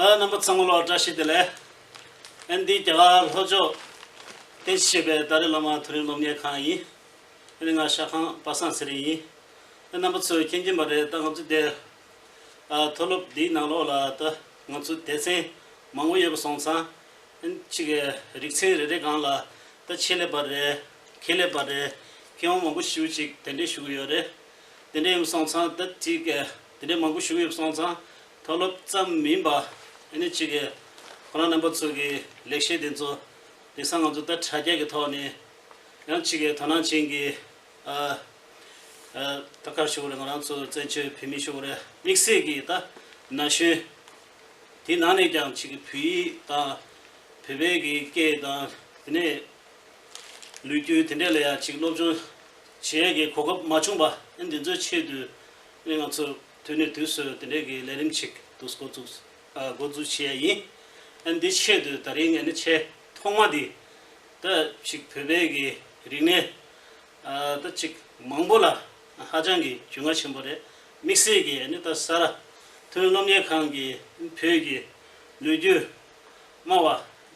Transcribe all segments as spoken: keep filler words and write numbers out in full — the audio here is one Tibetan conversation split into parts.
ཨ། རྣམ་པ་ཚང་མ་ལ་བཀྲ་ཤིས་བདེ་ལེགས། ཨ་ནི་འདི་རྒྱ་གར་ལྷོ་ཕྱོགས་བསྟན་སྤྱི་བྱེད་པའི་ཏཱ་ལའི་བླ་མ་མཐོ་རིམ་སློབ་གཉེར་ཁང་ཡིན། ཨ་ནི་ང་ཤར་ཁང་པ་སངས་ཚེ་རིང་ཡིན། ཨ། རྣམ་པ་ཚོས་མཁྱེན་གྱིན་པ་རེད། ད་ང་ཚོ་འདི། ཨ། མཐོ་སློབ་འདིའི་ནང་ལོགས་ལ་ད་ང་ཚོ་སྡེ་ཚན་མང་པོ་ཡོད་པ་སོང་ཙང་། ཨ་ནི་གཅིག་གི་རིག་ཚན་རེ་རེ་སྒང་ལ་ད་ཆེད་ལས་པ་རེད། ཁྱད་ལས་པ་རེད། མཁས་དབང་མང་པོ་ཞེ་པོ་ཅིག་གདན་འདྲེན་ཞུ་གི་ཡོད་རེད། དེ་འདྲ་ཡིན་སོང་ཙང་ད་ཅིག་དེ་འདྲ་མང་པོ་ཞུ་གི་ཡོད་སོང་ཙང་། མཐོ་སློབ་ཙམ་མིན་པ། ཨ་ནི་ཅིག་ཁོ་རང་རྣམ་པ་ཚོ་གི་ལེགས་བཤད་དེ་ཚོ་དེང་སང་ང་ཚོ་ད་དྲ་རྒྱ་གི་ཐོག་ནས་ཡང་ཅིག་དོ་སྣང་ཅན་གྱི། ཨ། ཨ། ད་ག་རེ་ཞུ་དགོས་རེད། ང་རང་ཚོ་བཙན་བྱོལ་བོད་མི་ཞུ་དགོས་རེད། དམིགས་བསལ་གྱི་ད་ན་གཞོན། དེ་ནང་ནས་ཀྱང་ཅིག་བོད་ཡིག་དང་བོད་པའི་གི་སྐད་དང་། དེ་ནས་ལོ་རྒྱུས་དེ་འདྲ་ལ་ཡང་ཅིག་སློབ་སྦྱོང་བྱེད་ཡས་ཀྱི་གོ་སྐབས་མ་བྱུང་བ། ཨ། འདི་ཚོའི་ཆེད་དུ་ཨ་ནི་ང་ཚོ་དུས་ནས་དུས་སུ་དེ་འདྲའི་གི་ལས་རིམ་ཅིག་འདུག་འགོ་བཙུགས། ཨ། འགོ་འཛུགས་བྱེད་ཡས་ཡིན། ཨ། འདི་ཆེད་དུ་ད་རིང་ཨ་ནི་ཆེས་ཐོག་མ་འདི་ད་ཅིག་བོད་པའི་གི་རིག་གནས། ཨ། ད་ཅིག་མང་པོ་ལ་ཧ་ཅང་གི་རྒྱུས་མངའ་ཆེན་པོ་རེད། དམིགས་བསལ་གྱི་ཨ་ནི་ད་ས་རཱ་མཐོ་རིམ་སློབ་གཉེར་ཁང་གི་བོད་ཀྱི་ལོ་རྒྱུས་སྨྲ་བ།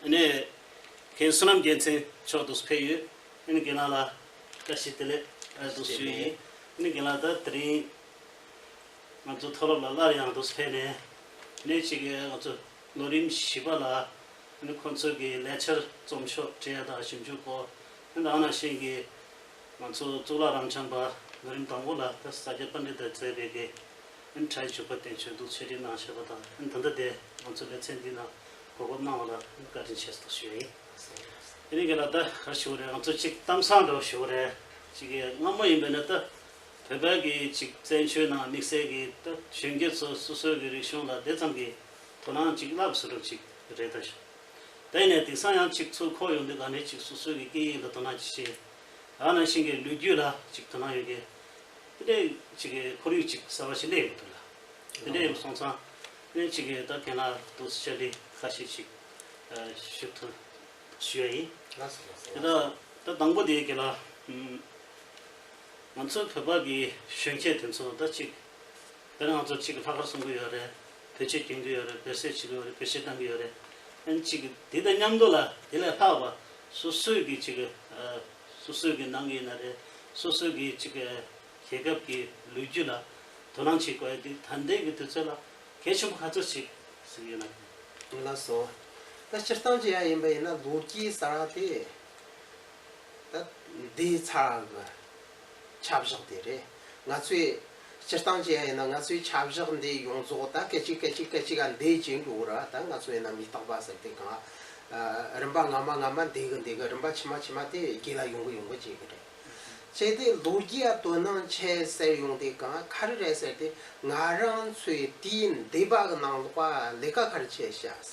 ཨ་ནི་རྒན་བསོད་ནམས་རྒྱལ་མཚན་མཆོག་འདུག་ཕེབས་ཡོད། ཨ་ནི་རྒན་ལགས་ལ་བཀྲ་ཤིས་བདེ་ལེགས། ཨ། འདུག་ཞུ་ཡིན། ཨ་ནི་རྒན་ལགས་ད་དེ་རིང་ང་ཚོ་མཐོ་སློབ་ལ་སླར་ཡང་འདུག་ཕེབས་ནས། ཨ་ནི་ཅིག་ང་ཚོ་ལོ་རིམ་བཞི་པ་ལ། ཨ་ནི་ཁོང་ཚོ་གི་ལས་འཆར་རྩོམ་ཤོག་བྲིས་ཡ་དང་ཞིབ་འཇུག་སྐོར། ཨ་ནི་ད་ག་ནང་བཞིན་གྱི་ང་ཚོ་གཙུག་ལག་རབ་འབྱམས་པ་ལོ་རིམ་དང་པོ་ལ་ད་ས་སྐྱ་པཎྜི་ཏས་མཛད་པའི་གི། ཨ་ནི་སྒྲ་ཡི་འཇུག་པ་བསྟན་བཅོས་འདུག་ཆེད་སྒྲིག་གནང་བཞག་པ་དང་། ཨ་ནི་ད་ལྟ་དེ་ང་ཚོ་ལེ་ཚན་འདི་ནང་གོ་སྐབས་གནང་བ་ལ་བཀའ་དྲིན་ཆེ་ཞུ་ཡིན། ཨ་ནི་རྒན་ལགས་ད་ག་རེ་ཞུ་དགོས་རེད། ང་ཚོ་ཅིག་གཏམ་བཟང་འདྲ་བོ་ཞུ་དགོས་རེད། ཅིག་གི་སྔ་མོ་ཡིན་པ་ཡིན་ན་ད་བོད་པ་གི་ཅིག་བཙན་བྱོལ་ནང་དམིགས་བསལ་གྱི་ད་གཞོན་སྐྱེས་ཚོ་སོ་སོའི་གི་རིག་གཞུང་ལ་དེ་ཙམ་གྱི་དོ་སྣང་ཅིག་རླབས་སུ་འགྲོ་ཅིག་རེད་ད་ཞུ། ད་ཡིན་ནའི་དེང་སང་ཡང་ཅིག་ཚུར་འཁོར་ཡོང་དུས་ག་ནས་ཅིག་སོ་སོའི་གི་སྐད་ཡིག་ལ་དོ་སྣང་ཅིག་བྱེད། ད་ག་ནང་བཞིན་གྱི་ལོ་རྒྱུས་ལ་ཅིག་དོ་སྣང་ཡོད་མཁན། དེ་འདྲའི་ཅིག་གི་ཁོར་ཡུག་ཅིག་གསར་བ་ཞིག་སླེབས་ཡོང་གི་འདུག་ལ། དེ་འདྲ་ཡིན་སོང་ཙང་ནས་ཅིག་གི་ད་རྒན་ལགས་འདུག་ཕྱག་ལས་ཁ་ཤས་ཅིག་ཨ་ཞུ་ཐུབ་ཞུ་ཡ་ཡིན། ལགས་སོ། ལགས་སོ། དེ་ད་ད་དང་པོ་དེ་རྒན་ལགས། ཨམ། ང་ཚོ་བོད་པ་གི་གཞོན་སྐྱེས་དེ་ཚོ་ད་ཅིག་དཔེར་ན་ང་ཚོ་གཅིག་གི་ལྷག་དཀར་གསུང་གི་ཡོད་རེད། བེད་སྤྱོད་སྐྱོན་གྱི་ཡོད་རེད། བེད་སྤྱོད་བྱེད་ཀྱི་ཡོད་རེད། བེད་སྤྱོད་བཏང་གི་ཡོད་རེད། ཨ་ནི་གཅིག་གི་དེ་དང་མཉམ་དུ་ལ་དེ་ལས་ལྷག་པ་སོ་སོའི་གི་གཅིག་གི་ཨ་སོ་སོའི་གི་ནང་གི་ཡིན་ན་རེད། སོ་སོའི་གི་གཅིག་གི་རྒྱལ་ཁབ་ཀྱི་ལོ་རྒྱུས་ལ་དོ་སྣང་བྱེད་དགོས་ཡ་དེ་ད་ལྟའི་གི་དུས་ཚོད་ལ་གལ་ཆེན་པོ་ག་ཚོད་ཅིག་ཟེར་གྱི་ཡོད་ན། ལགས་སོ། ད་སྤྱིར་བཏང་བྱེད་ཡ་ཡིན་པ་ཡིན་ན་ལོ་རྒྱུས་ཟེར་བ་དེ། ད་འདི་ཚར་གི་ཆ་བཞག་དེ་རེད། ང་ཚོས་སྤྱིར་བཏང་བྱས་ཡིན་ན་ང་ཚོའི་ཆ་བཞག་འདི་ཡོངས་རྫོགས་ད་སྐད་ཅིག་སྐད་ཅིག་སྐད་ཅིག་ག་འདི་བྱེད་འགྲོ་གི་ར། ད་ང་ཚོ་ཡིན་ན་མི་རྟག་པ་ཟེར་དེ་གང་ཨ་རིམ་པ་སྔ་མ་སྔ་མ་འདི་གི་འདི་གི་རིམ་པ་ཕྱི་མ་ཕྱི་མ་དེ་རྒྱས་ལ་ཡོང་གི་ཡོང་གི་བྱེད་གི་རེད། བྱས་ཏེ་ལོ་རྒྱུས་ཡ་དོ་སྣང་ཆེ་ཟེར་ཡོང་དེ་གང་ག་རེ་རེད་ཟེར་ཏེ་ང་རང་ཚོའི་དུས་འདས་པ་གི་ནང་ལོགས་ལས་ཀ་ག་རེ་བྱས་ཤག་ཟེར།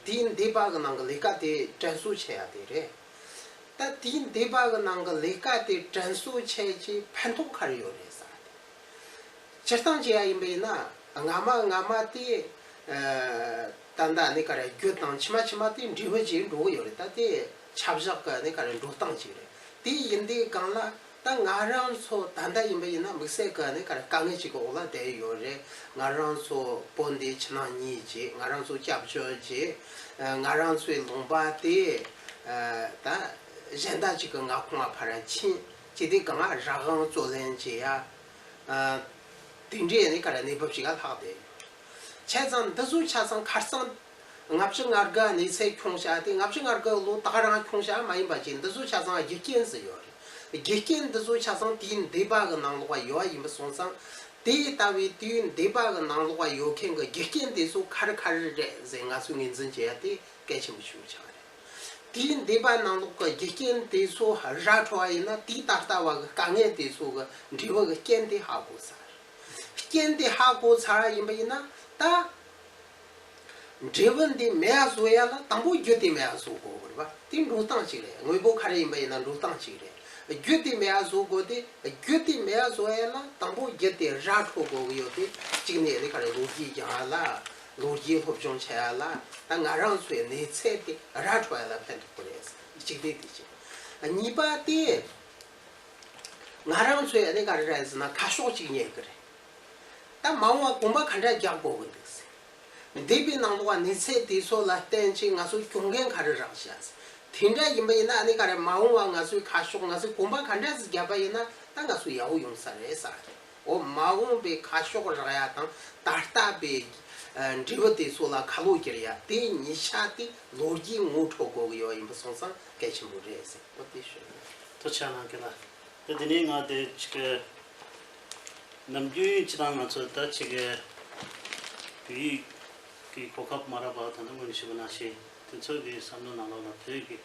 དུས་འདས་པ་གི་ནང་གི་ལས་ཀ་དེ་དྲན་གསོ་བྱེད་ཡ་དེ་རེད། ད་དུས་འདས་པ་གི་ནང་གི་ལས་ཀ་དེ་དྲན་གསོ་བྱས་ཀྱི་ཕན་ཐོགས་ག་རེ་ཡོད་རེད་ཟེར་ཏེ། སྤྱིར་བཏང་བྱས་ཡ་ཡིན་པ་ཡིན་ན་སྔ་མ་སྔ་མ་དེ་ཨ་ད་ལྟ་ནི་ག་རེ་རྒྱུ་དང་ཕྱི་མ་ཕྱི་མ་དེ་འབྲས་བུ་ཅིག་འགྲོ་གི་ཡོད་རེད། ད་དེ་ཆ་བཞག་གི་ནི་ག་རེ་འགྲོ་སྟངས་ཅིག་རེད། དེ་ཡིན་དུས་གང་ལ་ད་ང་རང་ཚོ་ད་ལྟ་ཡིན་པ་ཡིན་ན་དམིགས་བསལ་གི་ནི་ག་རེ་དཀའ་ངལ་ཅིག་གི་འོག་ལ་བསྡད་ཡོད་རེད། ང་རང་ཚོ་བོད་འདི་ཕྱི་ནང་གཉིས་ཀྱི་ང་རང་ཚོ་སྐྱབས་བཅོལ་གྱི་ཨ་ང་རང་ཚོའི་ལུང་པ་དེ་ཨ་ད་གཞན་དག་ཅིག་གི་མངའ་ཁོངས་ལ་ཕར་ཕྱིན་བྱས་དེ་གང་རང་དབང་རྩོད་ལེན་བྱེད་ཡ་ཨ་དེ་འདྲའི་ནི་ག་རེ་གནས་བབ་ཅིག་ལ་ལྷག་བསྡད་ཡོད། བྱས་ཙང་འདི་ཚོ་ཆ་ཚང་ཁ་སང་ལྔ་བཅུ་ང་དགུ་གནས་ཚད་ཁྱོངས་བྱ་དེ་ལྔ་བཅུ་ང་དགུ་ལོ་ད་ག་རང་ཁྱོངས་བྱ་མ་ཡིན་པ་ཅིག་འདི་ཚོ་ཆ་ཚང་རྒྱུ་རྐྱེན་ཟིག་ཡོད་རེད། རྒྱུ་རྐྱེན་འདི་ཚོ་ཆ་ཚང་དུས་འདས་པ་གི་ནང་ལོགས་ཡོད་ཡིན་པ་སོང་ཙང་དེ་ལྟ་བུའི་དུས་འདས་པ་གི་ནང་ལོགས་ཡོད་མཁན་གྱི་རྒྱུ་རྐྱེན་དེ་ཚོ་ག་རེ་ག་རེ་རེད་ཟེར་ང་ཚོས་ངོས་འཛིན་བྱེད་ཡ་དེ་གལ་ཆེན་པོ་ཞིག་ཆགས་རེད། དུས་འདས་པ་ནང་ལོགས་ཀྱི་རྒྱུ་རྐྱེན་དེ་ཚོ་ར་འཕྲོད་པ་ཡིན་ན་དུས་ད་ལྟ་བ་གི་དཀའ་ངལ་དེ་ཚོ་གི་འབྲས་བུ་གི་རྐྱེན་དེ་ཧ་གོ་ཚར། རྐྱེན་དེ་ཧ་གོ་ཚར་བ་ཡིན་པ་ཡིན་ན་ད། འབྲས་བུ་འདི་མེད་པ་བཟོ་ཡ་ལ་དང་པོ་རྒྱུ་དེ་མེད་པ་བཟོ་དགོས་རེད་པ། དེ་འགྲོ་སྟངས་གཅིག་རེད། དངོས་པོ་ག་རེ་ཡིན་པ་ཡིན་ན་འགྲོ་སྟངས་གཅིག་རེད། རྒྱུ་དེ་མེད་པ་བཟོ་དགོས་ཏེ་རྒྱུ་དེ་མེད་པ་བཟོ་ཡ་ལ་དང་པོ་རྒྱུ་དེ་ར་འཕྲོད་དགོས་ཀྱི་ཡོད་དེ། གཅིག་ནས་ནི་ག་རེ་ལོ་རྒྱུས་སྦྱང་ཡ་ལ་ལོ་རྒྱུས་སློབ་སྦྱོང་བྱེད་ཡ་ལ་ད་ང་རང་ཚོའི་གནས་ཚད་དེ་ར་འཕྲོད་ཡ་ལ་ཕན་ཐོགས་ཀྱི་རེད། གཅིག་དེ་དེ་གཅིག་གཉིས་པ་དེ་ང་རང་ཚོའི་ནི་ག་རེ་རེད་ཟེར་ན་ཁ་ཕྱོགས་གཅིག་རྙེད་ཀྱི་རེད། ད་མ་འོངས་པ་གོམ་པ་ག་འདྲ་རྒྱག་དགོས་ཀྱི་འདུག་ཟེར། འདས་པའི་ནང་ལོགས་གནས་ཚུལ་དེ་ཚོ་ལ་བརྟེན་བྱས་ང་ཚོ་སྐྱོན་འགན་ག་རེ་རག་བྱས། དེ་འདྲ་ཡིན་པ་ཡིན་ན་ཨ་ནི་ག་རེ་མ་འོངས་པ་ང་ཚོའི་ཁ་ཕྱོགས་ང་ཚོས་གོམ་པ་ག་འདྲ་ཟིག་བརྒྱབ་པ་ཡིན་ན་ད་ང་ཚོ་ཡག་པོ་ཡོང་ས་རེད་ས་རེད། འོ་མ་འོངས་པའི་ཁ་ཕྱོགས་རག་ཡ་དང་ད་ལྟ་པའི་ཨ་འབྲས་བུ་དེ་ཚོ་ལ་ཁ་ལོ་བསྒྱུར་ཡ་དེ་གཉིས་ཆ་དེ་ལོ་རྒྱུས་ངོ་འཕྲོད་དགོས་ཀྱི་ཡོད་ཡིན་པ་སོང་ཙང་གལ་ཆེན་པོ་རེད་ཟེར་འོ་དེ་ཞུ། ཐུགས་རྗེ་གནང་གི་ལ། དེ་དེ་ནས་ང་དེ་ཅིག་གི་ནམ་རྒྱུན་སྤྱི་བཏང་ང་ཚོ་ད་ཅིག་གི་བོད་ཡིག་གི་གོ་སྐབས་མ་རག་པ་ད་ལྟ་སྔོན་ཞུས་པ་ནང་བཞིན་དེ་ཚོ་གི་བསམ་བློ་ནང་ལོགས་ལ་བོད་ཡིག་གི་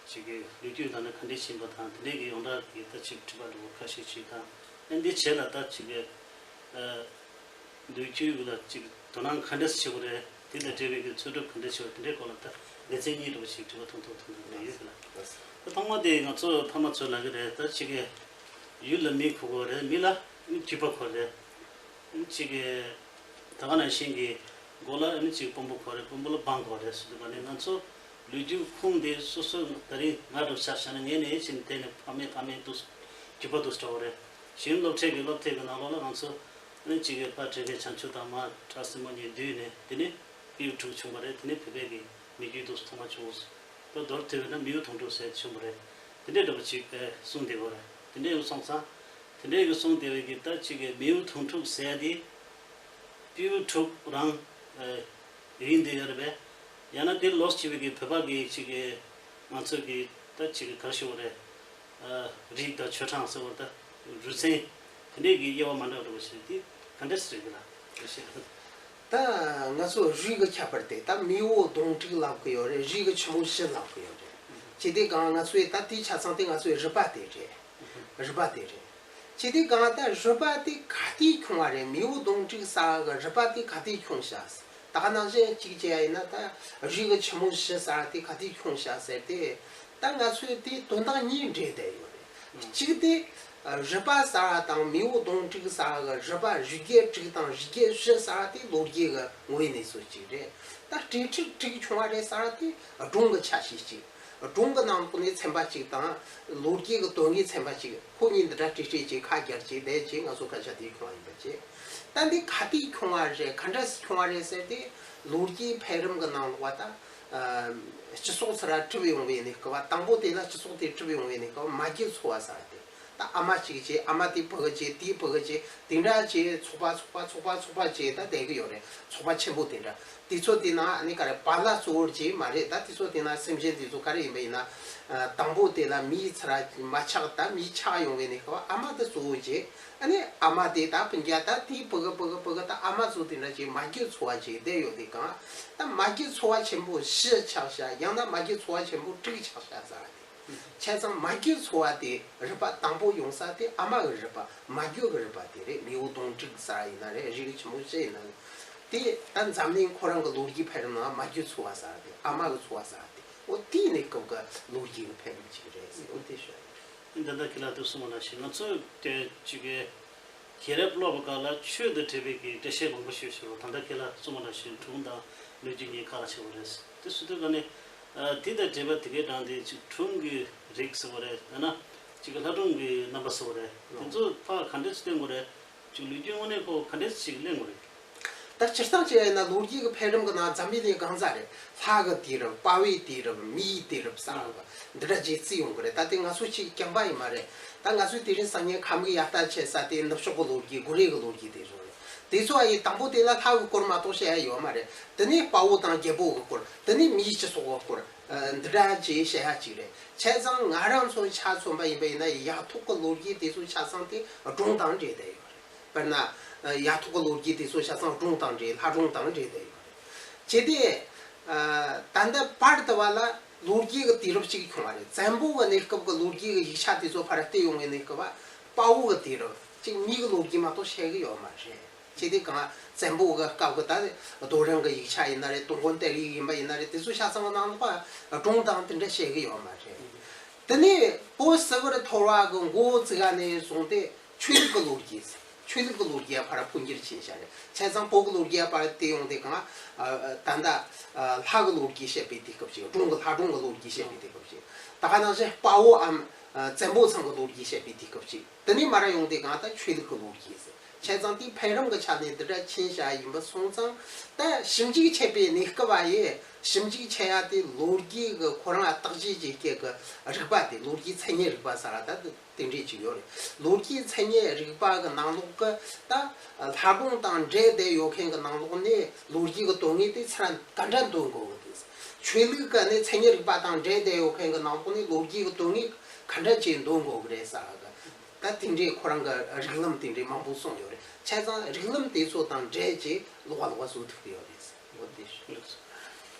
ཅིག་གི་ལོ་རྒྱུས་ད་ནི་ག་འདྲས་ཕྱིན་པ་དང་དེ་འདྲས་ཀྱི་ཡོངས་གྲགས་ཀྱི་ད་ཅིག་དྲི་བ་འདྲ་བོ་ཁ་ཤས་ཅིག་དང་ཨ་འདི་བྱས་ལ་ད་ཅིག་གི་ཨ། འདོད་རྒྱུ་ལ་ཅིག་དོ་སྣང་ག་འདྲས་བྱེད་དགོས་རེད། དེ་དང་འབྲེལ་བའི་གི་འཚོལ་སྒྲུབ་ག་འདྲས་བྱེད་དགོས་དེ་འདྲའི་སྐོར་ལ་ད་ལེ་ཚན་གཉིས་འདྲ་བོ་ཞིག་དྲི་བ་ཐུང་ཐུང་ཐུང་ཐུང་ཡོད་ལ། ད་ཐོག་མ་དེ་ང་ཚོ་ཕ་མ་ཚོས་ལབ་གི་རེད། ད་ཅིག་གི་ཡུལ་ལ་མི་ཁུག་དགོས་རེད། མི་ལ་རྒྱུས་པ་དགོས་རེད། ཅིག་གི་ད་ག་ནང་བཞིན་གི་མགོ་ལ་ཨ་ནི་ཅིག་དཔོན་པོ་དགོས་རེད། དཔོན་པོ་ལ་འབངས་དགོས་རེད་ཟེར་དུས་ག་ནས་ང་ཚོ་ལོ་རྒྱུས་ཁུངས་དེ་སོ་སོ་ད་རིང་ང་འདྲ་བོ་ཆ་བཞག་ན་ངས་ནས་ཕྱིན་དེ་ནས་ཕ་མེས་ཕ་མེས་འདུག་རྒྱུས་པ་འདུག་འདྲ་བོ་རེད། གཞན་སློབ་ཁྲིད་ཀྱི་སློབ་དེབ་ཀྱི་ནང་ལོགས་ལ་ང་ཚོ་ཨ་ནི་གཅིག་གི་ཕ་བྲེ་བའི་བྱང་ཆུབ་དང་མ་བྲག་སྲིན་མོ་གཉིས་འདུས་ནས་དེ་ནས་པིའུ་ཕྲུག་བྱུང་བ་རེད། དེ་ནས་བོད་པའི་གི་མི་རྒྱུད་དུ་ཐོག་མ་བྱུང་། ད་མདོར་བསྡུས་པ་ན་མིའུ་དོང་ཕྲུག་ཟེར་བྱུང་བ་རེད། དེ་འདྲའི་འདྲ་པོ་ཅིག་གསུངས་བསྡད་ཡོད་རེད། དེ་འདྲའི་སོང་ཙང་དེ་འདྲའི་གི་གསུངས་བསྡད་པའི་གི་ད་གཅིག་གི་མིའུ་དོང་ཕྲུག་ཟེར་དེ་པིའུ་ཕྲུག་རང་ཡིན་བསྡད་ཡོད་རེད་པས། ཡང་ན་དེ་ལོགས་ཅིག་པའི་གི་བོད་པ་གི་གཅིག་གི་ང་ཚོ་གི་ད་གཅིག་གི་ག་རེ་ཞུ་དགོས་རེད། རིགས་དང་ཆོས་གྲངས་ཟེར་བ་ད་རུས་ཚན་དེ་འདྲས་ཀྱི་དབྱེ་བ་མ་འདྲ་བ་འདྲ་བ་ཞིག་དེ་ག་འདྲས་སེ་རེད་གི་ལ་ཞེས། ད་ང་ཚོ་རིགས་ཀྱི་ཁྱད་པར་དེ་ད་མིའུ་གདོང་དྲུག་ལབ་གི་ཡོད་རེད། རིགས་ཀྱི་ཆེན་པོ་བཞི་ལབ་གི་ཡོད་རེད། ཅི་སྟེ་གང་ང་ཚོའི་ད་དེའི་ཆ་ཚང་དེ་ང་ཚོའི་རུས་པ་དེ་རེད། རུས་པ་དེ་རེད། ཅི་སྟེ་གང་ད་རུས་པ་དེ་ག་དུས་ཁྱོང་བ་རེད། མིའུ་གདོང་དྲུག་ཟེར་གི་རུས་པ་དེ་ག་དུས་ཁྱོང་ཤག་ད་ག་ནང་བཞིན་གཅིག་བྱས་ཡིན་ན་ད་རིགས་ཀྱི་ཆེན་མོ་བཞི་ཟེར་དེ་ག་དུས་ཁྱོང་ཤག་ཟེར་ཏེ། ད་ང་ཚོས་དེ་དོན་དག་གཉིས་འདྲེས་བསྡད་ཡོད་རེད། གཅིག་དེ་རུས་པ་ཟེར་བ་དང་མིའུ་གདོང་དྲུག་ཟེར་བ་གི་རུས་པ་རིགས་བརྒྱད་དྲུག་དང་རིགས་བརྒྱད་བཞི་ཟེར་བ་དེ་ལོ་རྒྱུས་ཀྱི་ངོ་བོའི་གནས་ཚུལ་གཅིག་རེད། ད་སྤྲེལ་ཕྲུག་དྲུག་ཁྱོང་བ་རེད་ཟེར་བ་དེ་སྒྲུང་གི་ཆ་ཤས་གཅིག་སྒྲུང་གི་ནང་ལོགས་ནས་ཚན་པ་གཅིག་དང་ལོ་རྒྱུས་ཀྱི་དོན་དངོས་ཚན་པ་གཅིག་ཁོ་གཉིས་འདི་འདྲ་སྤྲེལ་སྤྲེལ་གྱིས་ཁ་རྒྱར་གྱིས་བསྡད་ཀྱིས་ང་ཚོ་སྐད་ཆ་དེ་ཁྱོང་བ་ཡིན་པ་བྱས། ད་འདི་ག་དུས་ཁྱོང་བ་རེད། ག་འདྲ་སེ་ཁྱོང་བ་རེད་ཟེར་ཏེ་ལོ་རྒྱུས་འཕེལ་རིམ་གྱི་ནང་ལོགས་པ་ད་སྤྱི་ཚོགས་ཚུར་གྲུབ་ཡོང་བའི་གནས་སྐབས་པ་དང་པོ་དེ་ལ་སྤྱི་ཚོགས་དེ་གྲུབ་ཡོང་བའི་གནས་སྐབས་མ་རྒྱུད་ཚོ་བ་ཟེར་ཏེ་ད་ཨ་མ་གཅིག་བྱས་ཨ་མ་དེ་ཕྲུ་གུ་བྱས་དེའི་ཕྲུ་གུ་བྱས་དེ་འདྲ་བྱས་ཚོགས་པ་ཚོགས་པ་ཚོགས་པ་ཚོགས་པ་བྱས་ད་བསྡད་ཀྱི་ཡོད་རེད། ཚོགས་པ་ཆེན་པོ་དེ་འདྲ། དེ་ཚོ་དེ་ན་ཨ་ནི་ག་རེ་བ་ལ་གཙོ་བོར་བྱས་མ་རེད། ད་དེ་ཚོ་དེ་ན་སེམས་ཅན་དེ་ཚོ་ག་རེ་ཡིན་པ་ཡིན་ན། དང་པོ་དེ་ལ་མིའི་ཚུར་མ་ཆགས་ད་མིའི་ཆགས་ཡོང་བའི་གནས་སྐབས་ཨ་མ་དེ་གཙོ་བོ་བྱས། ཨ་ནི་ཨ་མ་དེ་ད་སྤུན་ཀྱག་ད་དེའི་ཕྲུ་གུ་ཕྲུ་གུ་ཕྲུ་གུ་ད་ཨ་མ་ཚོ་དེ་འདྲ་བྱས་མ་རྒྱུད་ཚོ་བ་བྱས་བསྡད་ཡོད་དེ་གང་ད་མ་རྒྱུད་ཚོ་བ་ཆེན་པོ་བཞི་ཆགས་ཤག་ཡང་ན་མ་རྒྱུད་ཚོ་བ་ཆེན་པོ་དྲུག་ཆགས་ཤག་ཟེར་བ་དེ། བྱས་ཙང་མ་རྒྱུད་ཚོ་བ་དེ་རུས་པ་དང་པོ་ཡོང་ས་དེ་ཨ་མ་གི་རུས་པ་མ་རྒྱུད་གི་རུས་པ་དེ་རེད། མིའུ་གདོང་དྲུག་ཟེར་ཡིན་ན་རེད། རིགས་ཆེན་པོ་བཞི་ཡིན་ན་རེད། དེ་ད་འཛམ་གླིང་ཁོ་རང་གི་ལོ་རྒྱུས་འཕེལ་རིམ་ནང་མ་རྒྱུད་ཚོ་བ་ཟེར་དེ་ཨ་མ་གི་ཚོ་བ་ཟེར་དེ་འོ་དེའི་གནས་སྐབས་གི་ལོ་རྒྱུས་ཀྱི་འཕེལ་རིམ་ཅིག་རེད་ཟེར་འོ་དེ་ཤོད་ཡིན། འདི་ལྟར་ཁྱེད་ལ་དུ་གསུངས་པ་ནང་བཞིན་ང་ཚོས་དེ་ཅིག་གི་རྒྱལ་རབས་ཀློག་པའི་སྐབས་ལ་ཆོས་དང་འབྲེལ་བའི་གི་འགྲེལ་བཤད་མང་པོ་ཞིག་ཞུ་རོགས། ད་ལྟ་ཁྱེད་ལ་གསུངས་པ་ནང་བཞིན་སྒྲུང་དང་ལོ་རྒྱུས་གཉིས་ཁ་ལ་ཆེ་བ་རེད། དེ་སུ་དུས་ག་ནས་དེ་དང་འབྲེལ་བ་དེ་གའི་དྲངས་ཏེ་ཅིག་སྒྲུང་གི་རིགས་ཟེར་བ་རེད། ཡང་ན་ཅིག་གི་ལྷ་སྒྲུང་གི་རྣམ་པ་ཟེར་བ་རེད། དེ་ཚོ་ཕར་ག་འདྲས་སེ་སྟོན་དགོས་རེད། ཅིག་ལོ་རྒྱུས་དངོས་གནས་ཁོ་ག་འདྲས་ཅིག་གླེང་དགོས་རེད། ད་སྤྱིར་བཏང་བྱས་ན་ལོ་རྒྱུས་ཀྱི་འཕེལ་རིམ་གྱི་ནང་འཛམ་བུ་གླིང་གང་ཟག་རེད། ལྷ་གི་དུས་རབས། དཔའ་བོའི་དུས་རབས། མིའི་དུས་རབས་ཟེར་བ་འདི་འདྲ་བྱས་བརྩིས་ཡོང་གི་རེད། ད་དེ་ང་ཚོ་ཅིག་རྐྱང་པ་ཡིན་མ་རེད། ད་ང་ཚོའི་དེ་རིང་སང་ཉིན་ཁམས་ཀྱི་དབྱར་རྟ་བྱེད་ས་དེ་ནུབ་ཕྱོགས་ཀྱི་ལོ་རྒྱུས་གུ་རེ་གི་ལོ་རྒྱུས་དེ་ཚོ་རེད། དེ་ཚོ་ཨ་ཡི་དང་པོ་དེ་ལ་ལྷ་གི་སྐོར་མ་གཏོགས་བཤད་ཡ་ཡོད་མ་རེད། དེ་ནས་དཔའ་བོ་དང་རྒྱལ་པོ་གི་སྐོར། དེ་ནས་མིའི་སྤྱི་ཚོགས་ཀྱི་སྐོར། ཨ་འདི་འདྲ་བྱས་བཤད་ཡ་ཅིག་རེད། བྱས་ཙང་ང་རང་ཚོ་ཆ་མཚོན་པ་ཡིན་པ་ཡིན་ན་ཡ་ཡག་ཐོག་གི་ལོ་རྒྱུས་དེ་ཚོ་ཆ་ཚང་དེ་སྒྲུང་དང་འདྲེས་བསྡད་ཡོད་རེད། དཔེར་ན། ཡ་ཐོག་གི་ལོ་རྒྱུས་དེ་ཚོ་ཆ་ཚང་སྒྲུང་དང་འདྲེས། ལྷ་སྒྲུང་དང་འདྲེས་བསྡད་ཡོད་རེད། བྱས་ཏེ། ད་ལྟ་བར་དུ་བ་ལ་ལོ་རྒྱུས་ཀྱི་དུས་རབས་གཅིག་བྱུང་བ་རེད། བཙན་པོ་གི་གནས་སྐབས་ཀྱི་ལོ་རྒྱུས་ཀྱི་ཡིག་ཆ་དེ་ཚོ་ཕར་བལྟས་ཡོང་བའི་གནས་སྐབས་བ། དཔའ་བོ་གི་དུས་རབས་གཅིག་མི་གི་ལོ་རྒྱུས་མ་གཏོགས་བཤད་གི་ཡོད་མ་རེད། བྱས་ཏེ་གང་བཙན་པོ་གི་སྐབས་ཀྱི་ད་རྡོ་རིང་གི་ཡིག་ཆ་ཡིན་ན་རེད། དུས་འཁོར་གཏེར་ཡིག་ཡིན་པ་ཡིན་ན་རེད། དེ་ཚོ་ཆ་ཚང་གི་ནང་ལོགས་སྒྲུང་དང་དེ་འདྲ་བཤད་གི་ཡོད་མ་རེད། དེ་ནས་བོད་སིལ་བུར་འཐོར་བ་གི་འགོ་བཙུགས་ནས་བཟུང་སྟེ་ཆོས་ལུགས་ཀྱི་ལོ་རྒྱུས། ཆོས་ལུགས་ཀྱི་ལོ་རྒྱུས་ཕར་འཕོ་འགྱུར་ཕྱིན་བཞག་རེད། བྱས་ཙང་བོད་ཀྱི་ལོ་རྒྱུས་ཕར་བལྟས་ཡོང་དུས་གང་། ད་ལྟ་ལྷ་གི་ལོ་རྒྱུས་བཤད་པའི་དུས་སྐབས་ཤིག་སྒྲུང་གི་ལྷ་སྒྲུང་གི་ལོ་རྒྱུས་བཤད་པའི་དུས་སྐབས་ཤིག་ད་ག་ནང་བཞིན་དཔའ་བོའམ་བཙན་པོ་ཚང་གི་ལོ་རྒྱུས་བཤད་པའི་དུས་སྐབས་ཤིག་དེ་ནས་མར་ཡོང་དུས་གང་ད་ཆོས་ལུགས་ཀྱི་ལོ་རྒྱུས་ཟེར། བྱས་ཙང་དེའི་འཕེལ་རིམ་གྱི་ཆ་ནས་འདི་འདྲ་ཕྱིན་བཞག་ཡིན་པ་སོང་ཙང་། ད་ཞིབ་འཇུག་བྱེད་པའི་གནས་སྐབས་ཡི་ཞིབ་འཇུག་བྱེད་ཡ་དེ་ལོ་རྒྱུས་ཀྱི་ཁོ་རང་བརྟག་དཔྱད་བྱེད་སྐད་ཀྱི་རིག་པ་དེ། ལོ་རྒྱུས་མཚན་ཉིད་རིག་པ་ཟེར་བ་ད་དེ་འདྲས་ཅིག་ཡོད་རེད། ལོ་རྒྱུས་མཚན་ཉིད་རིག་པ་གི་ནང་ལོགས་ཀྱི་ད་ལྷ་སྒྲུང་དང་འབྲེལ་བསྡད་ཡོད་མཁན་གྱི་ནང་ལོགས་ནས་ལོ་རྒྱུས་ཀྱི་དོན་དངོས་དེ་ཚུར་ག་འདྲ་འདོན་དགོས་གི་འདུག་ཆོས་ལུགས་ཀྱི་ནི་མཚན་ཉིད་རིག་པ་དང་འབྲེལ་བསྡད་ཡོད་མཁན་གྱི་ནང་ལོགས་ནས་ལོ་རྒྱུས་ཀྱི་དོན་དངོས་ག་འདྲ་ཅིག་འདོན་དགོས་གི་རེད་ཟེར་བ་གི། ད་དེ་འདྲའི་ཁོ་རང་གི་རིགས་ལམ་དེ་འདྲའི་མང་པོ་གསུངས་ཡོད་རེད། བྱས་ཙང་རིགས་ལམ་དེ་ཚོ་དང་འབྲེལ་གྱི་ལོགས་ཀ་ལོགས་ཀ་བཟོ་ཐུབ་ཀྱི་ཡོད་རེད། འོ་དེ་ཞུ།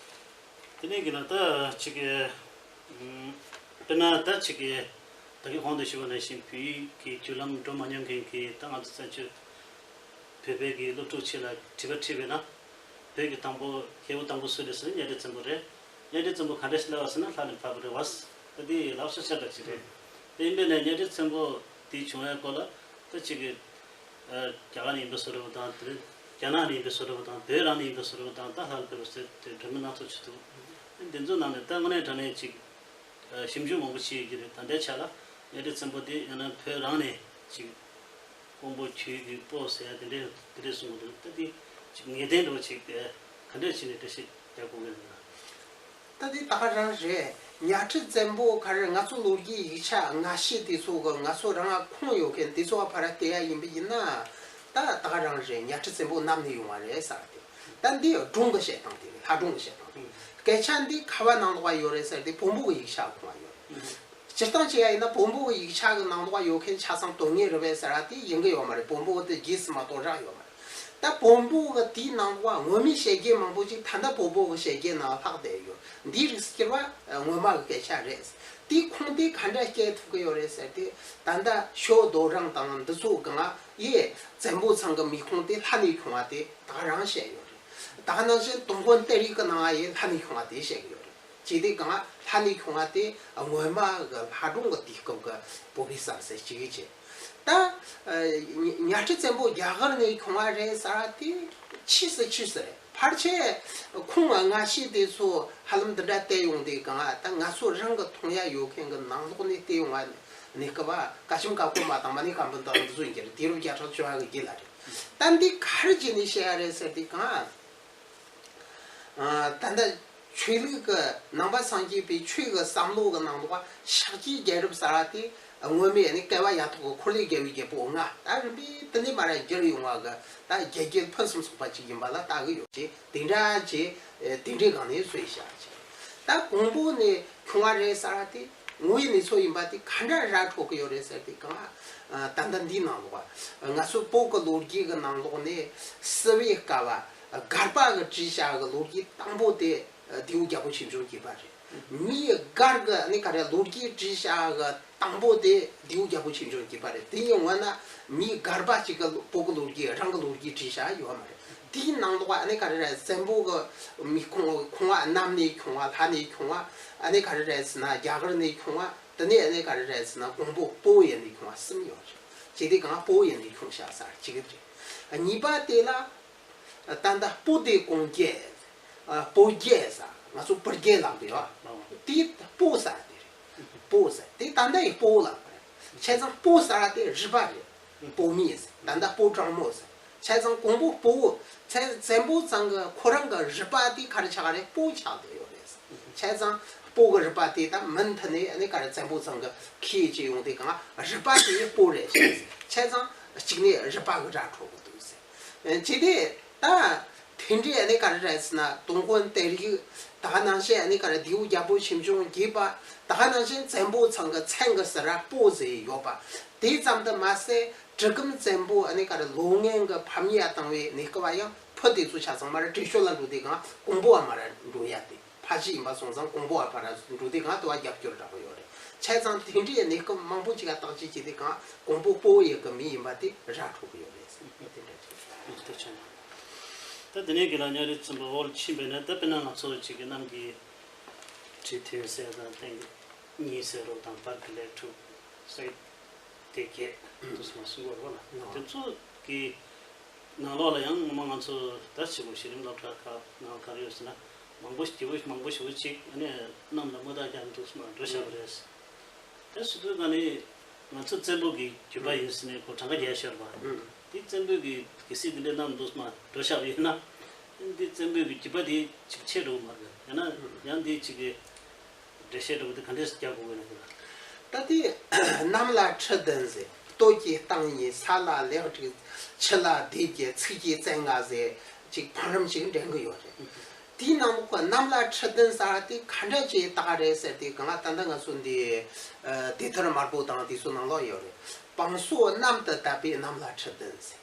དེ་ནས་གི་ན་ད་ཅིག་གི་ཨམ། དཔེར་ན་ད་ཅིག་གི་ད་གི་གོང་དུ་ཞུས་པ་ནང་བཞིན་བོད་ཡིག་གི་བརྒྱུད་ལམ་འགྲོ་མ་མྱོང་མཁན་གྱི་ད་ང་ཚོ་བཙན་བྱོལ་བོད་པའི་གི་སློབ་ཕྲུག་ཅིག་ལ་དྲི་བ་དྲིས་པས་ན། བོད་ཀྱི་དང་པོ་རྒྱལ་པོ་དང་པོ་སུ་རེད་ཟེར་ན་གཉའ་ཁྲི་བཙན་པོ་རེད། གཉའ་ཁྲི་བཙན་པོ་ག་འདྲས་སླེབས་པ་ཟེར་ན་ལྷ་ནས་ཕབ་པ་རེད་བ། ད་དེ་ལབ་ཤོག་ཤ་འདྲ་ཅིག་རེད། དེ་ཡིན་པས་ན་གཉའ་ཁྲི་བཙན་པོ་དེ་བྱུང་བའི་སྐོར་ལ་ད་ཅིག་གི་རྒྱ་གར་ནས་ཡིན་པའི་བཟོ་འདྲ་པོ་དང་དེ་རྒྱ་ནག་ནས་ཡིན་པའི་བཟོ་འདྲ་པོ་དང་བོད་རང་ནས་ཡིན་པའི་བཟོ་འདྲ་པོ་དང་ད་ལྷ་ལ་ཕབ་པ་ཟེར་དེ་འདྲ་མིན་སྣ་ཚོགས་ཅིག་འདུག་འདི་ཚོ་ནང་ནས་ད་དངོས་གནས་དྲང་གནས་ཅིག་ཞིབ་འཇུག་མང་པོ་བྱེད་ཀྱི་རེད། ད་ལྟའི་ཆ་ལ་གཉའ་ཁྲི་བཙན་པོ་དེ་ཡང་ན་བོད་རང་ནས་ཅིག་ཀོང་པོ་ཁྱོད་ཀྱིས་སྤོ་ཟེར་ཡ་དེ་འདྲས་དེ་འདྲས་གསུང་གི་འདུག་ད་དེ་ཅིག་ངེས་གཏན་འདྲ་བོ་ཅིག་ག་འདྲས་བྱས་ནས་འགྲེལ་བཤད་རྒྱག་དགོས་ཀྱི་རེད་ན། ད་དེ་ད་ག་རང་རེད། གཉའ་ཁྲི་བཙན་པོ་ག་རེ་ང་ཚོ་ལོ་རྒྱུས་ཡིག་ཆ་སྔ་ཤོས་དེ་ཚོ་གི་ང་ཚོ་རང་ཁོངས་ཡོད་མཁན་དེ་ཚོ་བ་ཕར་བལྟས་ཡ་ཡིན་པ་ཡིན་ན། ད་ད་ག་རང་རེད། གཉའ་ཁྲི་བཙན་པོ་གནམ་ནས་ཡོང་བ་རེད་ཟེར་བ་དེ། ད་འདི་སྒྲུང་གི་བཤད་སྟངས་དེ་རེད། ལྷ་སྒྲུང་གི་བཤད་སྟངས་དེ། སྐད་ཆ་འདི་ག་བ་ནང་ལོགས་ཡོད་རེད་ཟེར་དེ་བོན་པོ་གི་ཡིག་ཆ་ཁོངས་ཡོད་རེད། སྤྱིར་བཏང་བྱས་ཡ་ཡིན་ན་བོན་པོ་གི་ཡིག་ཆ་གི་ནང་ལོགས་ཡོད་མཁན་ཆ་ཚང་དོན་ངེས་རེད་པས་ཟེར་བ་དེ་ཡིན་གི་ཡོད་མ་རེད། བོན་པོ་གི་དེ་རྗེས་སུ་མ་གཏོགས་རག་ཡོད་མ་རེད། ད་བོན་པོ་གི་དེའི་ནང་ལོགས་ངོ་མའི་བཤད་རྒྱུན་མང་པོ་ཅིག་ད་ལྟ་བོན་པོ་གི་བཤད་རྒྱུན་ནང་ལྷག་བསྡད་ཡོད། འདིའི་རིགས་སུ་གྱུར་པ་ངོ་མ་གི་སྐད་ཆ་རེད། དེའི་ཁུངས་དེ་ག་འདྲ་སྐྱེལ་ཐུབ་ཀྱི་ཡོད་རེད་ཟེར་དེ། ད་ལྟ་ཞོ་རྡོ་རིང་དང་འདི་ཚོ་གང་ཡི་བཙན་པོ་ཚང་གི་མིང་ཁུངས་དེ་ལྷ་ནས་བྱུང་བ་དེ་ད་ག་རང་བཤད་ཡོད་རེད། ད་ག་ནང་བཞིན་དུང་དཀོན་གཏེར་ཡིག་གི་ནང་ཡི་ལྷ་ནས་བྱུང་བ་དེ་བཤད་ཀྱི་ཡོད་རེད། ཅི་སྟེ་གང་ལྷ་ནས་བྱུང་བ་དེ་སྔོན་མ་གི་ལྷ་སྒྲུང་གི་དུས་སྐབས་ཀྱི་བོད་པའི་བསམ་ཚུལ་གཅིག་གི་ཆེད། ད་གཉའ་ཁྲི་བཙན་པོ་རྒྱ་གར་ནས་བྱུང་བ་རེད་ཟེར་བ་དེ་ཆི་ཟེར་ཆི་ཟེར་རེད། ཕལ་ཆེར་ཁུངས་སྔ་ཤོས་དེ་ཚོ་ཧ་ལམ་འདི་འདྲ་བལྟས་ཡོང་དུས་གང་ད་ང་ཚོ་རང་གི་མཐོང་ཡ་ཡོད་མཁན་གྱི་ནང་ལོགས་ནས་བལྟས་ཡོང་བ་ནས་སྐབས་བཀའ་ཆེམས་བཀའ་པོད་མ་དང་མ་ཎི་བཀའ་འབུམ་དང་འདི་ཚོ་ཡིན་གྱི་རེད། དུས་རབས་བརྒྱ་ཕྲག་བཅུ་པ་གི་རྗེས་ལ་རེད། ད་འདི་ག་རེ་བྱས་ནས་བཤད་ཡ་རེད་ཟེར་དུས་གང་། ད་ལྟ་ཆོས་ལུགས་ཀྱི་ནང་པ་སངས་རྒྱས་པའི་ཆོས་ཀྱི་བསམ་བློ་གི་ནང་དུ་ཤཱཀྱའི་རྒྱལ་རབས་ཟེར་བ་དེ་སྔོན་མའི་ནི་བསྐལ་པ་ཡ་ཐོག་གི་འཁོར་ལོས་བསྒྱུར་བའི་རྒྱལ་པོ་ལྔ་ད་རིམ་པས་དེ་ནས་མར་བསྒྱུར་ཡོང་བ་གི་ད་རྒྱལ་རྒྱུད་ཕུན་སུམ་ཚོགས་པ་ཅིག་ཡིན་པ་ལ་ལྟ་གི་ཡོད་ཅེས་དེ་འདྲ་ཅེས་དེ་འདྲའི་སྒང་ནས་བཟོས་བཞག་ཅེས། ད་ཀོང་པོ་ནས་བྱུང་བ་རེད་ཟེར་བ་དེ་དངོས་ཡོད་གནས་ཚུལ་ཡིན་པ་དེ་ག་འདྲ་ར་འཕྲོད་གི་ཡོད་རེད་ཟེར་དུས་གང་ད་ལྟ་འདིའི་ནང་ལོགས་ང་ཚོ་བོད་ཀྱི་ལོ་རྒྱུས་ཀྱི་ནང་ལོགས་ནས་སྲིད་པའི་སྐབས་སྒར་པ་གི་བྲིས་བཞག་གི་ལོ་རྒྱུས་དང་པོ་དེ་རྡེའུ་རྒྱལ་པོ་ཆོས་འབྱུང་གི་པ་རེད། མིའི་སྒར་གི་ཨ་ནི་ག་རེ་ལོ་རྒྱུས་བྲིས་བཞག་གི་དང་པོ་དེ་རྡེའུ་རྒྱལ་པོ་ཆོས་འབྱུང་གི་པ་རེད། དེ་ཡིན་འོ་ན་མིའི་སྒར་པ་གཅིག་གི་བོད་ཀྱི་ལོ་རྒྱུས་རང་གི་ལོ་རྒྱུས་བྲིས་བཞག་ཡོད་མ་རེད། དེའི་ནང་ལོགས་ཨ་ནི་ག་རེ་རེད། བཙན་པོ་གི་མི་ཁོང་ཁོང་བ་གནམ་ནས་ཁྱོང་བ་ལྷ་ནས་ཁྱོང་བ་ཨ་ནི་ག་རེ་རེད་ཟེར་ན་རྒྱ་གར་ནས་ཁྱོང་བ། དེ་ནས་ཨ་ནི་ག་རེ་རེད་ཟེར་ན་ཀོང་པོ་སྤོ་བོ་ཡན་ནས་ཁྱོང་བ་གསུམ་ཡོད་རེད། ཅི་སྟེ་གང་སྤོ་བོ་ཡན་ནས་ཁྱོང་བཞག་ས་གཅིག་རེད། གཉིས་པ་དེ་ལ། ད་ལྟ་སྤོ་དེ་གོང་རྒྱལ། སྤོ་རྒྱལ་ཟེར་ང་ཚོ་སྤུར་རྒྱལ་ལབ་ཀྱི་ཡོད། དེ་སྤོ་ཟེར་དེ་རེད། སྤོ་ཟེར་དེ་ད་ལྟ་ཡི་སྤོ་བོ་ལབ་པ་རེད། བྱས་ཙང་སྤོ་ཟེར་བ་དེ་རུས་པ་རེད། སྤོ་མི་ཟེར་ད་ལྟ་སྤོ་གྲོགས་མོ་ཟེར། བྱས་ཙང་ཀོང་པོ་སྤོ་བོ། བཙན་བཙན་པོ་ཚང་གི་ཁོ་རང་གི་རུས་པ་དེ་ག་རེ་ཆགས་རེད། སྤོ་ཆགས་བསྡད་ཡོད་རེད། བྱས་ཙང་སྤོ་གི་རུས་པ་དེ་ད་མུ་མཐུད་ནས་ཨ་ནི་ག་རེ་བཙན་པོ་ཚང་གི་ཁྱེར་ཡོང་དུས་གང་རུས་པ་དེ་སྤོ་རེད་བྱས་ཙང་གཅིག་ནས་རུས་པ་གི་སྒྲ་འཕྲོད་གི་འདུག་ཟེར། ཅི་སྟེ་ད་དེ་འདྲའི་ཨ་ནི་ག་རེ་རེད་ཟེར་ན་དུང་དཀོན་གཏེར་ཡིག་ད་ག་ནང་བཞིན་ཨ་ནི་ག་རེ་རྡེའུ་རྒྱལ་པོ་ཆོས་འབྱུང་རྒྱས་པ་ད་ག་ནང་བཞིན་བཙན་པོ་ཚང་གི་མཚན་གི་ཟུར་ར་སྤོ་ཟེར་ཡོད་པ། དེ་ཙམ་དུ་མ་ཟད། གྲི་གུམ་བཙན་པོ་ཨ་ནི་ག་རེ་ལོ་ངན་གི་ཕམ་ཉེས་བཏང་བའི་གནས་སྐབས་ཡང་ཕུ་དེ་ཚོ་ཆ་ཚང་མར་བྲོས་བྱོལ་ལ་འགྲོ་དུས་གང་ཀོང་པོ་བ་མར་འགྲོ་ཡ་དེ་ཕ་གཞིས་ཡིན་པ་སོང་ཙང་ཀོང་པོ་བ་ཕར་འགྲོ་དུས་གང་དུ་བ་རྒྱབ་སྐྱོར་འདྲ་པོ་ཡོད་རེད། བྱས་ཙང་དེ་འདྲའི་གནས་སྐབས་མང་པོ་ཅིག་ལ་བརྟག་དཔྱད་བྱས་དུས་གང་ཀོང་པོ་སྤོ་བོ་ཡི་གི་མི་ཡིན་པ་དེ་ར་འཕྲོད་གི་ཡོད་རེད་ཟེར་དེ་འདྲ་ཅིག་རེད། ད་དེ་ནས་གི་ལ་གཉའ་ཁྲི་བཙན་པོ་འོག་ལ་ཕྱིན་པས་ན་ད་དཔེར་ན་ང་ཚོ་ཅིག་གི་གནམ་གྱི་གྲི་ཐོན་ཟེར་དང་སྟེང་གི་གཉིས་ཟེར་རོ་དང་བར་གྱི་ལས་དྲུག་ས་དེ་བརྒྱད་དུ་སོང་སུ་བར་བ་ལ་དེ་ཚོ་གི་ནང་ལོགས་ལ་ཡང་ངོ་མ་ང་ཚོ་ད་ཕྱི་པོ་གཞི་རིམ་སློབ་གྲྭ་ཁག་ནང་ག་རེ་ཡོད་ཟེར་ན་མང་པོ་ཞིག་རྒྱལ་པོ་མང་པོ་ཞིག་ཅིག་ཨ་ནི་གནམ་ལ་མོ་ད་རྒྱ་འདུག་སུ་མ་འགྲོ་བཞག་པ་རེད། ད་སུ་དུས་ག་ནི་ང་ཚོ་བཙན་པོ་གི་རྒྱུད་པ་ཡིན་ཟེར་ནས་ཁོ་གྲངས་ཀ་རྒྱས་ཤོར་བ། འདི་བཙན་པོས་ཀྱི་གལ་སྲིད་འདི་འདྲའི་གནམ་འདུག་མ་འགྲོ་བཞག་ཡོད་ན། འདི་བཙན་པོས་ཀྱི་རྒྱུད་པ་དེ་ཅིག་ཆད་འགྲོ་གི་མ་རེད། ཡང་ན་ཡང་འདི་ཅིག་གི་འགྲེལ་བཤད་འདྲ་བོ་དེ་ག་འདྲས་རྒྱག་དགོས་ཀྱི་ན་དེ་ལ། ད་དེ་གནམ་ལ་ཁྲི་བདུན་ཟེར། སྟོད་ཀྱི་སྟེང་གཉིས། ས་ལ་ལེགས་དྲུག། ཕྱི་ལ་སྡེ་བརྒྱད། ཚུར་གྱི་བཙན་ལྔ་ཟེར། ཅིག་འཕང་རིམ་ཅིག་འདྲེན་གི་ཡོད་རེད། དེའི་ནང་ལོགས་ཀྱི་གནམ་ལ་ཁྲི་བདུན་ཟེར་བ་དེ་ག་འདྲ་ཅིག་བཏགས་རེད་ཟེར་དུས་གང་ལ། ད་ལྟ་ང་ཚོ་འདི་ཨ་དེབ་ཐེར་དམར་པོ་དང་དེ་ཚོ་ནང་ལོགས་ཡོད་རེད། བང་སོ་གནམ་དུ་བཏབ་པའི་གནམ་ལ་ཁྲི་བདུན་ཟེར།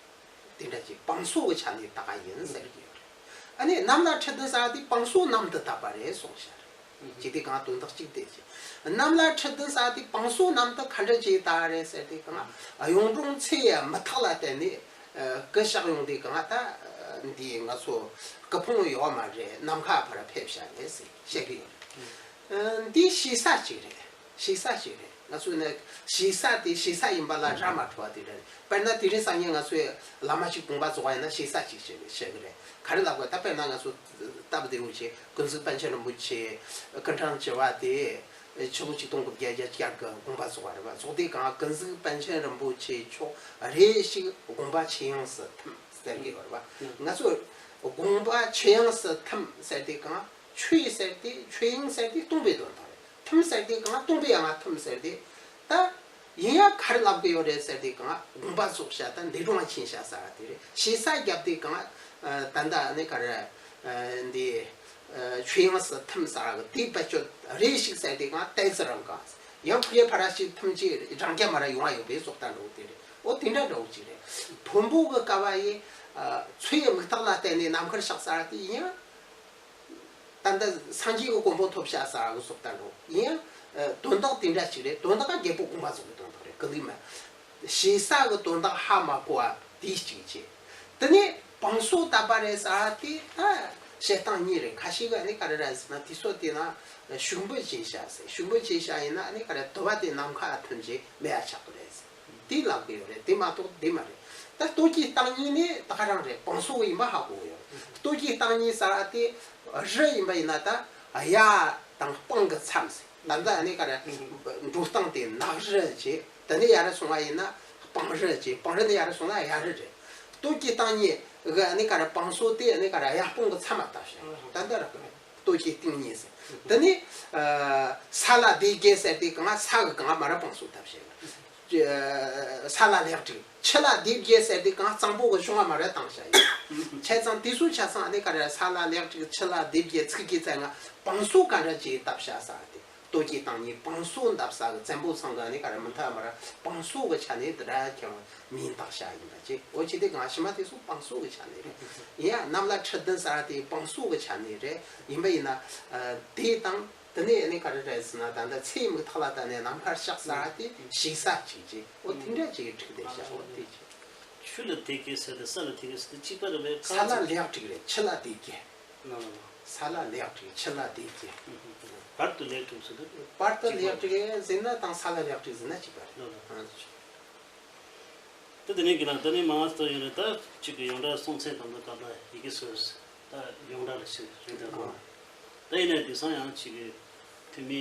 དེ་འདྲ་ཅིག་བང་སོ་གི་ཆ་ནས་བཏགས་པ་ཡིན་ཟེར་གྱི་ཡོད་རེད། ཨ་ནི་གནམ་ལ་ཁྲི་བདུན་ཟེར་བ་དེ་བང་སོ་གནམ་དུ་བཏབ་པ་རེད་གསུངས་ཤག་རེད། ཅིག་དེ་གང་དོན་དག་ཅིག་དེ་ཅིག་གནམ་ལ་ཁྲི་བདུན་ཟེར་བ་དེ་བང་སོ་གནམ་དུ་ག་འདྲ་ཅིག་བཏགས་རེད་ཟེར་དུས་གང་ལ། གཡུང་དྲུང་ཚེ་ཡི་མུ་ཐག་ལ་བརྟེན་ནས་ཨ་སྐུ་གཤེགས་ཡོང་དུས་གང་ལ། ད་འདི་ང་ཚོ་སྐུ་ཕུང་ཡོད་མ་རེད། ནམ་མཁའ་ཕར་ཕེབས་ཤག་རེད་ཟེར་བཤད་ཀྱི་ཡོད་རེད། ཨ་འདི་ཞེ་ས་ཅིག་རེད། ཞེ་ས་ཞིག་རེད། ང་ཚོས་ནི་ཞེ་ས་དེ་ཞེ་ས་ཡིན་པ་ལ་ར་མ་འཕྲོད་པ་དེ་འདྲ་རེད། དཔེར་ན་དེ་རིང་སང་ཉིན་ང་ཚོས་བླ་མ་ཞིག་དགོངས་པ་རྫོགས་པ་ཡིན་ན་ཞེ་ས་ཅིག་བྱེད་བྱེད་གི་རེད། ག་རེ་ལབ་དགོས། ད་དཔེར་ན་ང་ཚོ་སྟབས་བདེ་བོ་བྱས། ཀུན་གཟིགས་པཎ་ཆེན་རིན་པོ་ཆེ་སྐུ་འཕྲེང་བཅུ་པ་དེ་ཕྱི་ལོ་ཆིག་སྟོང་དགུ་བརྒྱ་བརྒྱད་ཅུ་གྱ་དགུ་དགོངས་པ་རྫོགས་པ་རེད་པ། རྫོགས་དུས་གང་ཀུན་གཟིགས་པཎ་ཆེན་རིན་པོ་ཆེ་མཆོག་རེ་ཞིག་དགོངས་པ་ཆོས་དབྱིངས་སུ་ཐིམ་ཟེར་གི་ཡོད་རེད་པ། ང་ཚོ་དགོངས་པ་ཆོས་དབྱིངས་སུ་ཐིམ་ཟེར་དུས་གང་ཆོས་ཟེར་དེ་ཆོས་དབྱིངས་ཟེར་དེ་སྟོང་པའི་དོན་དག་རེད། ཐིམ་ཟེར་དེ་གང་སྟོང་པའི་ཡང་ང་ཐིམ་ཟེར་དེ། ད་ཡིན་ཡང་ག་རེ་ལབ་གི་ཡོད་རེད་ཟེར་དེ་གང་དགོངས་པ་རྫོགས་ཤག་ད་འདས་གྲོངས་ཕྱིན་ཤག་ཟེར་བ་དེ་རེད། ཞེ་ས་བརྒྱབ་དེ་གང་ད་ལྟ་ནི་ག་རེ་འདི་ཆོས་དབྱིངས་སུ་ཐིམ་ཟེར་བ་གི་དེའི་བེད་སྤྱོད་རེ་ཞིག་ཟེར་དེ་གང་ཏོག་ཙམ་རང་གང་ཡང་ཕུགས་ཡེ་ཕ་ར་ཞིག་ཐིམ་གྱི་རང་རྐྱ་མ་ར་ཡོང་བ་ཡོད་པའི་བཟོ་ལྟ་འདྲ་བོ་དེ་རེད། འོ་དེ་འདྲ་འདྲ་བོ་ཅིག་རེད། བོན་པོ་གི་ཀ་བ་ཡི་ཚེ་ཡི་མིག་ཐག་ལ་བལྟས་ནས་ནམ་མཁར་གཤེགས་ཟེར་བ་དེ་ཡིན་ཡང་། ད་ལྟ་སངས་རྒྱས་ཀྱི་གོ་འཕང་ཐོབ་ཤག་ཟེར་བ་གི་བཟོ་ལྟ་འདྲ་བོ་ཡིན་ཡང་། དོན་དག་དེ་འདྲ་ཞིག་རེད། དོན་དག་ག་རྒྱལ་པོ་དགོངས་པ་རྫོགས་པའི་དོན་དག་རེད། ཀུན་གླེང་མ་ཞེ་ས་གི་དོན་དག་ཧ་མ་གོ་བ་དེ་གཅིག་བྱས། དེ་ནས་བང་སོ་བཏབ་པ་རེད་ཟེར་བ་དེ་ད་བཤད་སྟངས་གཉིས་རེད། ཁ་ཤས་ཀྱིས་ནི་ག་རེ་རེད་ཟེར་ན། དུས་ཚོད་དེ་ན་ཤུག་འབུད་བྱས་ཤག་ཟེར། ཤུག་འབུད་བྱས་ཤག་ཡིན་ན་ནི་ག་རེ་དུ་བ་དེ་ནམ་མཁའ་ཐོན་རྗེས་མེ་ཡ་ཆགས་ཀྱི་རེད་ཟེར། དེ་ལབ་གི་ཡོད་རེད། དེ་མ་གཏོགས་དེ་མ་རེད། ད་སྟོད་ཀྱི་སྟེང་གཉིས་ནི་ད་ག་རང་རེད། བང་སོ་ཡིན་པ་ཧ་གོ་གི་ཡོད་རེད། སྟོད་ཀྱི་སྟེང་གཉིས་ཟེར་བ་དེ་རི་ཡིན་པ་ཡིན་ན་ད་གཡའ་དང་སྤང་གི་མཚམས་ཟེར། ད་ལྟ་ནི་ག་རེ་འགྲོ་སྟངས་དེ་ནགས་རི་བྱས། དེ་ནས་ཡར་སོང་བ་ཡིན་ན་སྤང་རི་བྱས། སྤང་རི་ནས་ཡར་སོང་ན་གཡའ་རི་རེད། སྟོད་ཀྱི་སྟེང་གཉིས་གི་ནི་ག་རེ་བང་སོ་དེ་ནི་ག་རེ་གཡའ་སྤང་གི་མཚམས་ལ་བཏབ་ཤག་ད་ལྟ་ར་གི་རེད། སྟོད་ཀྱི་སྟེང་གཉིས་ཟེར། དེ་ནས་ས་ལ་སྡེ་བརྒྱད་ཟེར་དེ་གང་ས་གི་གང་མ་ར་བང་སོ་བཏབ་བྱས། ས་ལ་ལེགས་དྲུག་ཕྱི་ལ་སྡེ་བརྒྱད་ཟེར་དེ་གང་གཙང་པོ་གི་གཞུང་ང་མ་ར་བཏང་བྱས་ཡིན། བྱས་ཙང་དེ་ཚོ་ཆ་ཚང་ཨ་ནི་ག་རེ་ས་ལ་ལེགས་དྲུག་ཕྱི་ལ་སྡེ་བརྒྱད་ཚུར་གྱི་བཙན་ལྔ་བང་སོ་ག་འདྲ་ཅིག་བཏབ་བྱས་ཟེར་དེ། སྟོད་ཀྱི་སྟེང་གཉིས་བང་སོ་བཏབ་ས་གི་བཙན་པོ་ཚང་གི་ཨ་ནི་ག་རེ་མི་མཐའ་མ་ར་བང་སོ་གི་ཆ་ནས་དེ་འདྲ་ཁྱེར་མིང་བཏགས་བྱས་ཡིན་པ་ཅིག་འོ་ཅི་དེ་གང་ཕྱི་མ་དེ་ཚོ་བང་སོ་གི་ཆ་ནས་རེད། ཡིན་ཡང་གནམ་ལ་ཁྲི་བདུན་ཟེར་བ་དེ་བང་སོ་གི་ཆ་ནས་རེད། ཡིན་པ་ཡིན་ན་དེ་དང་། དེ་ནས་ཨ་ནི་ག་རེ་རེད་ཟེར་ན། ད་ལྟ་ཚེ་ཡི་མིག་ཐག་ལ་བལྟས་ནས་ནམ་མཁར་གཤེགས་ཟེར་བ་དེ་ཞེ་ས་གཅིག་ཅེས། འོ་དེ་འདྲ་ཅིག་གྲིག་བསྡད་ཤག་འོ་དེ་ཅིག་ཆུ་ལ་སྡེ་བརྒྱད་ཟེར་དེ་ས་ལ་སྡེ་བརྒྱད་ཟེར་དེ་གཅིག་པ་རེད་པས། ས་ལ་ལེགས་དྲུག་རེད། ཕྱི་ལ་སྡེ་བརྒྱད། ལ་ལ་ལ། ས་ལ་ལེགས་དྲུག་ཕྱི་ལ་སྡེ་བརྒྱད། བར་དུ་ལེགས་དྲུག་ཟེར་དུས། བར་དུ་ལེགས་དྲུག་ཟེར་ན་དང་ས་ལ་ལེགས་དྲུག་ཟེར་ན་གཅིག་པ་རེད། ལ་ལ། ཨ། དེ་དེ་ནས་གི་ལ་དེ་ནས་མང་སྟོན་ཡོད་རེད། ད་གཅིག་གི་ཡོངས་གྲགས་སྲོང་བཙན་སྒམ་པོའི་སྐབས་ལ་ཡི་གེ་སོགས་ད་ཡོངས་གྲགས་ལ་ཞིག་རེད་ད་གོ། ད་ཡིན་ནའི་དེང་སང་ཡང་གཅིག་གི་ཐོན་མི་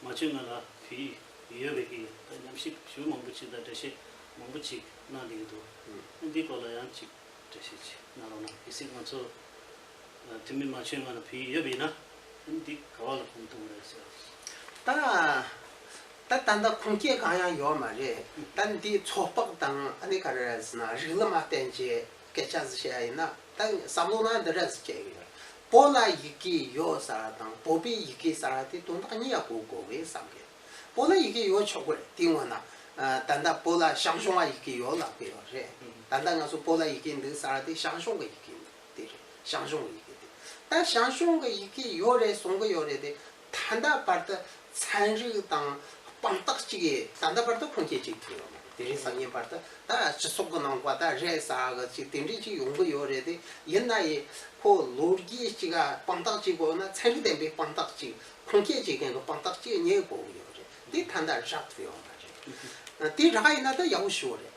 མ་བྱོན་སྔ་ལ་བོད་ཡིག་ཡོད་པའི་གི་ད་ཉམས་ཞིབ་ཞུ་མང་པོ་ཅིག་དང་འགྲེལ་བཤད་མང་པོ་ཅིག་གནང་བསྡད་ཀྱི་འདུག་འདིའི་སྐོར་ལ་ཡང་གཅིག་འགྲེལ་བཤད་ཅིག་གནང་རོགས་གནང་། གལ་སྲིད་ང་ཚོ་ཐོན་མི་མ་བྱོན་སྔ་ལ་བོད་ཡིག་ཡོད་པ་ཡིན་ན་འདི་ག་བ་ལ་གོམས་ཐུབ་ཀྱི་རེད་ཟེར། ད། ད་ད་ལྟ་ཁུངས་སྐྱེལ་གང་ཡང་ཡོད་མ་རེད། ད་འདི་ཚོད་དཔག་དང་ཨ་ནི་ག་རེ་རེད་ཟེར་ན་རིགས་ལམ་མ་བསྟན་བྱས་སྐད་ཆ་ཟིག་བཤད་ཡ་ཡིན་ན། ད་བསམ་བློ་ནང་འདི་འདྲ་ཟིག་སྐྱེ་གི་ཡོད། བོད་ལ་ཡི་གེ་ཡོད་ཟེར་བ་དང་བོད་པའི་ཡི་གེ་ཟེར་བ་དེ་དོན་དག་གཉིས་ཡ་གོ་དགོས་གི་བསམ་གི། བོད་ལ་ཡི་གེ་ཡོད་ཆོག་གི་རེད། དེའི་སྔོན་ན་ད་ལྟ་བོད་ལ་ཞང་ཞུང་བ་ཡི་གེ་ཡོད་ལབ་གི་ཡོད་རེད། ད་ལྟ་ང་ཚོ་བོད་ལ་ཡི་གེ་འདུག་ཟེར་བ་དེ་ཞང་ཞུང་གི་ཡི་གེ་འདུག་དེ་རེད། ཞང་ཞུང་གི་ཡི་གེ་དེ། ད་ཞང་ཞུང་གི་ཡི་གེ་ཡོད་རེད་གསུང་གི་ཡོད་རེད་དེ། ད་ལྟ་བར་དུ་ཚན་རིག་དང་དཔང་རྟགས་གཅིག་གིས་ད་ལྟ་བར་དུ་ཁུངས་སྐྱེལ་གཅིག་ཐུབ་ཡོད་མ་རེད། དེ་རིང་སང་ཉིན་བར་དུ་ད་སྤྱི་ཚོགས་ཀྱི་ནང་ག་ད་རེད་ཟེར་གི་ཅིག་དེ་འདྲས་ཅིག་ཡོང་གི་ཡོད་རེད་དེ། ཡིན་ན་ཡང་ཁོ་ལོ་རྒྱུས་གཅིག་ག་དཔང་རྟགས་གཅིག་དགོས་ན་ཚན་རིག་ལྡན་པའི་དཔང་རྟགས་གཅིག་ཁུངས་སྐྱེལ་བྱེད་མཁན་གྱི་དཔང་རྟགས་གཅིག་རྙེད་དགོས་ཀྱི་ཡོད་རེད། དེ་ད་ལྟ་རག་ཐུབ་ཡོད་མ་རེད། དེ་རག་ཡིན་ན་ད་ཡག་པོ་ཞིག་རེད།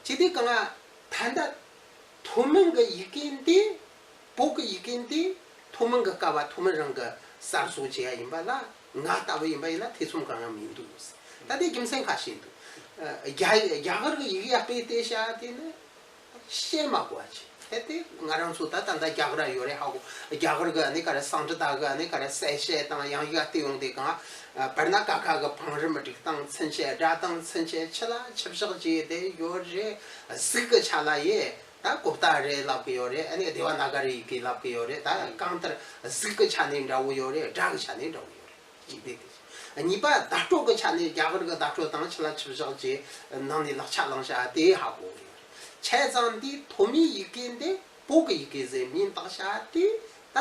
ཅི་སྟེ་གང་ང་ད་ལྟ་ཐུན་མིན་གྱི་ཡི་གེ་འདི། བོད་ཀྱི་ཡི་གེ་འདི་ཐུན་མིན་གྱི་སྐབས་བ་ཐུན་མིན་རང་གི་གསར་བཟོ་བྱས་ཡ་ཡིན་པ་ལ། ང་ལྟ་བུ་ཡིན་པ་ཡིན་ན་ཐེ་ཚོམ་གང་ཡང་མི་འདུག་ད་ལྟའི་རྒྱུ་མཚན་ཁ་ཤས་འདུག་རྒྱ་རྒྱ་གར་གྱི་ཡི་གེ་ཡ་དཔེ་བལྟས་བྱ་དེ་ནི་ བཤད་མ་དགོས་པ་ཅིག་དེ་དེ་ང་རང་ཚོ་ད་ད་ལྟ་རྒྱ་གར་ཡོད་རེད་ཧ་གོ། རྒྱ་གར་གི་ཨ་ནི་ག་རེ་སངས་ཀྲི་ཏ་གི་ཨ་ནི་ག་རེ་གསལ་བཤད་དང་ཡང་ཡིག་བལྟས་ཡོང་དུས་གང་ཨ་དཔེར་ན་ཀ་ཁ་གི་བང་རིམ་སྒྲིག་སྟངས་ཚུན་ཆད་སྒྲ་གདངས་ཚུན་ཆད་ཆི་ལ་ཆི་བཞག་བྱས་དེ་ཡོད་རེད། གཟུགས་ཀྱི་ཆ་ལ་ཡེ་ད་གོ་བརྡ་རེད་ལབ་གི་ཡོད་རེད། ཨ་ནི་དེ་བ་ན་ག་རེ་ཡི་གེ་ལབ་གི་ཡོད་རེད། ད་གང་ལྟར་གཟུགས་ཀྱི་ཆ་ནས་འདྲ་བོ་ཡོད་རེད། སྒྲ་གི་ཆ་ནས་འདྲ་བོ་ཡོད་རེད། གཅིག་དེ་དེ། གཉིས་པ་བརྡ་སྤྲོད་ཀྱི་ཆ་ནས་རྒྱ་གར་གྱི་བརྡ་སྤྲོད་དང་ཆི་ལ་ཆི་བཞག་ཅེས་ནང་ནས་ལག་ཆ་བླངས་བྱ་དེ་ཧ་གོ་གི་ཡོད་རེད། བྱས་ཙང་འདིའི་ཐོན་མིའི་ཡི་གེ་འདི་བོད་ཀྱི་ཡི་གེ་ཟེར་མིང་བཏགས་བྱ་དེ་ད་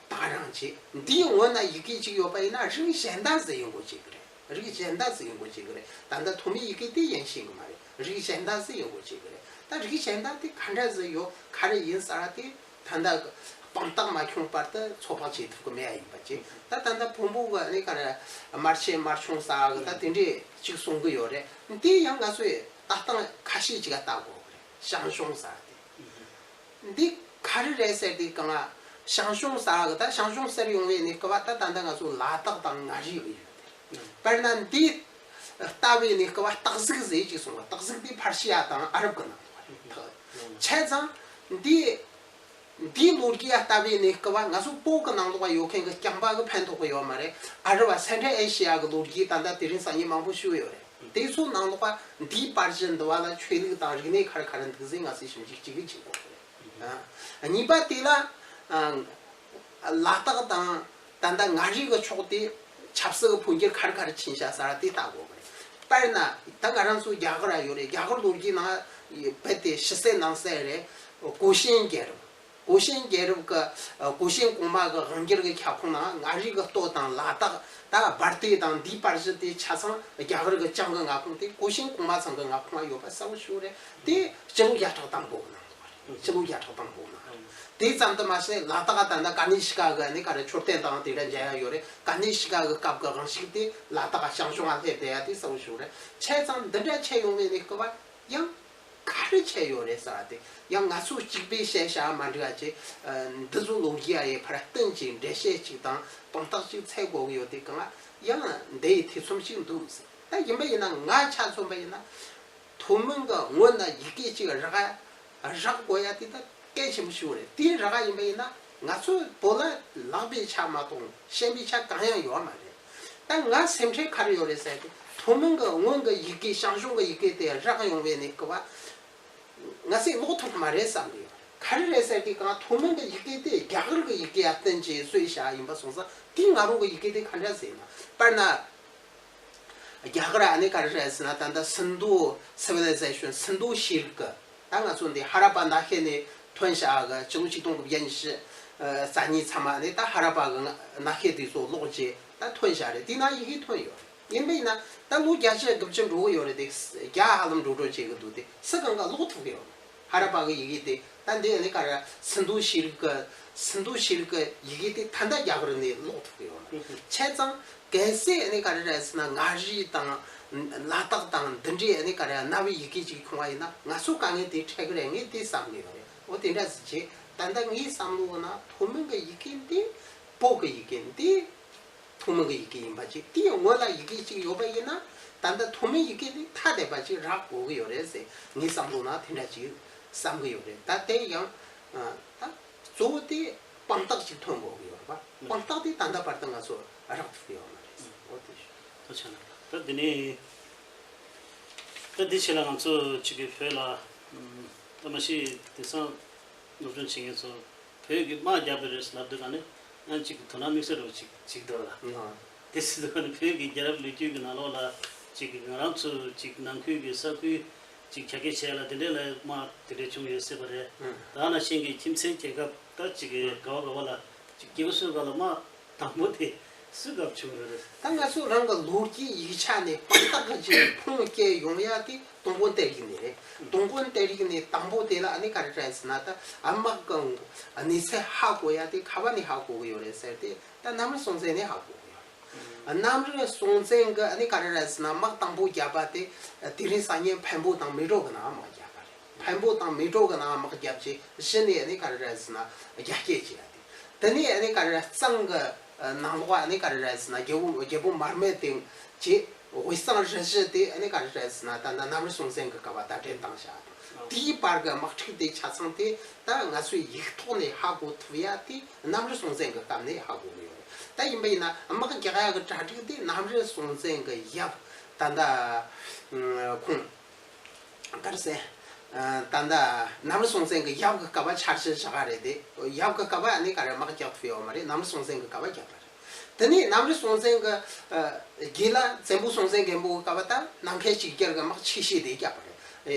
ད་རང་ཅེས་འདིའི་ངོ་ན་ཡི་གེ་གཅིག་ཡོད་པ་ཡིན་ན་རིགས་གཞན་དག་ཟེར་ཡོང་དགོས་ཀྱི་རེད། རིགས་གཞན་དག་ཟེར་ཡོང་དགོས་ཀྱི་རེད། ད་ལྟ་ཐོན་མིའི་ཡི་གེ་དེ་ཡིན་ཤེས་ཀྱི་མ་རེད། རིགས་གཞན་དག་ཟེར་ཡོང་དགོས་ཀྱི་རེད། ད་རིགས་གཞན་དག་དེ་ག་འདྲ་ཟེར་ཡོད་ག་རེ་ཡིན་ཟེར་བ་དེ། ད་ལྟ་དཔང་རྟགས་མ་བྱུང་བར་དུ་ཚོད་དཔག་བྱེད་ཐུབ་ཀྱི་མེད་ཡ་ཡིན་པ་ཅིག་ད་ད་ལྟ་བོན་པོ་གི་ཨ་ནི་ག་རེ་དམར་ཆེན་དམར་ཆུང་ཟེར་གི་ད་དེ་འདྲས་ཅིག་གསུང་གི་ཡོད་རེད། དེ་ཡང་ང་ཚོས་ལྟ་སྟངས་ཁ་ཤས་ཅིག་ལ་ལྟ་དགོས་གི་རེད། ཞང་ཞུང་ཟེར་དེ་འདི་ག་རེ་རེད་ཟེར་དུས་གང་ལ་ཞང་ཞུང་ཟེར་གི་ད་ཞང་ཞུང་ཟེར་ཡོང་བའི་ནི་སྐབས་ད་ད་ལྟ་ང་ཚོ་ལ་དྭགས་དང་མངའ་རིས་གི་ཡོད་དེ། དཔེར་ན་འདི་ལྟ་བའི་ནི་སྐབས་སྟག་གཟིག་ཟེར་ཅིག་གསུངས་པ། སྟག་གཟིག་འདི་ཕར་ཤི་ཡ་དང་ཨ་རབ་གི་ནང་དུ་བ་རེད། བྱས་ཙང་འདི་འདིའི་ལོ་རྒྱུས་ལྟ་བའི་ནི་སྐབས་ང་ཚོ་བོད་གི་ནང་དུ་བ་ཡོད་མཁན་གི་རྐྱང་པ་གི་ཕན་ཐོགས་གི་ཡོད་མ་རེད། ཨ་རབ་བ་སེན་ཊྲལ་ཨེ་ཤི་ཡ་གི་ལོ་རྒྱུས་ད་ལྟ་དེ་རིང་སང་ཉིན་མང་པོ་ཞིག་ཡོད་རེད། དེ་ཚོ་ནང་དུ་བ་འདིའི་པར་གཞི་འདི་བ་ལ་ཆོས་ལུགས་དང་རིག་གནས་ག་རེ་ག་རེ་འདུག་ཟེར་ང་ཚོས་ཞིབ་འཇུག་ཅིག་གི་བྱེད་དགོས་རེད། ཨ། གཉིས་པ་དེ་ལ་ཨ། ལ་དྭགས་དང་ད་ལྟ་མངའ་རིས་ཀྱི་ཕྱོགས་དེ་ཆབ་སྲིད་ཀྱི་འཕོ་འགྱུར་ག་རེ་ག་རེ་ཕྱིན་བཞག་ཟེར་བ་དེ་ལྟ་དགོས་པ་རེད། དཔེར་ན་ད་ང་རང་ཚོ་རྒྱ་གར་ཡོད་རེད། རྒྱ་གར་ལོ་རྒྱུས་ནང་རྦད་དེ་ཕྱི་གསལ་ནང་གསལ་རེད། གོ་ཤན་རྒྱལ་རབས། གོ་ཤན་རྒྱལ་རབས་ཀྱི་གོ་ཤན་གོང་མ་གི་དབང་སྒྱུར་གྱི་ཁྱབ་ཁོངས་ནང་མངའ་རིས་ཀྱི་སྟོད་དང་ལ་དྭགས་ད་སྦལ་ཏི་དང་འདིའི་པར་གཞི་དེ་ཆ་ཚང་རྒྱ་གར་གྱི་བྱང་གི་མངའ་ཁོངས་དེ་གོ་ཤན་གོང་མ་ཚང་གི་མངའ་ཁོངས་ལ་ཡོད་པ་གསལ་པོ་ཞིག་རེད། དེ་སྤྱི་ལོ་བརྒྱ་ཕྲག་དང་པོ་གི་ནང་དུ་བ་རེད། སྤྱི་ལོ་བརྒྱ་ཕྲག་དང་པོ་ནང་། དེ་ཙམ་དུ་མ་ཟད་ལ་དྭགས་ད་ལྟ་ཀ་ནི་ཤི་ཀ་གི་ནི་ག་རེ་མཆོད་རྟེན་དང་དེ་འདྲ་མཇལ་ཡ་ཡོད་རེད། ཀ་ནི་ཤི་ཀ་གི་སྐབས་ཀྱི་དབང་ཤུགས་དེ་ལ་དྭགས་ཞང་ཞུང་ང་སླེབས་བསྡད་ཡ་དེ་གསལ་པོ་ཞིག་རེད། བྱས་ཙང་འདི་འདྲ་བྱས་ཡོང་བའི་ནི་སྐབས་ཡང་ག་རེ་བྱས་ཡོད་རེད་ཟེར་བ་དེ་ཡང་ང་ཚོ་གཅིག་པའི་བཤད་བྱ་མ་འགྲིག་པ་ཅིག་འདི་ཚོ་ལོ་རྒྱུས་ཡ་ཡི་ཕར་བསྟུན་ཅིག་འགྲེལ་བཤད་ཅིག་དང་དོན་དག་ཅིག་འཚོལ་དགོས་ཀྱི་ཡོད་དེ་གང་ཡང་འདི་ཡི་ཐེ་ཚོམ་ཅིག་འདུག་ཟེར། ད་ཡིན་པ་ཡིན་ན་ང་ཆ་མཚོན་པ་ཡིན་ན། ཐུན་མོང་གི་སྔོན་ན་ཡི་གེ་གཅིག་རག་རག་དགོས་ཡ་དེ་ད་གལ་ཆེན་པོ་ཞིག་རེད། དེ་རག་ཡིན་པ་ཡིན་ན་ང་ཚོ་བོད་ལ་ལག་པའི་ཆ་མ་གཏོགས་ཤན་པའི་ཆ་གང་ཡང་ཡོད་མ་རེད། ད་ང་སེམས་ཁྲལ་ག་རེ་ཡོད་རེད་ཟེར་དུས་ཐུན་མོང་གི་སྔོན་གྱི་ཡི་གེ་ཞང་ཞུང་གི་ཡི་གེ་དེ་རག་ཡོང་བའི་ནི་སྐུ་བ་ང་སེམས་ཀློག་ཐུབ་ཀྱི་མ་རེད་བསམ་གི་ཡོད། ག་རེ་རེད་ཟེར་དུས་གང་ཐུན་མོང་གི་ཡི་གེ་དེ་རྒྱ་གར་གྱི་ཡི་གེ་ཡར་བསྟན་གྱི་བཟོས་བཞག་ཡིན་པ་སོང་ཙང་དེ་ང་རང་གི་ཡི་གེ་དེ་ག་འདྲ་ཟེར་ན། དཔེར་ན། རྒྱ་གར་ཨ་ནི་ག་རེ་རེད་ཟེར་ན་ད་ལྟ་སིན་དྷུ་སི་ཝི་ལི་ཛེ་ཤན་སིན་དྷུ་ཤེལ་དཀར་ད་ང་ཚོ་འདི་ཧ་ར་པ་ནགས་ཤོད་ནས་ཐོན་བཞག་གི་སྤྱི་ལོ་ཆིག་སྟོང་དགུ་བརྒྱ་ཉི་ཤུ་རྩ་གཉིས་ཙམ་ཨ་ནི་ད་ཧ་ར་པ་གི་ནགས་ཤོད་དེ་ཚོ་ཀློག་རྗེས་ད་ཐོན་བཞག་རེད། དེ་ན་ཡི་གེ་ཐོན་ཡོད། ཡིན་པ་ཡིན་ན་ད་ལོ་བརྒྱད་ཅུ་དགུ་བཅུ་འགྲོ་གི་ཡོད་རེད་དེ་རྒྱ་ཧ་ལམ་འགྲོ་འགྲོ་བྱེད་གི་འདུག་དེ་སུ་གང་ག་ཀློག་ཐུབ་གི་ཡོད། ཧ་ར་པ་གི་ཡི་གེ་དེ་ད་འདི་ཨ་ནི་ག་རེ་སིན་དྷུ་ཤེལ་དཀར་སིན་དྷུ་ཤེལ་དཀར་ཡི་གེ་དེ་ད་ལྟ་རྒྱ་གར་ནས་ཀློག་ཐུབ་གི་ཡོད་མ་རེད། བྱས་ཙང་གལ་སྲིད་ཨ་ནི་ག་རེ་རེད་ཟེར་ན་མངའ་རིས་དང་ལ་དྭགས་དང་འདི་འདྲའི་ཨ་ནི་ག་རེ་གནའ་བོའི་ཡི་གེ་ཅིག་མཐོང་བ་ཡིན་ན་ང་ཚོ་དཀའ་ངལ་དེ་འཕྲད་གི་རེད། ངས་དེ་བསམ་གི་ཡོད་རེད། འོ་དེ་འདྲ་ཟིག་བྱས་ད་ལྟ་ངའི་བསམ་བློ་ན་ཐུན་མོང་གི་ཡི་གེ་འདི་བོད་ཀྱི་ཡི་གེ་འདི། ཐུན་མོང་གི་ཡི་གེ་ཡིན་པ་ཅིག་དེའི་སྔོན་ལ་ཡི་གེ་ཅིག་ཡོད་པ་ཡིན་ན་ད་ལྟ་ཐུན་མོང་ཡི་གེ་དེ་ཐ་དད་པ་ཅིག་རག་དགོས་ཀྱི་ཡོད་རེད་ཟེར་ངའི་བསམ་བློ་ནང་དེ་འདྲ་ཅིག་བསམ་གྱི་ཡོད་རེད། ད་དེ་ཡང་ད་གཙོ་བོ་དེ་དཔང་རྟགས་ཅིག་ཐོན་དགོས་ཀྱི་ཡོད་རེད་པ། དཔང་རྟགས་དེ་ད་ལྟ་བར་དུ་ང་ཚོ་རག་ཐུབ་ཀྱི་ཡོད་མ་རེད། འོ་དེ་ཞུ། ཐུགས་རྗེ་གནང་། ད་དེ་ནས་ད་དེ་ཆེད་ལ་ང་ཚོ་ཅིག་གི་བོད་ལ་ད་མ་གཞི་དེང་སང་སློབ་སྦྱོང་བྱེད་མཁན་ཚོ། བོད་ཀྱི་དམག་རྒྱབ་པ་རེད་ལབ་དུས་ག་ནས་ཡང་ཅིག་དོ་སྣང་དམིགས་བསལ་རོ་ཅིག་ཅིག་འདུག་ལ། ཨ། དེ་སྲིད་དུ་ག་ནས་བོད་ཀྱི་རྒྱལ་རབས་ལོ་རྒྱུས་ཀྱི་ནང་ལོགས་ལ་ཅིག་ང་རང་ཚོ་ཅིག་ནང་ཁུལ་གྱི་ས་ཁུལ་ཅིག་རྒྱ་སྐྱེད་བྱས་ལ་དེ་འདྲས་ལ་དམག་དེ་འདྲས་བྱུང་ཡོད་སྲིད་པ་རེད། ཨ། ད་ནང་བཞིན་གྱི་ཁྱིམ་མཚེས་རྒྱལ་ཁབ་ད་ཅིག་གི་ཨ་ག་བ་ག་བ་ལ་ཅིག་སྐྱེ་བོ་སུ་ག་ལ་དམག་དང་པོ་དེ་སུ་ག་བྱུང་ཡོད་རེད། ད་ང་ཚོ་རང་གི་ལོ་རྒྱུས་ཡིག་ཆ་ནས་དཔང་རྟགས་ཀྱི་ཅིག་ཕུང་སྐྱེལ་ཡོང་ཡ་དེ། སྟོང་དཔོན་གཏེར་ཡིག་ནས་རེད། སྟོང་དཔོན་གཏེར་ཡིག་ནས་དང་པོ་དེ་ལ་ཨ་ནི་ག་རེ་རེད་ཟེར་ན་ད་ཨ་དམག་གི་གནས་ཚད་ཧ་གོ་ཡ་དེ་ག་བ་ནས་ཧ་གོ་གི་ཡོད་རེད་ཟེར་ཏེ་ད་གནམ་རི་སྲོང་བཙན་ནས་ཧ་གོ་གི་ཡོད་རེད། གནམ་རི་སྲོང་བཙན་གི་ཨ་ནི་ག་རེ་རེད་ཟེར་ན་དམག་དང་པོ་བརྒྱབ་པ་དེ་དེ་རིང་སང་ཉིན་འཕན་པོ་དང་མལ་གྲོ་གི་ནང་དམག་བརྒྱབ་པ་རེད། འཕན་པོ་དང་མལ་གྲོ་གི་ནང་དམག་བརྒྱབ་རྗེས་གཞི་ནས་ཨ་ནི་ག་རེ་རེད་ཟེར་ན་རྒྱ་སྐྱེད་བྱས་ཡ་དེ། དེ་ནས་ཨ་ནི་ག་རེ་རེད་གཙང་གི་ནང་ལོགས་ཨ་ནི་ག་རེ་རེད་ཟེར་ན་རྒྱལ་པོ་རྒྱལ་པོ་མར་མེ་དེ་བྱས། དབུས་གཙང་རུ་བཞི་དེ་ཨ་ནི་ག་རེ་རེད་ཟེར་ན། ད་ལྟ་གནམ་རི་སྲོང་བཙན་གྱི་སྐབས་བརྡ་འཕྲིན་བཏང་བཞག་དང་། དེའི་བར་གྱི་དམག་འཁྲུག་དེ་ཆ་ཚང་དེ་ད་ང་ཚོས་ཡིག་ཐོག་ནས་ཧ་གོ་ཐུབ་ཡ་དེ་གནམ་རི་སྲོང་བཙན་གྱི་སྐབས་ནས་ཧ་གོ་གི་ཡོད་རེད། ད་ཡིན་པ་ཡིན་ན་དམག་རྒྱག་ཡ་གི་གྲ་སྒྲིག་དེ་གནམ་རི་སྲོང་བཙན་གྱི་ཡབ་ད་ལྟ་ཁོང་ག་རེ་ཟེར། ད་ལྟ་གནམ་རི་སྲོང་བཙན་གྱི་ཡབ་ཀྱི་སྐབས་ཆ་རྐྱེན་བཞག་ག་རེད་དེ། ཡབ་ཀྱི་སྐབས་ཨ་ནི་ག་རེ་དམག་རྒྱག་ཐུབ་ཡོད་མ་རེད། གནམ་རི་སྲོང་བཙན་གྱི་སྐབས་རྒྱག་པ་རེད། དེ་ནས་གནམ་རི་སྲོང་བཙན་གྱི་རྗེས་ལ་བཙན་པོ་སྲོང་བཙན་སྒམ་པོ་གི་སྐབས་ད་ནམ་མཁའི་གཅིག་གྱུར་གྱི་དམག་ཆེ་ཤོས་དེ་རྒྱག་པ་རེད།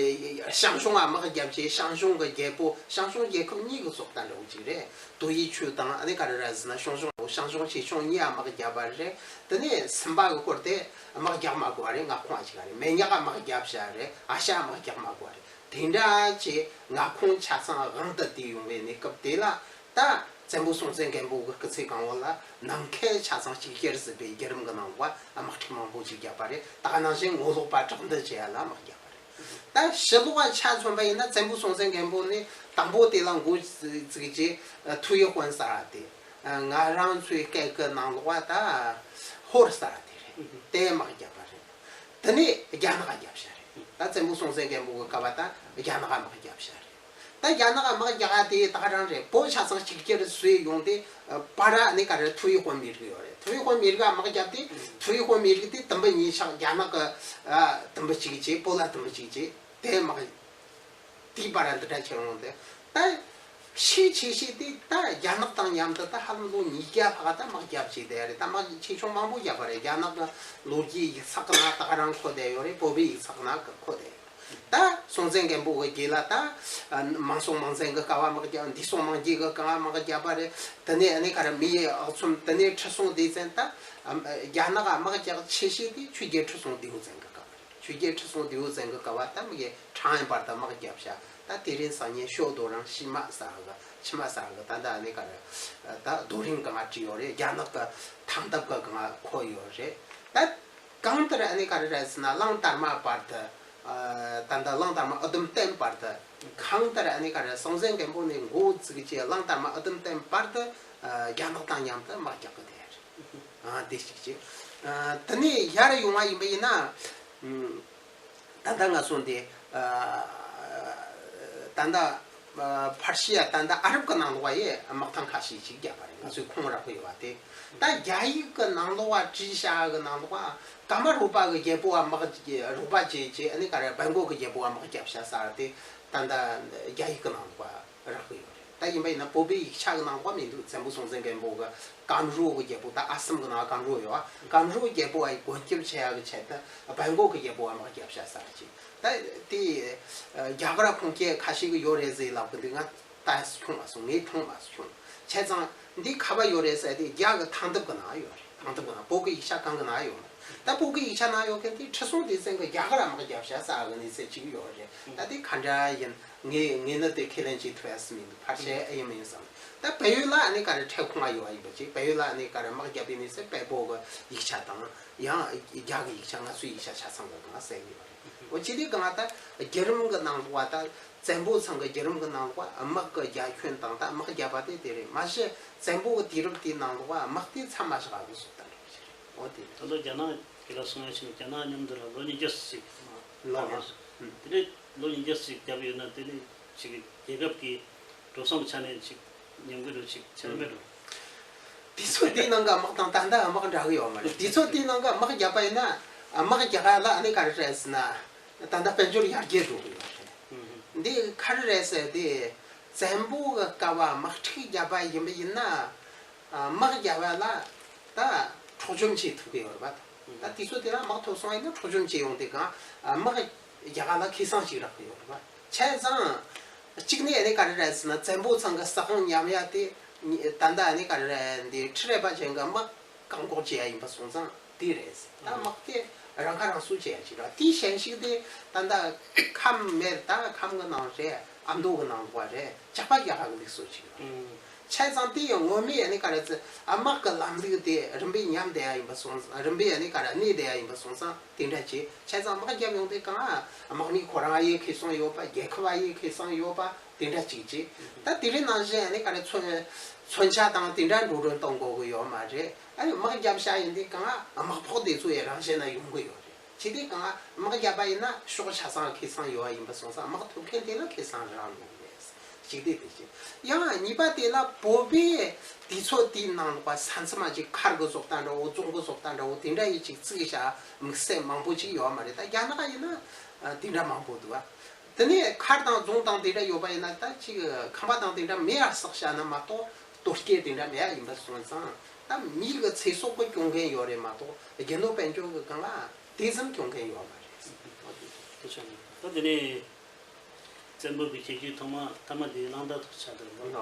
ཞང་ཞུང་ང་དམག་རྒྱབ་བྱས། ཞང་ཞུང་གི་རྒྱལ་པོ། ཞང་ཞུང་རྒྱལ་ཁབ་གཉིས་ཀྱི་ཚོགས་དང་འདྲ་བོ་ཅིག་རེད། དོ་ཡི་ཆུ་དང་ཨ་ནི་ག་རེ་རེད་ཟེར་ན་ཞང་ཞུང་ཞང་ཞུང་ཆེ་ཆུང་གཉིས་ཀ་དམག་རྒྱབ་པ་རེད། དེ་ནས་སུམ་པ་གི་སྐོར་དེ་དམག་རྒྱག་མ་དགོས་པ་རེད། མངའ་ཁོངས་ཨ་ཅིག་ག་རེད། མེ་ཉག་ག་དམག་རྒྱབ་བྱ་རེད། ཨ་ཤ་དམག་རྒྱག་མ་དགོས་པ་རེད། དེ་འདྲ་ཅིག་མངའ་ཁོངས་ཆ་ཚང་དབང་དུ་བསྡུས་ཡོང་བའི་གནས་སྐབས་དེ་ལ་ད་བཙན་པོ་སྲོང་བཙན་སྒམ་པོ་གི་སྐུ་ཚེ་གང་བོ་ལ་ནམ་མཁའི་ཆ་ཚང་གཅིག་གྱུར་ཟེར་བའི་བརྒྱུད་རིམ་གྱི་ནང་ལ་དམག་འཁྲུག་མང་པོ་ཅིག་བརྒྱབ་པ་རེད། ད་ག་ནང་བཞིན་ངོ་ལོག་པ་དྲག་འདུལ་བྱེད་ཡ་ལ་དམག་བརྒྱབ་པ་རེད། ད་ཕྱི་ལོགས་ཆ་མཚོན་པ་ཡིན་ན་བཙན་པོ་སྲོང་བཙན་སྒམ་པོ་ནི་དང་པོ་དེ་ལ་འགོ་བཙུགས་རྗེས་ཐུ་ཡི་དཔོན་ཟེར་བ་དེ། ང་རང་ཚོའི་སྐད་ཀྱི་ནང་ལོགས་ད་ཧོར་ཟེར་བ་དེ་རེད། དེ་དམག་བརྒྱབ་པ་རེད། དེ་ནས་རྒྱ་ནག་རྒྱབ་བྱ་རེད། ད་བཙན་པོ་སྲོང་བཙན་སྒམ་པོ་གི་སྐབས་ད་རྒྱ་ནག་དམག་རྒྱབ་བྱ་རེད། ད་རྒྱ་ནག་དམག་རྒྱག་ཡ་དེ་ད་ག་རང་རེད། བོད་ཆ་ཚང་གཅིག་གྱུར་བཟོས་ཡོང་དེ་བར་ཨ་ནི་ག་རེ་ཐུ་ཡི་དཔོན་མི་རིགས་ཡོད་རེད། ཐུ་ཡི་དཔོན་མི་རིགས་དམག་རྒྱབ་དེ་ཐུ་ཡི་དཔོན་མི་རིགས་དེ་དུམ་བུ་གཉིས་ཆགས། རྒྱ་ནག་གི་དུམ་བུ་གཅིག་བྱས། བོད་ལ་དུམ་བུ་གཅིག་བྱས། དེ་དམག་དེའི་བར་འདི་འདྲ་ཁྱེར་འོང་དེ། ད་ཤས་ཆེ་ཤོས་དེ་ད་རྒྱ་ནག་དང་མཉམ་དུ་ད་ཧ་ལམ་ལོ་ཉིས་བརྒྱ་ལྷག་ད་དམག་རྒྱབ་བྱས་བསྡད་རེད། ད་དམག་ཆེ་ཆུང་མང་པོ་རྒྱབ་པ་རེད། རྒྱ་ནག་གི་ལོ་རྒྱུས་ཡིག་ཚགས་ནང་ད་ག་རང་འཁོད་བསྡད་ཡོད་རེད། བོད་པའི་ཡིག་ཚགས་ནང་འཁོད་བསྡད་ཡོད། ད་སྲོང་བཙན་སྒམ་པོ་གི་རྗེས་ལ་ད་མང་སྲོང་མང་བཙན་གི་སྐབས་དམག་རྒྱབ། འདས་སྲོང་མང་རྒྱལ་གི་སྐབས་དམག་རྒྱབ་པ་རེད། དེ་ནས་ཨ་ནི་ག་རེ་མི་ཡི་ཨག་ཚོམ། དེ་ནས་ཁྲི་སྲོང་ལྡེ་བཙན། ད་རྒྱ་ནག་དམག་རྒྱག་ཆེ་ཤོས་དེ་ཆོས་རྒྱལ་ཁྲི་སྲོང་ལྡེའུ་བཙན་གི་སྐབས་རེད། ཆོས་རྒྱལ་ཁྲི་སྲོང་ལྡེའུ་བཙན་གྱི་སྐབས་ད་མི་གི་ཁྲང་ཨན་བར་དུ་དམག་རྒྱབ་བྱ། ད་དེ་རིང་སང་ཉིན་ཞོ་རྡོ་རིང་ཤི་མ་ཟེར་གི། ཤི་མ་ཟེར་གི། ད་ད་ནི་ག་རེ་ད་རྡོ་རིང་གང་བྲིས་ཡོད་རེད། རྒྱ་ནག་གི་ཐང་སྟབས་གི་གང་འཁོད་ཡོད་རེད། ད་གང་ལྟར་ཨ་ནི་ག་རེ་རེད་ཟེར་ན་གླང་དར་མ་བར་དུ། ད་ད་གླང་དར་མ་ཨུ་དུམ་བསྟན་བར་དུ། གང་ལྟར་ཨ་ནི་ག་རེ་སྲོང་བཙན་སྒམ་པོ་ནས་འགོ་བཙུགས་རྗེས་གླང་དར་མ་ཨུ་དུམ་བསྟན་བར་དུ་རྒྱ་ནག་དང་མཉམ་དུ་དམག་རྒྱག་གི་དེ་རེད། ཨ་དེ་གཅིག་བྱས། ཨ་དེ་ནས་ཡར་ཡོང་བ་ཡིན་པ་ཡིན་ན། ཨ་ད་ལྟ་ང་ཚོ་འདི་ཨ་ད་ལྟ་ཨ་ཕར་ཤི་ཡ་ད་ལྟ་ཨ་རབ་ཀྱི་ནང་ལོགས་ཡི་དམག་ཐང་ཁ་ཤས་ཅིག་བརྒྱབ་པ་རེད། ང་ཚོས་ཁུངས་རག་གི་ཡོད་པ་དེ། ད་རྒྱ་ཡིག་གི་ནང་ལོགས་བྲིས་བཞག་གི་ནང་ལོགས་ཀརྨ་རོ་པ་གི་རྒྱལ་པོ་བ་དམག་རོ་པ་བྱས་བྱས། ཨ་ནི་ག་རེ་བལ་འགོག་གི་རྒྱལ་པོ་བ་དམག་རྒྱབ་བྱ་ཟེར་དེ། ད་ལྟ་རྒྱ་ཡིག་གི་ནང་ལོགས་རག་གི་ཡོད་རེད། ད་ཡིན་པ་ཡིན་ན་བོད་པའི་ཡིག་ཆ་གི་ནང་ལོགས་མི་འདུག་བཙན་པོ་སྲོང་བཙན་སྒམ་པོ་གི་ཀམ་རོ་གི་རྒྱལ་པོ། ད་ཨ་སམ་གི་ནང་ཀམ་རོ་ཡོད་པ། ཀམ་རོ་རྒྱལ་པོ་བ་ཡི་མགོན་སྐྱབས་བྱེད་ཡ་གི་ཆེད་དུ་བལ་འགོག་གི་རྒྱལ་པོ་བ་དམག་རྒྱབ་བྱ་ཟེར་ཅིག་ད་དེ་རྒྱ་གར་ཁུངས་སྐྱེལ་ཁ་ཤས་ཀྱི་ཡོད་རེད་ཟེར་ལབ་གི་འདུག་ང་ད་ཁྱོང་མ་སོང་། ངས་མཐོང་མ་སོང་། བྱས་ཙང་འདི་ག་པར་ཡོད་རེད་ཟེར་དུས་རྒྱ་གི་ཐང་སྟབས་གི་ནང་ཡོད་རེད། ཐང་སྟབས་གི་ནང་། བོད་གི་ཡིག་ཆ་གང་གི་ནང་ཡོད་མ་རེད། ད་བོད་གི་ཡིག་ཆ་ནང་ཡོད་མཁན་དེ་ཁྲི་སྲོང་ལྡེ་བཙན་གི་རྒྱ་གར་དམག་རྒྱབ་བྱ་ཟེར་གི་གནས་ཚུལ་ཅིག་ཡོད་རེད། ད་དེ་ག་འདྲ་ཡིན། ངས་ངས་ནི་དེ་ཁས་ལེན་བྱེད་ཐུབ་ཡ་ཟིག་མི་འདུག་ཕལ་ཆེར་ཨེ་ཡིན་མ་ཡིན་བསམ། ད་བལ་ཡུལ་ལ་ཨ་ནི་ག་རེ་འཕྲལ་ཁུངས་ཡོད་པ་ཡིན་པ་ཅིག་བལ་ཡུལ་ལ་ཨ་ནི་ག་རེ་དམག་རྒྱབ་པའི་གནས་ཚུལ་བལ་པོ་གི་ཡིག་ཆ་དང་། ཡང་རྒྱ་གི་ཡིག་ཆ། ང་ཚོའི་ཡིག་ཆ་ཆ་ཚང་གི་གང་གསལ་ཡོད་རེད། འོ་ཅི་སྟེ་གང་ད་བརྒྱུད་རིམ་གི་ནང་ལོགས་ད་བཙན་པོ་ཚང་གི་བརྒྱུད་རིམ་གི་ནང་ལོགས་དམག་གི་རྒྱ་ཁྱོན་དང་ད་དམག་རྒྱབ་པ་དེ་དེ་རེད། མ་གཞི་བཙན་པོ་གི་དུས་རབས་དེའི་ནང་ལོགས་དམག་དེ་མཚམས་མ་བཞག་གི་བཟོ་ལྟ་འདྲ་བོ་ཞིག་རེད། འོ་དེ་རེད། ད་ལོ་རྒྱ་ནག་གི་ལ་སོང་ཡ་ཕྱིན། རྒྱ་ནག་མཉམ་དུ་ལ་ལོ་ཉིས་བརྒྱ་ཞིག་ལོ་ལ་དེ་ནས་ལོ་ཉིས་བརྒྱ་ཞིག་བརྒྱབ་ཡོད་ན་དེ་ནས་ཅིག་རྒྱལ་ཁབ་ཀྱི་འགྲོ་སོང་གི་ཆ་ནས་ཅིག་ཉམས་གི་འགྲོ་ཅིག་ཆེར་མེད་འགྲོ། དུས་ཚོད་དེའི་ནང་གི་དམག་དང་ད་ལྟ་དམག་འདྲ་གི་ཡོད་མ་རེད། དུས་ཚོད་དེའི་ནང་གི་དམག་བརྒྱབ་པ་ཡིན་ན་དམག་རྒྱག་ཡ་ལ་ཨ་ནི་ག་རེ་རེད་ཟེར་ན། ད་ལྟ་དཔལ་འབྱོར་ཡར་རྒྱས་འགྲོ་གི་ཡོད་རེད། འདི་ག་རེ་རེད་ཟེར་དེ། བཙན་པོ་གི་སྐབས་དམག་འཁྲུག་བརྒྱབ་པ་ཡིན་པ་ཡིན་ན། དམག་རྒྱག་པ་ལ་ད་འཕྲོག་བཅོམ་བྱེད་ཐུབ་ཀྱི་ཡོད་རེད་པ། ད་དུས་ཚོད་དེ་ལ་དམག་ཐོབ་སོང་ཡིན་ན་འཕྲོག་བཅོམ་བྱེད་ཡོང་དུས་གང་དམག་རྒྱག་པ་ལ་ཁེ་བཟང་ཞིག་རག་གི་ཡོད་རེད་པ། བྱས་ཙང་གཅིག་ནས་ཨ་ནི་ག་རེ་རེད་ཟེར་ན། བཙན་པོ་ཚང་གི་ས་ཁང་ཉམས་ཡ་དེ་ད་ལྟ་ཨ་ནི་ག་རེ་རེད། འདི་ཁྲི་རལ་པ་ཅན་གྱི་དམག་བཀག་འགོག་བྱེད་ཡ་ཡིན་པ་སོང་ཙང་དེ་རེད། ད་དམག་དེ་རང་ཁ་རང་གསོ་བྱེད་ཡ་ཅིག་རེད། དེའི་ཞེན་ཞིག་དེ་ད་ལྟ་ཁམས་མེད། ད་ཁམས་ཀྱི་ནང་རེད། ཨ་མདོ་གི་ནང་ལོགས་རེད། ཇག་པ་རྒྱག་ག་གི་ལུགས་སྲོལ་ཅིག་ཡོད། བྱས་ཙང་དེ་ཡང་ངོ་མས་ཨ་ནི་ག་རེ་ཟེར། དམག་གི་ལམ་ལུགས་དེ་རིམ་པས་ཉམས་བསྡད་ཡ་ཡིན་པ་སོང་། རིམ་པས་ཨ་ནི་ག་རེ་གནས་བསྡད་ཡ་ཡིན་པ་སོང་ཙང་དེ་འདྲ་བྱས། བྱས་ཙང་དམག་རྒྱབ་ཡོང་དུས་གང་དམག་མི་ཁོ་རང་ཡི་ཁེ་བཟང་ཡོད་པ། རྒྱལ་ཁབ་ཡི་ཁེ་བཟང་ཡོད་པ་དེ་འདྲ་ཅིག་བྱས། ད་དེ་རིང་ནང་བཞིན་ཨ་ནི་ག་རེ་མཚོན་མཚོན་ཆ་དང་དེ་འདྲ་འགྲོ་གྲོན་གཏོང་དགོས་གི་ཡོད་མ་རེད། ཨ་ནི་དམག་རྒྱབ་བཞག་ཡིན་དུས་གང་དམག་ཕོགས་དེ་ཚོ་ཡི་རང་བཞིན་ན་ཡོང་གི་ཡོད་རེད། གཅིག་དེ་གང་དམག་བརྒྱབ་པ་ཡིན་ན་ཕྱོགས་ཆ་ཚང་ཁེ་བཟང་ཡོད་པ་ཡིན་པ་སོང་ཙང་དམག་ཐུབ་མཁན་དེ་ལ་ཁེ་བཟང་རག་འགྲོ་གི་རེད། གཅིག་དེ་དེ་བཞིན། ཡང་གཉིས་པ་དེ་ལ་བོད་པའི་དུས་ཚོད་དེའི་ནང་ལ་ས་མཚམས་མ་ཅིག་མཁར་གི་བཟོ་ལྟ་འདྲ་བོ་རྫོང་གི་བཟོ་ལྟ་འདྲ་བོ་དེ་འདྲ་ཡི་ཅིག་བརྩིགས་བཞག་དམིགས་བསལ་མང་པོ་ཅིག་ཡོད་མ་རེད། ད་རྒྱ་ནག་ཡིན་ན་དེ་འདྲ་མང་པོ་འདུག་བ། དེ་ནས་མཁར་དང་རྫོང་དང་དེ་འདྲ་ཡོད་པ་ཡིན་ན་ད་ཅིག་ཁང་པ་དང་དེ་འདྲ་མེ་ཡར་བསགས་བཞག་ན་མ་གཏོགས་གཏོར་སྐྱེལ་དེ་འདྲ་མེད་ཡ་ཡིན་པ་སོང་ཙང་ད་མི་གི་ཚེ་སྲོག་གི་སྐྱོན་མཁན་ཡོད་རེད་མ་གཏོགས་དགེ་འདུན་དཔལ་འབྱོར་གི་གང་ལ་དེ་ཙམ་སྐྱོན་མཁན་ཡོད་མ་རེད། ད་དེ་ནས་བཙན་པོ་གི་ཁྱད་ཆོས་ཐོག་མ་ཐ་མ་དེ་གླང་དར་ཐོག་ཆགས་འདུག་ལ། ད་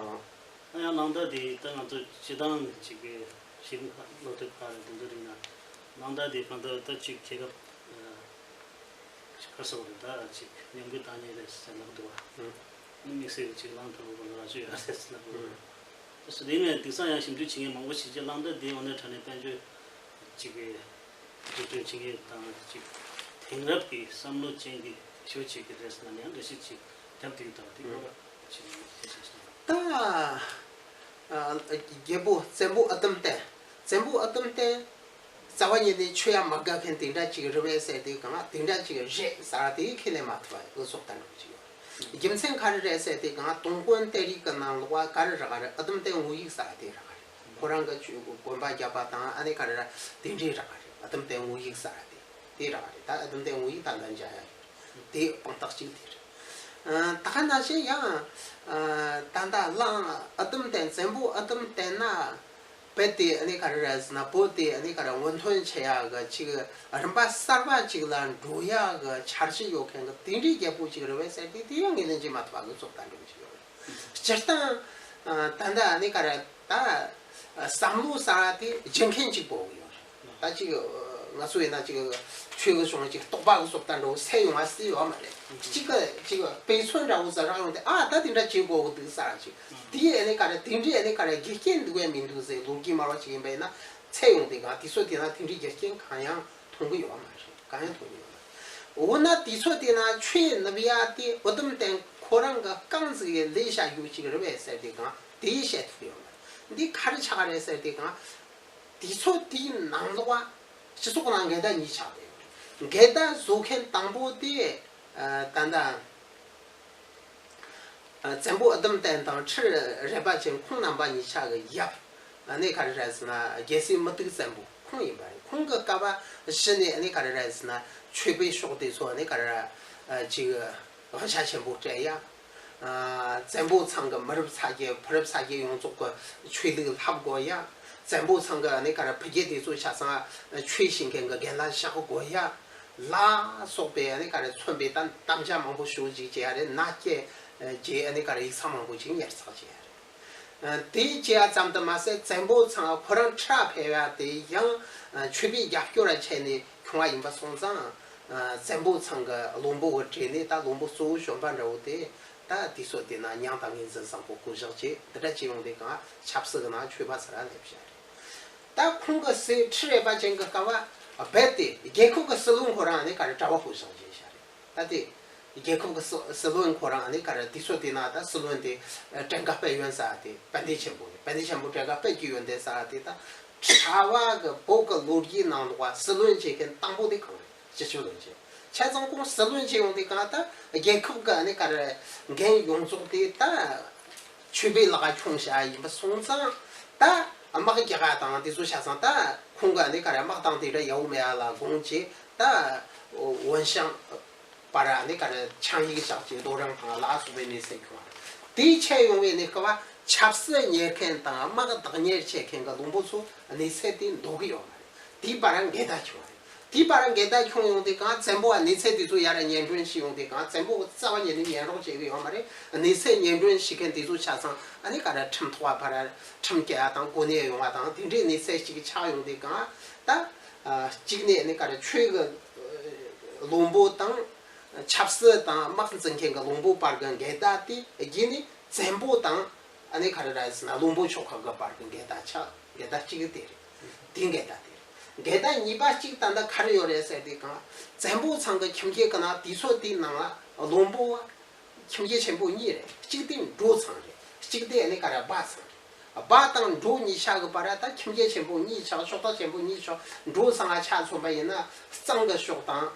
ཡང་གླང་དར་དེ་ད་ང་ཚོ་སྤྱི་བཏང་ནས་ཅིག་གི་ཞིབ་བློ་གཏོད་པ་རེད་དེ་ཚོ་རིག་ན་གླང་དར་དེ་གང་ལྟར་ད་ཅིག་རྒྱལ་ཁབ་ག་སོགས་རེད། ད་ཅིག་ཉམས་རྒུད་བཏང་ཉེན་རེད་ཟེར་ལབ་འདུག་བ། དམིགས་བསལ་གྱི་ཅིག་གླང་དར་འོག་ལ་ར་ཅོ་ཡ་རེད་ཟེར་ལབ་འདུག་བ། ད་སུ་དེ་ནས་དེང་སང་ཡང་ཞིབ་འཇུག་བྱེད་མཁན་མང་པོ་ཞིག་ཅིག་གླང་དར་དེ་འོ་ན་དྲ་ནས་དཔལ་འབྱོར་ཅིག་གི་འཛུགས་སྐྲུན་བྱེད་མཁན་དང་ཅིག་དེང་རབས་ཀྱི་བསམ་བློ་ཅན་གྱི་ཞུ་ཅིག་གི་རེད་ཟེར་ན་ཡང་འགྲེལ་བཤད་ཅིག་རྒྱབ་དེ་ཡོད་དང་དེ་སྐོར་ལ་ཅིག་དེ་བཤད་ཤེས་ན། ད་རྒྱལ་པོ་བཙན་པོ་ཨ་དུམ་བརྟན། བཙན་པོ་ཨ་དུམ་བརྟན་རྩ་བ་ཉིད་ནས་ཆོས་ཡ་མ་དགའ་མཁན་དེ་འདྲ་ཅིག་རེད་པས་ཟེར་དེ་གང་དེ་འདྲ་ཅིག་རེད་ཟེར་དེ་ཁས་ལེན་མ་ཐུབ་པ་འུ་ཚོ་ལྟ་འགྲོ་ཅིག་ཡོད། རྒྱུ་མཚན་ག་རེ་རེད་ཟེར་དེ་གང་དུང་དཀོན་གཏེར་ཡིག་གི་ནང་ལོགས་ག་རེ་རག་རེད། ཨ་དུམ་བརྟན་ངོ་ཡིག་ཟེར་དེ་རག་རེད། ཁོ་རང་གི་ཆོས་དགོན་པ་བརྒྱབ་པ་དང་ཨ་ནི་ག་རེ་ར་དེ་འདྲའི་རག་རེད། ཨ་དུམ་བརྟན་ངོ་ཡིག་ཟེར་དེ་དེ་རག་རེད། ད་ཨ་དུམ་བརྟན་ངོ་ཡིག་ད་ལྟ་མཇལ་ཡ་ཡོད། དེ་དཔང་རྟགས་གཅིག་དེ་རེད། ད་ག་ནང་བཞིན་ཡང་ད་ལྟ་གླང་ཨ་དུམ་བརྟན་བཙན་པོ་ཨ་དུམ་བརྟན་ན། བོད་དེ་ཨ་ནི་ག་རེ་རེད་ཟེར་ན་བོད་དེ་ཨ་ནི་ག་རེ་སྔོན་ཐོན་ཆེ་ཡག་གི་ཅིག་རིམ་པ་གསར་པ་ཅིག་ལ་འགྲོ་ཡག་གི་འཆར་གཞི་ཡོད་མཁན་གི་དེ་འདྲའི་རྒྱལ་པོ་ཅིག་རེད་པས་ཟེར་དེ་དེ་ཡང་ངོས་ལེན་བྱེད་མ་ཐུབ་པ་གི་ཚོད་ལྟ་འགྲོ་གི་ཡོད་རེད། སྤྱིར་བཏང་ད་ལྟ་ཨ་ནི་ག་རེ་ད་བསམ་བློ་ཟེར་དེ་བརྗེ་མཁན་ཅིག་དགོས་གི་ཡོད་རེད། ད་ཅིག་ང་ཚོ་ཡིན་ན་ཅིག་ཆོས་གི་གཞུང་ཅིག་རྟོགས་པ་གི་སོགས་ད་འགྲོ་སེ་ཡོང་བ་སེ་ཡོད་མ་རེད། ཅིག་གི་ཅིག་དཔེ་མཚོན་འདྲ་བོ་ཟེར་རག་ཡོང་དེ་ཨ་ད་དེ་འདྲ་བྱེད་དགོས་གི་འདུག་ཟེར་ཅིག་དེའི་ཨ་ནི་ག་རེ་དེ་འདྲའི་ཨ་ནི་ག་རེ་རྒྱུ་རྐྱེན་འདུག་བས་མི་འདུག་ཟེར་ལོ་རྒྱུས་སྨྲ་བ་ཅིག་ཡིན་པ་ཡིན་ན་ཚེ་ཡོང་དེ་ག་དུས་ཚོད་དེ་ན་དེ་འདྲའི་རྒྱུ་རྐྱེན་གང་ཡང་མཐོང་གི་ཡོད་མ་རེད། གང་ཡང་མཐོང་གི་ཡོད་མ་རེད། འོ་ན་དུས་ཚོད་དེ་ན་ཆོས་ནུབ་ཡ་དེ་ཨ་དུམ་བརྟན་ཁོ་རང་གི་རྐང་ཟིག་གི་ལས་བྱ་རྒྱུ་ཅིག་རེད་པས་ཟེར་དེ་གང་དེ་བཤད་ཐུབ་ཡོད་མ་རེད། འདི་ག་རེ་ཆགས་རེད་ཟེར་དེ་གང་དུས་ཚོད་དེའི་ནང་ལོགས་སྤྱི་ཚོགས་ནང་འགལ་ཟླ་གཉིས་ཆགས་ཡོད་རེད། འགལ་ཟླ་བཟོ་མཁན་དང་པོ་དེ་ད་ལྟ་བཙན་པོ་ཨ་དུམ་བརྟན་དང་ཁྲི་རལ་པ་ཅན་ཁོང་རྣམ་པ་གཉིས་ཆ་གི་ཡབ་ཨ་ནི་ག་རེ་རེད་ཟེར་ན་རྒྱལ་སྲས་མུ་ཏིག་བཙན་པོ་ཁོང་ཡིན་པ་རེད། ཁོང་གི་སྐབས་གཞི་ནས་ཨ་ནི་ག་རེ་རེད་ཟེར་ན་ཆོས་པའི་ཕྱོགས་དེ་ཚོ་ཨ་ནི་ག་རེ་ཅིག་དབང་ཆ་ཆེན་པོ་སྤྲད་ཡ། བཙན་པོ་ཚང་གི་མི་རབས་ཚ་རྒྱས་བུ་རབས་ཚ་རྒྱས་ཡོངས་རྫོགས་ཀྱི་ཆོས་ལུགས་ལྷབ་དགོས་ཡ། བཙན་པོ་ཚང་གི་ཨ་ནི་ག་རེ་ཕ་རྒྱུད་དེ་ཚོ་ཆ་ཚང་ཆོས་ཤེས་མཁན་གི་རྒན་ལགས་བཞག་དགོས་ཡ། ལ་སོགས་པའི་ཨ་ནི་ག་རེ་མཚོན་པའི་དམ་དམ་བཅའ་མང་པོ་ཞུ་ཅིག་བྱས་ཡ་རེད། མནའ་སྐྱེལ་རྗེས་ཨ་ནི་ག་རེ་ཡིག་ཚང་མང་པོ་ཅིག་ཉར་ཚགས་བྱས་ཡ་རེད། དེ་བྱས་ཡ་ཙམ་དུ་མ་ཟད་བཙན་པོ་ཚང་ཁོ་རང་ཁྲ་ཕེབས་ཡ་དེ་ཡང་ཆོས་པའི་རྒྱབ་སྐྱོར་ར་བྱས་ནས་ཁྱོང་བ་ཡིན་པ་སོང་ཙང་བཙན་པོ་ཚང་གི་བློན་པོ་གི་གྲས་ནས་ད་བློན་པོ་གཙོ་བོ་གཞོན་པ་འདྲ་བོ་དེ་ད་དུས་ཚོད་དེ་ན་མྱང་དང་ངོས་འཛིན་བཟང་པོ་བསྐོ་བཞག་བྱས་འདི་འདྲ་བྱས་ཡོང་དེ་གང་ཆབ་སྲིད་ཀྱི་ནང་ཆོས་པ་ཚོ་ར་སླེབས་བཞག་རེད། ད་ཁོང་གི་སྲས་ཁྲི་རལ་པ་ཅན་གྱི་སྐབས་རྦད་དེ་རྒྱལ་ཁབ་ཀྱི་སྲིད་བློན་ཁོ་རང་ནས་ག་རེ་གྲྭ་པ་བསྐོ་བཞག་བྱས་བཞག་རེད། ད་དེ་རྒྱལ་ཁབ་ཀྱི་སྲིད་སྲིད་བློན་ཁོ་རང་ནས་ག་རེ་དུས་ཚོད་དེ་ན་ད་སྲིད་བློན་དེ་བྲན་ཁ་དཔལ་ཡོན་ཟེར་དེ་དཔལ་ལྡན་ཆེན་པོ་རེད། དཔལ་ལྡན་ཆེན་པོ་བྲན་ཁ་དཔལ་གྱི་ཡོན་ཏན་ཟེར་དེ་ད་གྲྭ་པ་གི་བོད་ཀྱི་ལོ་རྒྱུས་ནང་ལོགས་སྲིད་བློན་བྱེད་མཁན་དང་པོ་དེ་གང་རེད། སྤྱི་ཁྱབ་བློན་ཆེན། བྱས་ཙང་ཁོང་སྲིད་བློན་ཆེན་ཡོང་དུས་གང་ལྟར་རྒྱལ་ཁབ་ཀྱི་ཨ་ནི་ག་རེ་འགན་ཡོངས་རྫོགས་དེ་ད་ཆོས་པའི་ལག་ཁྱོང་བྱ་ཡིན་པ་སོང་ཙང་ད་དམག་རྒྱག་ག་དང་དེ་ཚོ་བྱས་ཙང་ད་ཁོང་གི་ཨ་ནི་ག་རེ་དམག་དང་དེ་འདྲ་ཡག་པོ་མེད་ཡ་ལ་དགོངས་བྱས་ད་འོན་ཤང་པ་ར་ཨ་ནི་ག་རེ་ཆང་ཡིག་བཞག་བྱས་རྡོ་རིང་ཐང་ལ་སོགས་པའི་གནས་ཚུལ་བྱུང་བ་རེད། དེའི་ཆེད་ཡོང་བའི་གནས་སྐབས་ཆབ་སྲིད་གཉེར་མཁན་དང་དམག་བདག་གཉེར་བྱེད་མཁན་གྱི་བློན་པོ་ཚོ་གནས་ཚུལ་དེ་འདོད་གི་ཡོད་མ་རེད། དེའི་བར་འགལ་ཟླ་བྱུང་བ་རེད། དེའི་བར་འགལ་ཟླ་བྱུང་ཡོང་དུས་གང་བཙན་པོ་བ་གནས་ཚུལ་དེ་ཚོ་ཡར་སྙན་སྒྲོན་ཞུས་ཡོང་དུས་གང་བཙན་པོ་རྩ་བ་ཉིད་ནས་ཉན་རོགས་བྱེད་གི་ཡོད་མ་རེད། གནས་ཚུལ་སྙན་སྒྲོན་ཞུ་མཁན་དེ་ཚོ་ཆ་ཚང་ཨ་ནི་ག་རེ་ཁྲིམས་ཐོག་བ་ཕར་ཁྲིམས་བཀལ་བ་དང་གོ་གནས་ཡོང་བ་དང་དེ་འདྲའི་གནས་ཚུལ་ཞིག་ཆགས་ཡོང་དུས་གང་ད་གཅིག་ནས་ཨ་ནི་ག་རེ་ཆོས་ཀྱི་བློན་པོ་དང་ཆབ་སྲིད་དང་དམག་འཛིན་མཁན་གྱི་བློན་པོ་བར་གྱི་འགལ་ཟླ་དེ་རྗེས་ནས་བཙན་པོ་དང་ཨ་ནི་ག་རེ་ར་ཟེར་ན་བློན་པོ་ཆོལ་ཁ་གི་བར་གྱི་འགལ་ཟླ་ཆགས། འགལ་ཟླ་གཅིག་དེ་རེད། དེ་འགལ་ཟླ་དེ་རེད། འགལ་ཟླ་གཉིས་པ་གཅིག་ད་ལྟ་ག་རེ་ཡོད་རེད་ཟེར་དུས་གང་བཙན་པོ་ཚང་གི་ཁྱིམ་རྒྱུད་ཀྱི་ནང་དུས་ཚོད་དེའི་ནང་ལ་བློན་པོ་ཁྱིམ་རྒྱུད་ཆེན་པོ་གཉིས་རེད། གཅིག་དེ་འབྲོ་ཚང་རེད། གཅིག་དེ་ཨ་ནི་ག་རེ་སྦ་ཚང་རེད། སྦ་དང་འགྲོ་གཉིས་ཆ་གི་བར་ད་ཁྱིམ་རྒྱུད་ཆེན་པོ་གཉིས་ཆགས། ཕྱོགས་བདག་ཆེན་པོ་གཉིས་ཆགས། འགྲོ་ཚང་ང་ཆ་མཚོན་པ་ཡིན་ན་གཙང་གི་ཕྱོགས་དང་།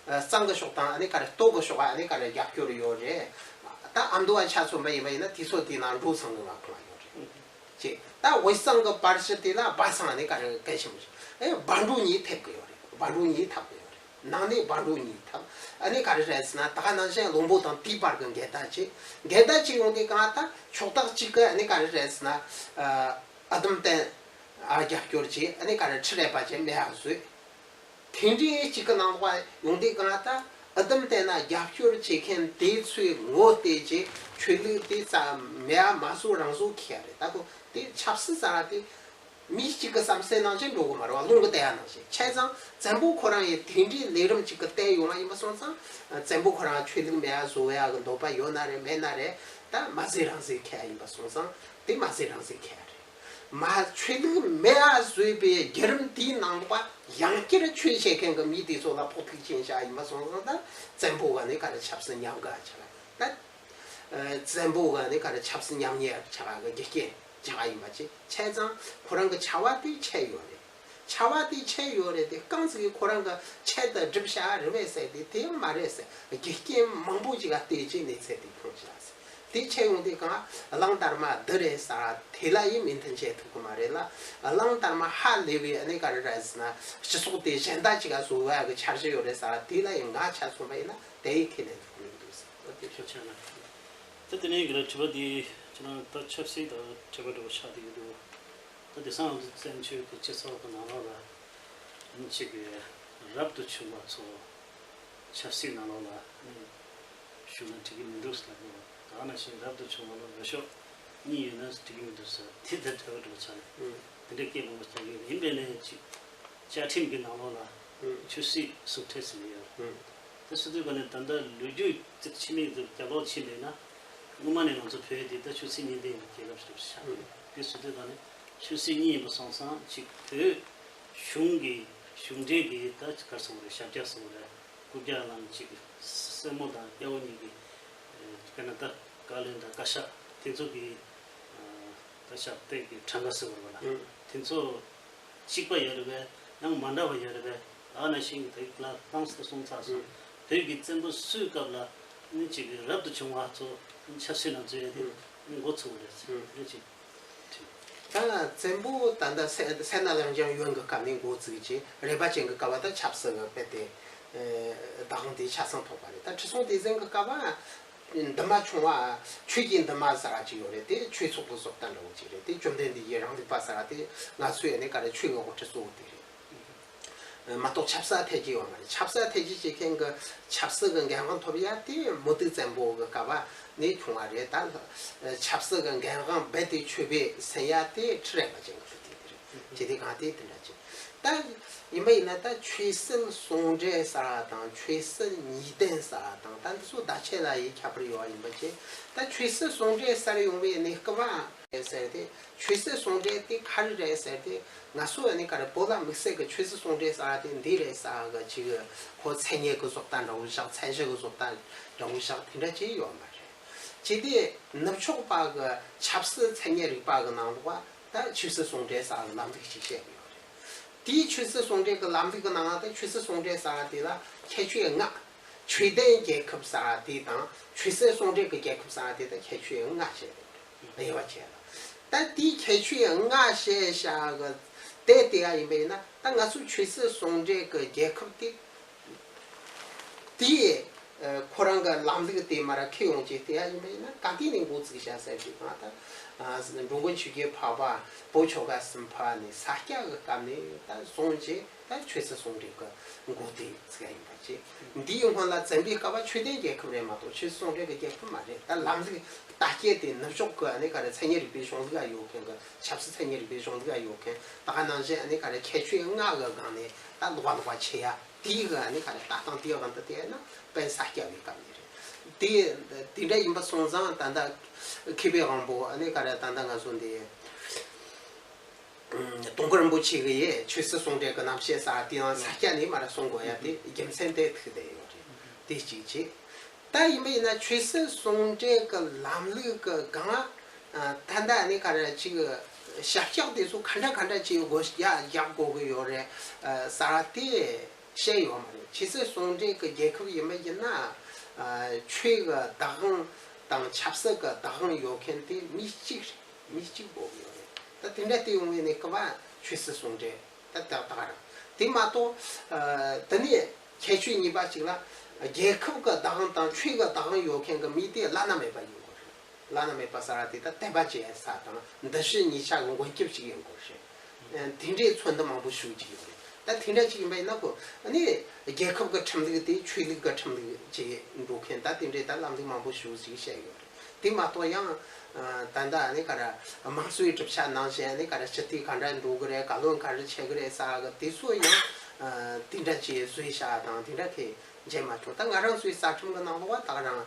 གཙང་གི་ཕྱོགས་དང་ཨ་ནི་ག་རེ་སྟོད་གི་ཕྱོགས་ཨ་ནི་ག་རེ་རྒྱབ་སྐྱོར་ཡོད་རེད། ད་ཨ་མདོ་བ་ཆ་མཚོན་པ་ཡིན་པ་ཡིན་ན་དུས་ཚོད་དེ་ན་འགྲོ་ཚང་གི་ང་ཁོང་ཡོད་རེད། ཅེས་ད་དབུས་གཙང་གི་བར་ཞི་དེ་ལ་སྦ་ཚང་ཨ་ནི་ག་རེ་གལ་ཆེན་པོ་ཞིག་ཨེ་སྦ་འགྲོ་གཉིས་ཐེབས་གི་ཡོད་རེད། སྦ་འགྲོ་གཉིས་ཐེབས་གི་ཡོད་རེད། ནང་ནས་སྦ་འགྲོ་གཉིས་ཐེབས། ཨ་ནི་ག་རེ་རེད་ཟེར་ན་ད་ག་ནང་བཞིན་ལུང་པོ་དང་དེའི་བར་གི་འགལ་ཟླ་ཅིག་འགལ་ཟླ་ཅིག་ཡོང་དུས་གང་ལྟར་ཕྱོགས་བདག་གཅིག་གི་ཨ་ནི་ག་རེ་རེད་ཟེར་ན། ཨ་དམ་བརྟན་ཨ་རྒྱབ་སྐྱོར་བྱས་ཨ་ནི་ག་རེ་ཁྲི་རལ་པ་ཅན་མེད་ཨ་བཟོས། དེ་འདྲའི་གཅིག་གི་ནང་ལོགས་ཡོང་དུས་གང་ལྟར་ཨ་དམ་བརྟན་ན་རྒྱབ་སྐྱོར་བྱེད་མཁན་དེ་ཚོའི་ངོ་བལྟས་རྗེས་ཆོས་ལུགས་དེ་རྩ་མེད་ཨ་མ་བཟོ་རང་བཟོ་ཁེ་ཡ་རེད། ད་གོ་དེ་ཆབ་སྲིད་ཟེར་བ་དེ། མི་གཅིག་གི་བསམ་སེམས་ནང་བཞིན་འགྲོ་གི་མ་རེད་བ། རླུང་གི་བརྡ་ཡ་ནང་བཞིན། བྱས་ཙང་བཙན་པོ་ཁོ་རང་ཡི་དེ་འདྲའི་ལས་རིམ་གཅིག་གི་བལྟས་ཡོང་བ་ཡིན་པ་སོང་ཙང་། བཙན་པོ་ཁོ་རང་ཆོས་ལུགས་མེད་ཡ་བཟོ་ཡ་གི་འདོད་པ་ཡོད་ན་རེད་མེད་ན་རེད། ད་མ་བཟོས་རང་བཟོས་ཁེ་ཡ་ཡིན་པ་སོང་ཙང་དེ་མ་བཟོས་རང་བཟོས་ཁེ་ཡ་རེད། མ་ཆོས་ལུགས་མེད་ཡ་བཟོས་པའི་བརྒྱུད་རིམ་དེའི་ནང་ལོགས་པ་ཡང་བསྐྱར་ཆོས་བྱེད་མཁན་གི་མི་དེ་ཚོ་ལ་ཕོག་ཐུག་ཕྱིན་བྱ་ཡིན་པ་སོང་ཙང་། ད་བཙན་པོ་ག་ནས་ག་རེ་ཆབ་སྲིད་ཉམས་དགའ་ཆ་ལ་ད། བཙན་པོ་ག་ནས་ག་རེ་ཆབ་སྲིད་ཉམས་ཉེས་ཆ་ག་གི་རྒྱུ་རྐྱེན་ཆ་ག་ཡིན་པ་ཅི་བྱས་ཙང་ཁོ་རང་གི་བྱ་བ་དེ་ཆད་ཡོད་རེད། བྱ་བ་དེ་ཆད་ཡོད་རེད་དེ་རྐང་ཚིག་གིས་ཁོ་རང་གི་ཆེད་དུ་སྒྲུབ་བྱ་རེད་བས་ཟེར་དེ་དེ་ཡང་མ་རེད་ཟེར། རྒྱུ་རྐྱེན་མང་པོ་ཅིག་ག་བལྟས་ཅི་གནས་ཚད་དེ་ཁོང་ཅི་ལ་ཟེར། དེ་ཆད་ཡོང་དུས་གང་གླང་དར་མ་འདི་རེད་ཟེར་དེ་ལ་ཡིན་མོས་མཐུན་བྱེད་ཐུབ་གི་མ་རེད་ལ། གླང་དར་མ་ཧ་ལས་པའི་གནས་ག་རེ་རེད་ཟེར་ན་སྤྱི་ཚོགས་དེ་གཞན་དག་ཅིག་ག་བཟོ་བ་གི་འཆར་གཞི་ཡོད་རེད་ཟེར་དེ་ལ་ཡིན་ང་ཆ་མཚོན་པ་ཡིན་ན་དེ་ཡི་ཁས་ལེན་ཐུབ་གི་མི་འདུག་ཟེར། ད་དེ་ཁྱོད་ཆ་ན། ད་དེ་ནས་གི་ལ་དྲི་བ་འདི་ཁྱེད་རང་ད་ཆབ་སྲིད་དང་འབྲེལ་བ་འདྲ་བོ་ཆགས་བསྡད་ཀྱི་འདུག་ད་དེང་སང་ང་ཚོ་བཙན་བྱོལ་གྱི་སྤྱི་ཚོགས་ཀྱི་ནང་ལོགས་ལ་གཅིག་གི་རབ་ཏུ་བྱུང་བ་ཚོ་ཆབ་སྲིད་ནང་ལོགས་ལ་ཞུགས་ན་འགྲིག་གི་མི་འདུག་ཟེར་ལབ་ཀྱི་འདུག་ད་ནང་བཞིན་རབ་ཏུ་བྱུང་བ་ལ་འོས་ཤོག་གཉིས་ཡོད་ན་འགྲིག་གི་མི་འདུག་ཟེར་དེ་དང་འབྲེལ་བ་འདྲ་བོ་ཆགས་ནས་དེ་འདྲའི་སྐད་མང་པོ་ཆགས་ཀྱི་ཡོད། ཡིན་པས་ནས་ཅིག་བཅའ་ཁྲིམས་ཀྱི་ནང་ལོགས་ལ་ཆོས་སྲིད་ཟུང་འབྲེལ་ཟེར་ནས་ཡོད། དེ་སོ་སོའི་སྒང་ནས་ད་ལྟ་ལོ་རྒྱུས་ཅིག་ཕྱི་མིག་ཏུ་རྒྱབ་ལོག་ཕྱིན་པས་ན། སྔོན་མ་ནས་ང་ཚོ་བོད་འདི་ད་ཆོས་སྲིད་གཉིས་ལྡན་གྱི་རྒྱལ་ཁབ་ཞིག་ཆགས་ཡོད། དེ་སོ་སོའི་སྒང་ནས་ཆོས་སྲིད་གཉིས་ཡིན་པ་སོང་ཙང་ཅིག་བོད་གཞུང་གི་གཞུང་འབྲེལ་གྱི་ད་ག་རེ་ཟེར་དགོས་རེད། ཞབས་བཀྱག་ཟེར་དགོས་རེད། རྐུབ་བཀྱག་ལམ་ཅིག་སྲས་མོ་དང་སྐྱ་བོ་གཉིས་ཀྱི་དཔེར་ན་ད་བཀའ་བློན་དང་བཀའ་ཤག་དེ་ཚོ་གི་ད་ཞབས་སྟེགས་ཀྱི་གྲངས་ཀ་ཟེར་དགོས་རེད་བ་ལ། དེ་ཚོ། གཅིག་པ་ཡོད་རེད་པས། ཡང་མ་འདྲ་བ་ཡོད་རེད་པས། ད་ནང་བཞིན་གྱི་དེ་ལ་ཏང་སྲིད་སོང་ཚར་སོང་། བོད་ཀྱི་བཙན་པོ་སུའི་སྐབས་ལ་ནི་གཅིག་གི་རབ་ཏུ་བྱུང་བ་ཚོ་ཆབ་སྲིད་ནང་འཛུལ་ཡ་དེ་ནི་འགོ་ཚུགས་པ་རེད་ཟེར་ནི་གཅིག་དྲན། ད་བཙན་པོ་ད་ལྟ་སད་སད་ན་ལམ་སྦྱང་ཡོན་གྱི་སྐབས་ནས་འགོ་བཙུགས་རྗེས་རས་པ་ཅན་གྱི་སྐབས་ད་ཆབ་སྲིད་ཀྱི་དཔེ་དེ་བདག་དབང་དེ་ཆ་ཚང་ཐོབ་པ་རེད། ད་ཁྲི་སྲོང་ལྡེ་བཙན་གྱི་སྐབས། འདུན་མ་ཆུང་བ། ཆོས་ཀྱི་འདུན་མ་ཟེར་བ་ཅིག་ཡོད་རེད། དེ་ཆོས་ཚོགས་ཀྱི་བཟོ་ལྟ་འདྲ་བོ་ཅིག་རེད། དེ་བཅོམ་ལྡན་འདས་ཀྱི་རང་རིག་པ་ཟེར་བ་དེ་ང་ཚོའི་ཨ་ནི་ག་རེ་ཆོས་ཀྱི་དབུ་ཁྲིད་གཙོ་བོ་དེ་རེད། མ་གཏོགས་ཆབ་སྲིད་ཐད་ཀྱི་ཡོད་མ་རེད། ཆབ་སྲིད་ཐད་ཀྱི་བྱེད་མཁན་གྱི་ཆབ་སྲིད་ཀྱི་འགན་དབང་ཐོབ་ཡ་དེ་མུ་སྟེགས་བཙན་པོ་གི་སྐབས་ནས་བྱུང་བ་རེད། ད་ཆབ་སྲིད་ཀྱི་འགན་དབང་རྦད་དེ་ཆོད་པའི་ཟེར་ཡ་དེ་ཁྲི་རལ་པ་ཅན་གྱི་དུས་དེ་རེད། ཇི་སྟེ་གང་ལྟར་དེ་འདྲ་ཅིག་ད་ཡིན་པ་ཡིན་ན་ད་ཆོས་སྲིད་ཟུང་འབྲེལ་ཟེར་བ་དང་ཆོས་སྲིད་གཉིས་ལྡན་ཟེར་བ་དང་ད་འདི་ཚོ་བརྡ་ཆད་ལ་ཡི་ཁྱད་པར་ཡོད་པ་ཡིན་པ་བྱས། ད་ཆོས་སྲིད་ཟུང་འབྲེལ་ཟེར་ཡོང་བའི་གནས་སྐབས་ཟེར་ཏེ། ཆོས་སྲིད་ཟུང་འབྲེལ་དེ་ག་རེ་རེད་ཟེར་ཏེ། ང་ཚོ་ཨ་ནི་ག་རེ་བོད་ལ་དམིགས་བསལ་གྱི་ཆོས་སྲིད་ཟུང་འབྲེལ་ཟེར་བ་དེ་འདི་རེད་ཟེར་བ་གི་ཅིག་ཁོ་མཚན་ཉིད་ཀྱི་བཟོ་ལྟ་འདྲ་བོ་བཞག་མཚན་གཞི་གི་བཟོ་ལྟ་འདྲ་བོ་བཞག་དེ་འདྲ་ཅིག་ཡོད་མ་རེད། ཅི་སྟེ་ནུབ་ཕྱོགས་པ་གི་ཆབ་སྲིད་མཚན་ཉིད་རིག་པ་གི་ནང་ལོགས་ད་ཆོས་སྲིད་ཟུང་འབྲེལ་ཟེར་བ་ལམ་ལུགས་ཤིག་བཤད་ཀྱི་ཡོད་རེད། དེའི་ཆོས་སྲིད་ཟུང་འབྲེལ་གྱི་ལམ་ལུགས་ཀྱི་ནང་ལ་ད་ཆོས་སྲིད་ཟུང་འབྲེལ་ཟེར་བ་དེ་ལ་ཁྱད་ཆོས་ལྔ། ཆོས་ལྡན་རྒྱལ་ཁབ་ཟེར་བ་དེ་དང་ཆོས་སྲིད་ཟུང་འབྲེལ་གྱི་རྒྱལ་ཁབ་ཟེར་བ་དེ་ད་ཁྱད་ཆོས་ལྔ་བཤད་རེད། དབྱེ་བ་ཕྱེ་ལ། ད་དེའི་ཁྱད་ཆོས་ལྔ་བཤད་བཞག་གི་དེ་དེ་ཡ་ཡིན་པ་ཡིན་ན་ད་ང་ཚོ་ཆོས་སྲིད་ཟུང་འབྲེལ་གྱི་རྒྱལ་ཁབ་དེ། དེའི་ཨ་ཁོ་རང་གི་ལམ་ལུགས་དེ་མར་འཁྱེར་ཡོང་རྗེས་དེ་ཡ་ཡིན་པ་ཡིན་ན་ག་དུས་ནས་འགོ་བཙུགས་བཞག་ཟེར་དུས་གང་ལྟར་ཨ་འགྲོ་མགོན་ཆོས་རྒྱལ་འཕགས་པ་བོད་ཆོལ་ཁ་གསུམ་ཕེབས་ནས་ས་སྐྱ་གི་སྐབས་ནས་ད་བཟུང་རྗེས་ད་ཆོས་སྲིད་ཟུང་འབྲེལ་གྱི་འགོ་དེ་བཙུགས་ཡ་ཡིན་པ་བྱས། འདིའི་སྔོན་ལ་བཙན་པོའི་སྐབས་ཆོས་ལྡན་རྒྱལ་ཁབ་རེད་མ་གཏོགས་ཆོས་སྲིད་ཟུང་འབྲེལ་གྱི་རྒྱལ་ཁབ་མ་རེད། ད་ལམ་ལུགས་ལྟ་སྐྱེ་དེ་ནུབ་ཕྱོགས་ཀྱི་ཨ་ནི་ག་རེ་མཚན་ཉིད་རིག་པའི་གཞུང་ལུགས་ལ་ཡོད་མཁན་གྱི་ཆབ་སྲིད་མཚན་ཉིད་རིག་པའི་གཞུང་ལུགས་ལ་ཡོད་མཁན་ད་ག་ནང་བཞིན་ཨ་ནི་ག་རེ་ཁྱད་ཆོས་ལྔ་གི་སྒང་ནས་ད་ལོགས་ཀ་ལོགས་ཀ་ཕྱེ་ཡ། དེའི་གི་ཨ་ནི་ག་རེ་ལྟ་སྟངས་དེའི་དབང་དུ་བལྟས་ན་དཔེ་ས་སྐྱ་བའི་སྐབས་ནས་རེད། དེ་དེ་འདྲ་ཡིན་པ་སོང་ཙང་ད་ལྟ་མཁས་པའི་དབང་པོ་ཨ་ནི་ག་རེ་ད་ལྟ་ང་ཚོ་འདི་དུང་དཀར་རིན་པོ་ཆེ་གི་ཡས་ཆོས་སྲིད་ཟུང་འབྲེལ་གི་རྣམ་བཤད་ས་དེའང་ས་སྐྱ་ནས་མར་གསུང་དགོས་ཡ་དེ་རྒྱུ་མཚན་དེ་ཐུག་བསྡད་ཡོད་རེད། དེ་གཅིག་བྱས། ད་ཡིན་པ་ཡིན་ན་ཆོས་སྲིད་ཟུང་འབྲེལ་གི་ལམ་ལུགས་གི་སྒང་ ད་ལྟ་ནི་ག་རེ་ཅིག་ཞབས་བཀྱག་དེ་ཚོ་ག་འདྲ་ག་འདྲ་ཅིག་དགོས་རྒྱག་དགོས་ཀྱི་ཡོད་རེད་ཟེར་བ་དེ་བཤད་ཡོད་མ་རེད། ཆོས་སྲིད་ཟུང་འབྲེལ་གྱི་རྒྱལ་ཁབ་ཡིན་པ་ཡིན་ན་ཆོས་ཀྱི་བདག་དབང་དང་ཆབ་སྲིད་ཀྱི་བདག་དབང་ཡོད་མཁན་དེ་མི་གཅིག་རེད། མི་གཅིག་དགོས་ཀྱི་ཡོད་རེད། ད་དེ་འདྲ་དེ་ཡོང་བའི་ནི་སྐབས་ཆོས་སྲིད་ཟུང་འབྲེལ་ད་ཏག་ཏག་རེད། དེ་མ་གཏོགས་དེ་ནས་ཁྱད་ཆོས་གཉིས་པ་གཅིག་ལ་རྒྱལ་ཁབ་ཀྱི་བདག་དབང་དང་ཆོས་ཀྱི་བདག་དབང་ཡོད་མཁན་གྱི་མི་དེ་བླ་ན་མེད་པ་ཡིན་དགོས་རེད། བླ་ན་མེད་པ་ཟེར་བ་དེ་ད་བསྟན་པ་བཅོས་ས་དང་འདུ་ཤེས་གཉིས་ཆ་གི་མགོན་སྐྱབས་ཅིག་ཡིན་དགོས་རེད། དེ་འདྲའི་ཚོད་འདུ་མང་པོ་ཞུ་གི་ཡོད་རེད། ད་དེ་འདྲ་ཅིག་ཡིན་པ་ཡིན་ན་ཁོ་ནི་རྒྱལ་ཁབ་ཀྱི་ཁྲིམས་ལུགས་དེ་ཆོས་ལུགས་ཀྱི་ཁྲིམས་ལུགས་ཅིག་འགྲོ་མཁན་ད་དེ་འདྲའི་ད་ལམ་ལུགས་མང་པོ་ཞུ་ཅིག་བཤད་ཡོད་རེད། དེ་མ་གཏོགས་ཡང་ད་ལྟ་ནི་ག་རེ་དམངས་གཙོའི་གྲུབ་ཆ་ནང་བཞིན་ནི་ག་རེ་སྤྱི་འཐུས་ག་འདྲ་འགྲོ་གི་རེད། བཀའ་བློན་ག་རེ་ཆེ་གི་རེད་ཟེར་གི་དེ་ཚོ་ཡང་དེ་འདྲ་ཅིག་བཟོས་བཞག་དང་དེ་འདྲ་དེ། མཇལ་མ་བྱུང་། ད་ང་རང་ཚོའི་རྩ་ཁྲིམས་ཀྱི་ནང་ལོགས་ད་ག་རང་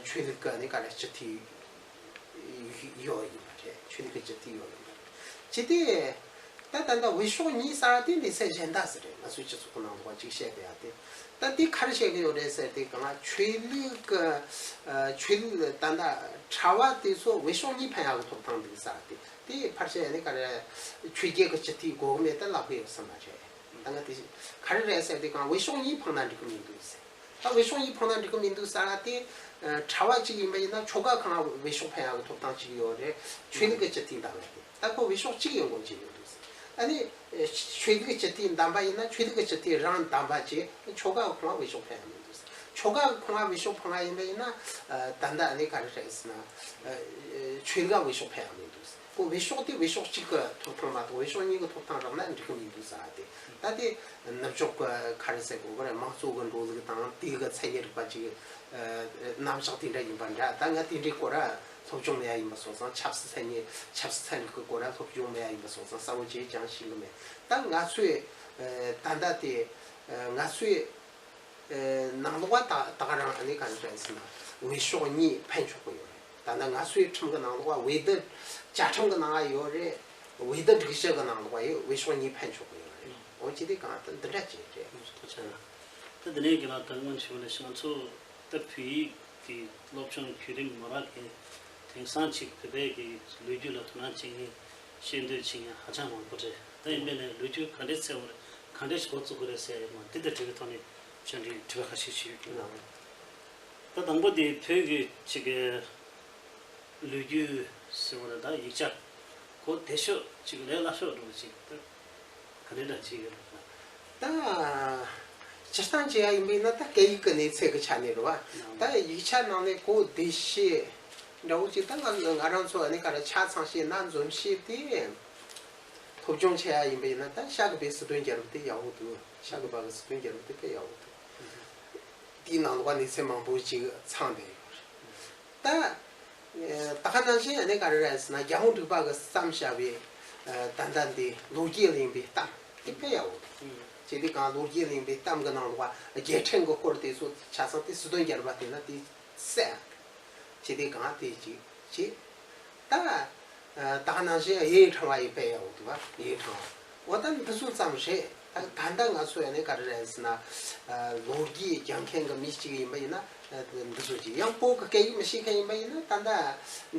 ཆོས་ལུགས་ཀྱི་ནི་ག་རེ་སྤྱི་འཐུས་ཡོད་ཡིན་པ་རེད། ཆོས་ལུགས་ཀྱི་སྤྱི་འཐུས་ཡོད་ཡིན་པ་རེད། ཅི་སྟེ། ད་ད་ལྟ་འོས་ཤོག་གཉིས་ཟེར་བ་དེ་ལེ་ཚན་གཞན་དག་ཟེར་རེད། ང་ཚོའི་སྤྱི་ཚོགས་ཀྱི་ནང་ལོགས་ཅིག་བཤད་བསྡད་ཡ་དེ། ད་འདི་ག་རེ་བཤད་ཀྱི་ཡོད་རེད་ཟེར་དེ་གང་ཆོས་ལུགས་ཀྱི་ཆོས་ལུགས་ད་ལྟ་གྲྭ་བ་དེ་ཚོ་འོས་ཤོག་གཉིས་འཕེན་ཡག་གི་ཐོབ་ཐང་འདུག་ཟེར་བ་དེ། དེ་ཕལ་ཆེར་ནི་ག་རེ་ཆོས་རྒྱལ་གྱི་སྤྱི་འཐུས་དགོས་མེད་དུ་ལབ་ཀྱི་ཡོད་ས་མ་རེད། ད་ང་དེ་ག་རེ་རེད་ཟེར་དུས་གང་འོས་ཤོག་གཉིས་འཕངས་ན་འགྲིག་གི་མི་འདུག་ཟེར། ད་འོས་ཤོག་གཉིས་འཕངས་ན་འགྲིག་གི་མི་འདུག་ཟེར་ལ་དེ། གྲྭ་བ་གཅིག་ཡིན་པ་ཡིན་ན་ཆོ་ག་ཁང་ལ་འོས་ཤོག་འཕེན་ཡག་གི་ཐོབ་ཐང་གཅིག་ཡོད་རེད། ཆོས་ལུགས་ཀྱི་སྤྱི་འཐུས་འདེམས་ཡག་དེ་ད་ཁོ་འོས་ཤོག་གཅིག་ཡོང་དགོས་ཀྱི་ཡོད་འདུག་ཟེར། ཨ་ནི། ཆོས་ལུགས་ཀྱི་སྤྱི་འཐུས་འདེམས་པ་ཡིན་ན་ཆོས་ལུགས་ཀྱི་སྤྱི་འཐུས་རང་འདེམས་པ་བྱས་ཆོ་ག་ཁང་ལ་འོས་ཤོག་འཕེན་ཡག་མི་འདུག་ཟེར། ཆོ་ག་ཁང་ལ་འོས་ཤོག་འཕངས་པ་ཡིན་པ་ཡིན་ན། ད་ལྟ་ཨ་ནི་ག་རེ་རེད་ཟེར་ན། ཆོས་ལུགས་ལ་འོས་ཤོག་འཕེན་ཡག་མི་འདུག་ཟེར། ཁོ་འོས་ཤོག་དེ་འོས་ཤོག་གཅིག་གི་ཐོབ་ཐང་མ་གཏོགས་འོས་ཤོག་གཉིས་ཀྱི་ཐོབ་ཐང་རག་ན་འགྲིག་གི་མི་འདུག་ཟེར་བ་དེ། ད་དེ་ནུབ་ཕྱོགས་ཀྱི་ག་རེ་ཟེར་དགོས་གི་རེད། དམངས་གཙོ་གི་འགྲོ་ལུགས་དང་དེ་གི་མཚན་ཉིད་རིག་པ་ཅིག་རྣམ་གཞག་དེ་འདྲ་ཡིན་པ་འདྲ། ད་ང་དེ་འདྲའི་སྐོར་ལ་སློབ་སྦྱོང་མེད་ཡ་ཡིན་པ་སོང་ཙང་ཆབ་སྲིད་མཚན་ཉིད་ཆབ་སྲིད་ཚན་རིག་གི་སྐོར་ལ་སློབ་སྦྱོང་མེད་ཡ་ཡིན་པ་སོང་ཙང་གསལ་བོ་ཅིག་ཅང་ཤེས་གི་མེད། ད་ང་ཚོས་ད་ལྟ་དེ་ང་ཚོས། ནང་ལོགས་པ་ད་ད་ག་རང་ཨ་ནི་ག་འདྲ་ཟེར་ན་འོས་ཤོག་གཉིས་འཕེན་ཆོག་གི་ཡོད་རེད། ད་ལྟ་ང་ཚོའི་ཁྲིམས་ཀྱི་ནང་ལོགས་པ་འོས་བསྡུ་བཅའ་ཁྲིམས་ཀྱི་ནང་ཡོད་རེད། འོས་བསྡུ་སྒྲིག་གཞི་གི་ནང་ལོགས་པ་ཡོད། འོས་ཤོག་གཉིས་འཕེན་ཆོག་གི་ཡོད་རེད། འོ་ཅི་དེ་གང་ལྟར་འདི་འདྲ་ཅིག་རེད། ཐུགས་རྗེ་ཆེ། ད་འདི་ནས་ཀྱི་ལ་ད་སྔོན་ཞུ་ལས་ང་ཚོ་ད་བོད་ཡིག་གི་སློབ་སྦྱོང་བརྒྱུད་རིམ་མ་རག་གི་དེང་སང་ཅིག་བོད་པའི་གི་ལོ་རྒྱུས་ལ་དོ་སྣང་བྱེད་མཁན་ཤེས་འདོད་བྱེད་མཁན་ཧ་ཅང་མང་པོ་རེད། ད་ཡིན་པས་ནས་ལོ་རྒྱུས་ག་འདྲས་འཚོལ་བ་རེད། ག་འདྲས་འགོ་བཙུགས་དགོས་རེད་ཟེར་ཡ་མ་འདི་དང་འབྲེལ་བའི་ཐོག་ནས་བཅར་འདྲི་དྲི་བ་ཁ་ཤས་ཞུ་རྒྱུ་ཡིན། ད་དང་པོ་དེ་བོད་ཀྱི་ཅིག་གི་ལོ་རྒྱུས་ཟེར་བ་རེད། ད་ཡིག་ཆ་གོ་བདེ་ཤོས་ཅིག་ལས་སླ་ཤོས་འགྲོ་ཅིག་ད་ག་འདྲས་འདྲ་བྱེད་ཀྱི་རེད། ད་སྤྱིར་བཏང་བྱེད་ཡ་ཡིན་པས་ན་ད་སྐད་ཡིག་གི་གནས་ཚད་ཀྱི་ཆ་ནས་རེད་བ། ད་ཡིག་ཆ་ནང་ནས་གོ་བདེ་ཤོས་འདྲ་བོ་ཅིག་ད་ང་ང་རང་ཚོ་ཨ་ནི་ག་རེ་ཆ་ཚང་ཤོས་ན་འཛོམས་ཤོས་དེ། སློབ་སྦྱོང་བྱེད་ཡ་ཡིན་པ་ཡིན་ན་ད་ཤཱཀྱ་པའི་སི་ཏུན་རྒྱལ་རབས་དེ་ཡག་པོ་འདུག་ཤཱཀྱ་པ་གི་སི་ཏུན་རྒྱལ་རབས་དེ་དཔེ་ཡག་པོ་འདུག་དེའི་ནང་ལོགས་གནས་ཚུལ་མང་པོ་ཅིག་ཚང་བསྡད་ཡོད་རེད། ད་ད་ག་ནང་བཞིན་ཨ་ནི་ག་རེ་རེད་ཟེར་ན་རྒྱལ་དབང་འབྲུག་པ་གི་བརྩམས་བཞག་པའི་ད་ལྟ་འདི་ལོ་རྒྱུས་གླེང་བའི་གཏམ་དེ་དཔེ་ཡག་པོ་འདུག་ཅེས་དེ་གང་ལོ་རྒྱུས་གླེང་བའི་གཏམ་གི་ནང་ལོགས་རྒྱལ་ཕྲན་གི་སྐོར་དེ་ཚོ་ཆ་ཚང་དེ་སི་ཏུན་རྒྱལ་རབས་དེ་ན་དེ་གསལ། ཅེས་དེ་གང་དེ་ཅིག་ཅེས། ད། ད་ག་ནང་བཞིན་གཡས་གཡོན་ཕྲེང་བ་ཡི་དཔེ་ཡག་པོ་འདུག་བ། གཡས་གཡོན་ཕྲེང་བ། འོ་ད་འདི་ཚོ་ཙམ་རེད། ད་ད་ལྟ་ང་ཚོ་ཡ་ནི་ག་རེ་རེད་ཟེར་ན། ལོ་རྒྱུས་སྦྱང་མཁན་གྱི་མི་གཅིག་ཡིན་པ་ཡིན་ན། འདི་ཚོ་ཅིག་ཡང་བོད་ཀྱི་སྐད་ཡིག་མི་ཤེས་མཁན་ཡིན་པ་ཡིན་ན་ད་ལྟ་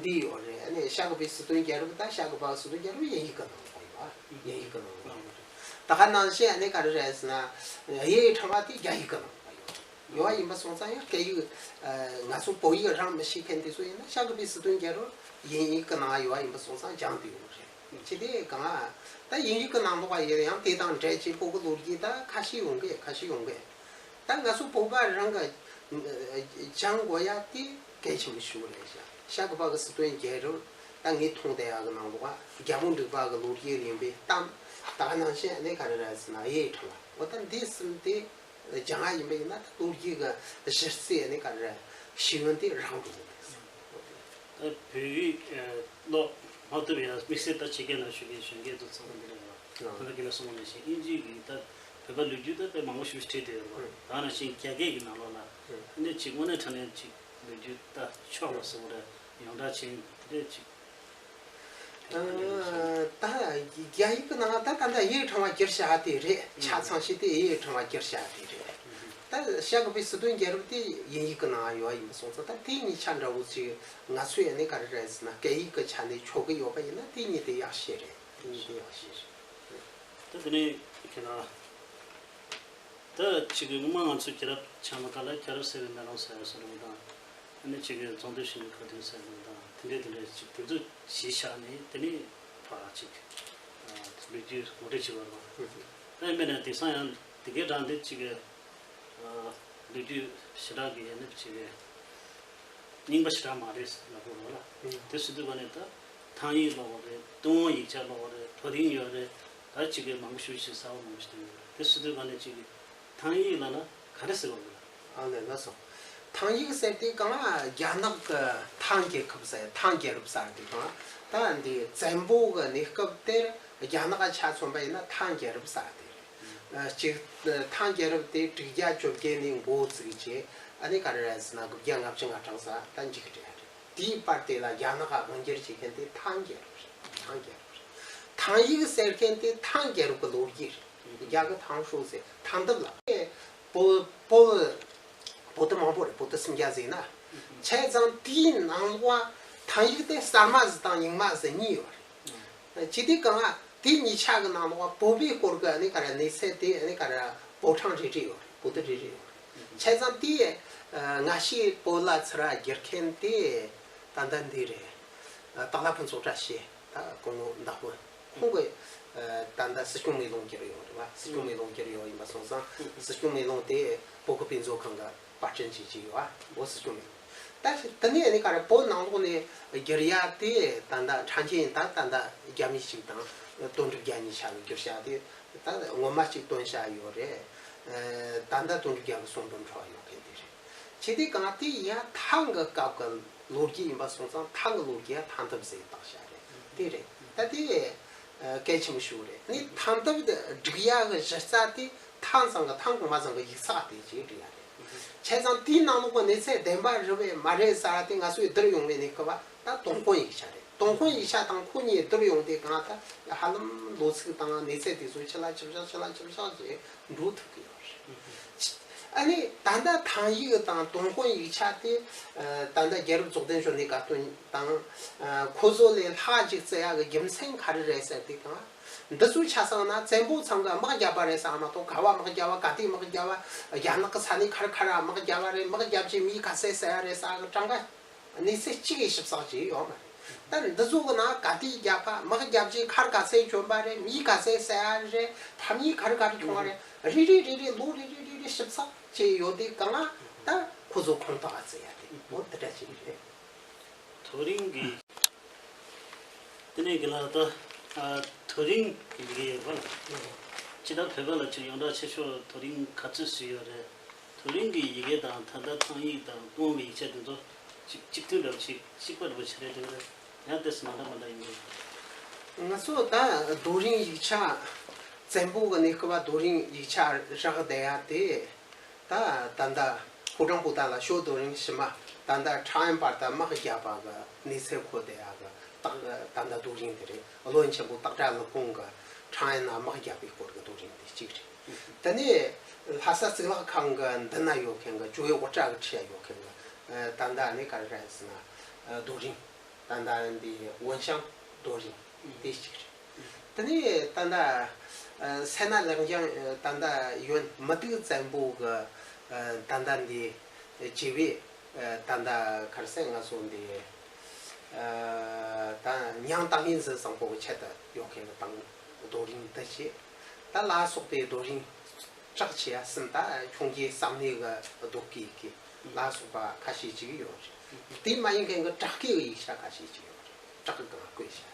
འདི་ཡོད་རེད། ཨ་ནི་ཤཱཀྱ་པའི་སི་ཏུན་རྒྱལ་རབས་དང་ཤཱཀྱ་པ་གི་སི་ཏུན་རྒྱལ་རབས་དབྱིན་ཡིག་གི་ནང་ལ་ཡོད་བ། དབྱིན་ཡིག་གི་ནང་ལ་ཡོད་རེད། ད་ག་ནང་བཞིན་ཨ་ནི་ག་རེ་རེད་ཟེར་ན། གཡས་གཡོན་ཕྲེང་བ་དེ་རྒྱ་ཡིག་གི་ནང་ལ་ཡོད་རེད། ཡོད་པ་ཡིན་པ་སོང་ཙང་ཡང་སྐད་ཡིག་ང་ཚོ་བོད་ཡིག་རང་མི་ཤེས་མཁན་དེ་ཚོ་ཡིན་ན་ཤཱཀྱ་པའི་སི་ཏུན་རྒྱལ་རབས་དབྱིན་ཡིག་གི་ནང་ཡོད་པ་ཡིན་པ་སོང་ཙང་སྦྱང་དུ་ཡོང་གི་རེད། ཅི་སྟེ་གང་ད་དབྱིན་ཡིག་གི་ནང་ལོགས་ཡོད་ཡང་དེ་དང་འབྲེལ་གྱི་བོད་ཀྱི་ལོ་རྒྱུས་ད་ཁ་ཤས་ཡོང་གི་ཁ་ཤས་ཡོང་གི་ད་ང་ཚོ་བོད་པ་རང་གི་སྦྱང་དགོས་ཡ་དེ་གལ་ཆེན་པོ་ཞིག་རེད་ཤག་ཤཱཀྱ་པ་གི་སི་ཏུན་རྒྱལ་རབས་ད་ངས་མཐོང་བསྡད་ཡ་གི་ནང་ལོགས་རྒྱལ་པོ་འབྲུག་པ་གི་ལོ་རྒྱུས་ཡིན་པའི་གཏམ་ད་ག་ནང་བཞིན་ཨ་ནི་ག་རེ་རེད་ཟེར་ན་གཡས་གཡོན་ཕྲེང་བ་འོ་ད་འདི་གསུམ་དེ། སྦྱང་བ་ཡིན་པ་ཡིན་ན་ད་ལོ་རྒྱུས་ཀྱི་གཞི་རྩའི་ནི་ག་རེ་ཤེས་ཡོན་དེ་རག་འགྲོ་གི་འདུག་ད་བོད་ཡིག་ཀློག་མ་ཐུབ་ཡང་དམིགས་བསལ་ད་ཕྱི་རྒྱལ་ནང་བཞུགས་མཁན་གཞོན་སྐྱེས་ཚོ་ཚང་མ་འདི་རེད་བ། ད་ལྟ་ཁྱེད་ལ་གསུངས་པ་ནང་བཞིན་དབྱིན་ཇིའི་གི་ད་བོད་པ་ལོ་རྒྱུས་ད་དཔེ་མང་པོ་ཞིག་བྲིས་བསྡད་ཡོད་རེད་བ། ད་ནང་བཞིན་རྒྱ་སྐད་ཀྱི་ནང་ལོགས་ལ་ཨ་ནི་ཅིག་དངོས་གནས་དྲང་གནས་ཅིག་ལོ་རྒྱུས་ད་ཕྱོགས་ལ་བཟོ་འདྲ་ཡོངས་གྲགས་ཅན་དེ་འདྲས་ཅིག་ད་རྒྱ་ཡིག་གི་ནང་ད་ད་ལྟ་གཡས་གཡོན་ཕྲེང་བ་བསྒྱུར་བཞག་དེ་རེད། ཆ་ཚང་ཞིག་དེ་གཡས་གཡོན་ཕྲེང་བ་བསྒྱུར་བཞག་དེ་རེད། ད་བྱ་དགོས་པའི་སྲིད་དོན་རྒྱལ་རབས་དེ་དབྱིན་ཡིག་གི་ནང་ཡོད་ཡིན་པ་སོང་ཙང་། ད་དེ་གཉིས་ཆ་འདྲ་བོ་ཅིག་ང་ཚོས་ཨ་ནི་ག་རེ་རེད་ཟེར་ན། སྐད་ཡིག་གི་ཆ་ནས་ཆོག་གི་ཡོད་པ་ཡིན་ན་དེ་གཉིས་དེ་ཡག་ཤོས་རེད། དེ་གཉིས་དེ་ཡག་ཤོས་རེད། ད་དེ་ནས་ཁྱེད་རང་ད་ཅིག་གི་སྔོན་མ་ང་ཚོ་རྒྱལ་རབས་ཆགས་མ་ག་ལ་རྒྱལ་རབས་ཟེར་བའི་མེ་ལོང་ཟེར་ཡ་སོགས་རིགས་དང་། ཨ་ནི་ཅིག་གི་རྫོང་སྡེ་ཞིང་ལས་ཁ་ཐུན་ཟེར་རིགས་དང་། དེ་འདྲའི་དེ་འདྲའི་ཅིག་དེ་ཚོ་གཞི་བཞག་ནས་དེ་ནས་ཕར་ཅིག་ལོ་རྒྱུས་ངོ་སྤྲོད་བྱེད་པ་རེད་པ། ད་ཡིན་པས་ན་དེང་སང་ཡང་དེ་གའི་གྲས་འདི་ཅིག་གི་ལོ་རྒྱུས་ཞེ་དྲག་གི་ཡ་ནི་ཅིག་གི་རྙིང་པ་ཞེ་དྲག་མ་རེད་ལབ་དགོས་རེད་པ། དེ་སྲིད་དུས་ག་ནས་ད་ཐང་ཡིག་ཀློག་པ་རེད། ཏུན་ཧོང་ཡིག་ཆ་ཀློག་པ་རེད། ཐོ་རེངས་ཡོད་རེད། ད་ཅིག་གི་མང་པོ་ཞེ་པོ་ཅིག་གསར་པ་མང་པོ་ཞིག་བཏོན་ཡོད་རེད། དེ་སྲིད་དུས་ག་ནས་ཅིག་གི་ཐང་ཡིག་ལབ་ན་ག་རེ་ཟེར་བ་རེད། ཨ་ལས། ལགས་སོ། ཐང་ཡིག་ཟེར་དེ་གང་ལ་རྒྱ་ནག་གི་ཐང་རྒྱལ་ཁབ་ཟེར། ཐང་རྒྱལ་རབས་ཟེར་དེ་གང་ལ། ད་འདི་བཙན་པོ་གི་གནས་སྐབས་དེར་རྒྱ་ནག་ག་ཆ་མཚོན་པ་ཡིན་ན་ཐང་རྒྱལ་རབས་ཟེར་དེ་རེད། ཨ་གཅིག་ཐང་རྒྱལ་རབས་དེ་དྲུག་བརྒྱ་བཅོ་བརྒྱད་ནས་འགོ་བཙུགས་བྱས། ཨ་ནི་ག་རེ་རེད་ཟེར་ན་དགུ་བརྒྱ་ལྔ་བཅུ་ང་གྲངས་ས་ད་མཇུག་སྒྲིལ་ཡ་རེད། དེའི་བར་དེ་ལ་རྒྱ་ནག་ག་དབང་སྒྱུར་བྱེད་མཁན་དེ་ཐང་རྒྱལ་རབས་རེད། ཐང་རྒྱལ་རབས་རེད། ཐང་ཡིག་ཟེར་མཁན་དེ་ཐང་རྒྱལ་རབས་ཀྱི་ལོ་རྒྱུས་རེད། རྒྱ་གི་ཐང་ཧྲོ་ཟེར། ཐང་དུབ་ལ། པོ་པོ་པོ་ཏི་མང་པོ་རེད། པོ་ཏི་སུམ་བརྒྱ་ཟིན་ན། བྱས་ཙང་དེའི་ནང་ལོགས་ཐང་ཡིག་དེ་གསར་མ་ཟིག་དང་རྙིང་མ་ཟིག་གཉིས་ཡོད་རེད། ཅི་སྟེ་གང་ལ་དེ་གཉིས་ཆ་གི་ནང་ལོགས་བོད་པའི་སྐོར་གི་ཨ་ནི་ག་རེ་གནས་ཚད་དེ་ཨ་ནི་ག་རེ་པོ་ཐང་རེ་རེ་ཡོད་རེད། པོ་ཏི་རེ་རེ་ཡོད་རེད། བྱས་ཙང་དེ་ང་ཤེས་པོ་ལ་ཚུར་བསྒྱུར་མཁན་དེ་ད་ལྟ་འདི་རེད། སྟག་ལྷ་ཕུན་ཚོགས་བཀྲ་ཤིས། ད་དགུང་ལོ་ཟླ་དགུ། ཁོང་གི་ད་ལྟ་སྲིད་སྐྱོང་མེ་ལོང་བསྒྱུར་ཡོད་རེད་པ། སྲིད་སྐྱོང་མེ་ལོང་བསྒྱུར་ཡོད་ཡིན་པ་སོང་ཙང་། སྲིད་སྐྱོང་མེ་ལོང་དེ་བོད་ཀྱི་དཔེ་མཛོད་ཁང་གི་པར་སྐྲུན་བྱེད་ཀྱི་ཡོད་པ། འོ་སྲིད་སྐྱོང་མེ་ལོང་། ད་དེ་ནས་ཨ་ནི་ག་རེ་བོད་ནང་ལོགས་ནས་བསྒྱུར་ཡ་དེ་ད་ལྟ་ཕྲན་གྱི་ཡིན། ད་ད་ལྟ་རྒྱ་མི་གཅིག་དང་དོན་གྲུབ་རྒྱལ་གཉིས་ཆ་གི་བསྒྱུར་བྱ་དེ་ད་ངོ་མ་གཅིག་བཏོན་བྱ་ཡོད་རེད། ད་ལྟ་དོན་གྲུབ་རྒྱལ་གྱི་གསུང་འབུམ་ཕྲེང་བ་ཡོད་མཁན་དེ་རེད། ཅི་སྟེ་གང་དེ་ཡ་ཐང་གི་སྐབས་ཀྱི་ལོ་རྒྱུས་ཡིན་པ་སོང་ཙང་ཐང་གི་ལོ་རྒྱུས་ཡ་ཐང་དུབ་ཟེར་བཏགས་བྱ་རེད། དེ་རེད། ད་དེ་གལ་ཆེན་པོ་ཞིག་རེད། ནི་ཐང་དུབ་དེ་སྒྲིག་ཡ་གི་གཞི་རྩ་དེ་ཐང་ཚང་གི་ཐང་གོང་མ་ཚང་གི་ཡིག་ཚགས་དེ་ཅིག་སྒྲིག་ཡ་རེད། བྱས་ཙང་དེའི་ནང་ལོགས་ཀྱི་གནས་ཚད་བདེན་པ་རེད་པས་མ་རེད་ཟེར་བ་དེ་ང་ཚོས་བསྡུར་ཡོང་བའི་གནས་སྐབས་ད་ཏུན་ཧོང་ཡིག་ཆ་རེད། ཏུན་ཧོང་ཡིག་ཆ་དང་ཁོ་གཉིས་བསྡུར་ཡོང་དུས་གང་ད་ཧ་ལམ་ལོ་ཚིགས་དང་གནས་ཚད་དེ་ཚོ་ཆེ་ལ་ཆེ་བཞག་ཆེ་ལ་ཆེ་བཞག་ཅིག་འགྲོ་ཐུབ་ཀྱི་ཡོད་རེད། ཨ་ནི་ད་ལྟ་ཐང་ཡིག་དང་ཏུན་ཧོང་ཡིག་ཆ་དེ་ད་ལྟ་རྒྱལ་རབས་རྫོགས་ལྡན་གཞོན་ནུའི་དགའ་སྟོན་དང་ཁོ་ཚོ་ལས་ལྷག་ཅིག་བརྩི་ཡག་གི་རྒྱུ་མཚན་ག་རེ་རེད་ཟེར་དུས་གང་། འདི་ཚོའི་ཆ་ཚང་ན་བཙན་པོ་ཚང་གི་དམག་བརྒྱབ་པ་རེད་ཟེར་མ་གཏོགས། ག་བ་དམག་བརྒྱབ་པ། ག་དུས་དམག་བརྒྱབ་པ། རྒྱ་ནག་གི་ས་གནས་ག་རེ་ག་རེ་དམག་བརྒྱབ་པ་རེད། དམག་བརྒྱབ་རྗེས་མི་ག་ཚད་བསད་ཡ་རེད་ཟེར་གི་གྲངས་ཀ་གནས་ཚད་གཅིག་གི་ཞིབ་ཚགས་ཅིག་ཡོད་མ་རེད། ད་འདི་ཚོ་གི་ནང་ག་དུས་བརྒྱབ་པ། དམག་བརྒྱབ་རྗེས་མཁར་ག་ཚད་བྱོན་པ་རེད། མི་ག་ཚད་བསད་ཡ་རེད། ཕམ་ཉེས་ག་རེ་ག་རེ་བྱུང་བ་རེད། རེ་རེ་རེ་རེ་ལོ་རེ་རེ་རེ་རེ་ཞིབ་ཚགས་ཅིག་ཡོད་དུས་གང་ལ་ད་ཁོ་ཚོ་ཁུངས་དག་བརྩི་ཡ་དེ་འོ་དེ་འདྲ་ཅིག་རེད། ཐོ་རེངས་ཀྱི། དེ་ནས་གི་ལ་ད། ཨ། ཐོ་རེངས་ཀྱི་ཡི་གེ་ཡོད་པ་ལ། ཅི་ལྟར་བོད་པ་ལ་ཅིག་ཡོངས་གྲགས་ཆེ་ཤོས་ཐོ་རེངས་ག་ཚོད་ཅིག་ཡོད་རེད། ཐོ་རེངས་ཀྱི་ཡི་གེ་དང་ད་ལྟ་ཐང་ཡིག་དང་ཏུན་ཧོང་གི་ཡིག་ཆ་དེ་ཚོ་ཅིག་གཅིག་མཐུན་འདྲ་པོ་ཅིག་གཅིག་པ་འདྲ་པོ་ཅིག་རེད་འདུག་རེད། ཡང་ཏོག་ཙམ་མ་འདྲ་མ་འདྲ་ཡིན་འདུག་ང་ཚོ་ད་རྡོ་རིང་ཡིག་ཆ། བཙན་པོ་གི་གནས་སྐབས་རྡོ་རིང་ཡིག་ཆ་རག་བསྡད་ཡ་དེ། ད་ད་ལྟ་ཕོ་བྲང་པོ་ཏ་ལ་ཞོལ་རྡོ་རིང་ཕྱི་མ་ད་ལྟ་ཁྲང་ཨན་བར་དུ་དམག་བརྒྱབ་པ་གི་གནས་ཚུལ་འཁོད་བསྡད་ཡ་གི་སྟག་ད་ལྟ་རྡོ་རིང་དེ་རེད། བློན་ཆེན་པོ་སྟག་སྒྲ་ཀླུ་དཔོན་གི་ཁྲང་ཨན་ན་དམག་བརྒྱབ་པའི་སྐོར་གི་རྡོ་རིང་དེ་གཅིག་རེད། དེ་ནས་ལྷ་ས་གཙུག་ལག་ཁང་གི་མདུན་ན་ཡོད་མཁན་གི་ཇོ་བོའི་དབུ་སྐྲ་གི་འཁྲིས་ཡ་ཡོད་མཁན་གི་ད་ལྟ་ནི་ག་རེ་རེད་ཟེར་ན་རྡོ་རིང་། ད་ལྟ་འདི་འོན་ཤང་རྡོ་རིང་དེ་གཅིག་རེད། དེ་ནས་ད་ལྟ་སད་ན་ལེགས་འབྱུང་ད་ལྟ་ཡོན་མུ་ཏིག་བཙན་པོ་གི་ད་ལྟ་འདི་བྱེ་བའི་ད་ལྟ་གར་སེ་ང་ཚོ་འདི་ད་ཉང་ཏང་ཡིན་ཟི་བཟང་པོ་གི་ཆེད་དུ་ཡོད་མཁན་གི་དང་རྡོ་རིང་འདི་བྱས། ད་ལ་སོགས་པའི་རྡོ་རིང་བྲག་ཆེ་ཡ་གསུམ། ད་འཕྱོངས་རྒྱས་བསམ་གནས་གི་རྡོ་སྐས་ཀྱི་ལ་སོགས་པ་ཁ་ཤས་ཅིག་ཡོད་རེད། དེ་མ་ཡིན་མཁན་གྱི་བྲག་སྐས་ཀྱི་ཡིག་ཆ་ཁ་ཤས་ཅིག་ཡོད་རེད། བྲག་གི་སྒང་བརྐོས་བཞག་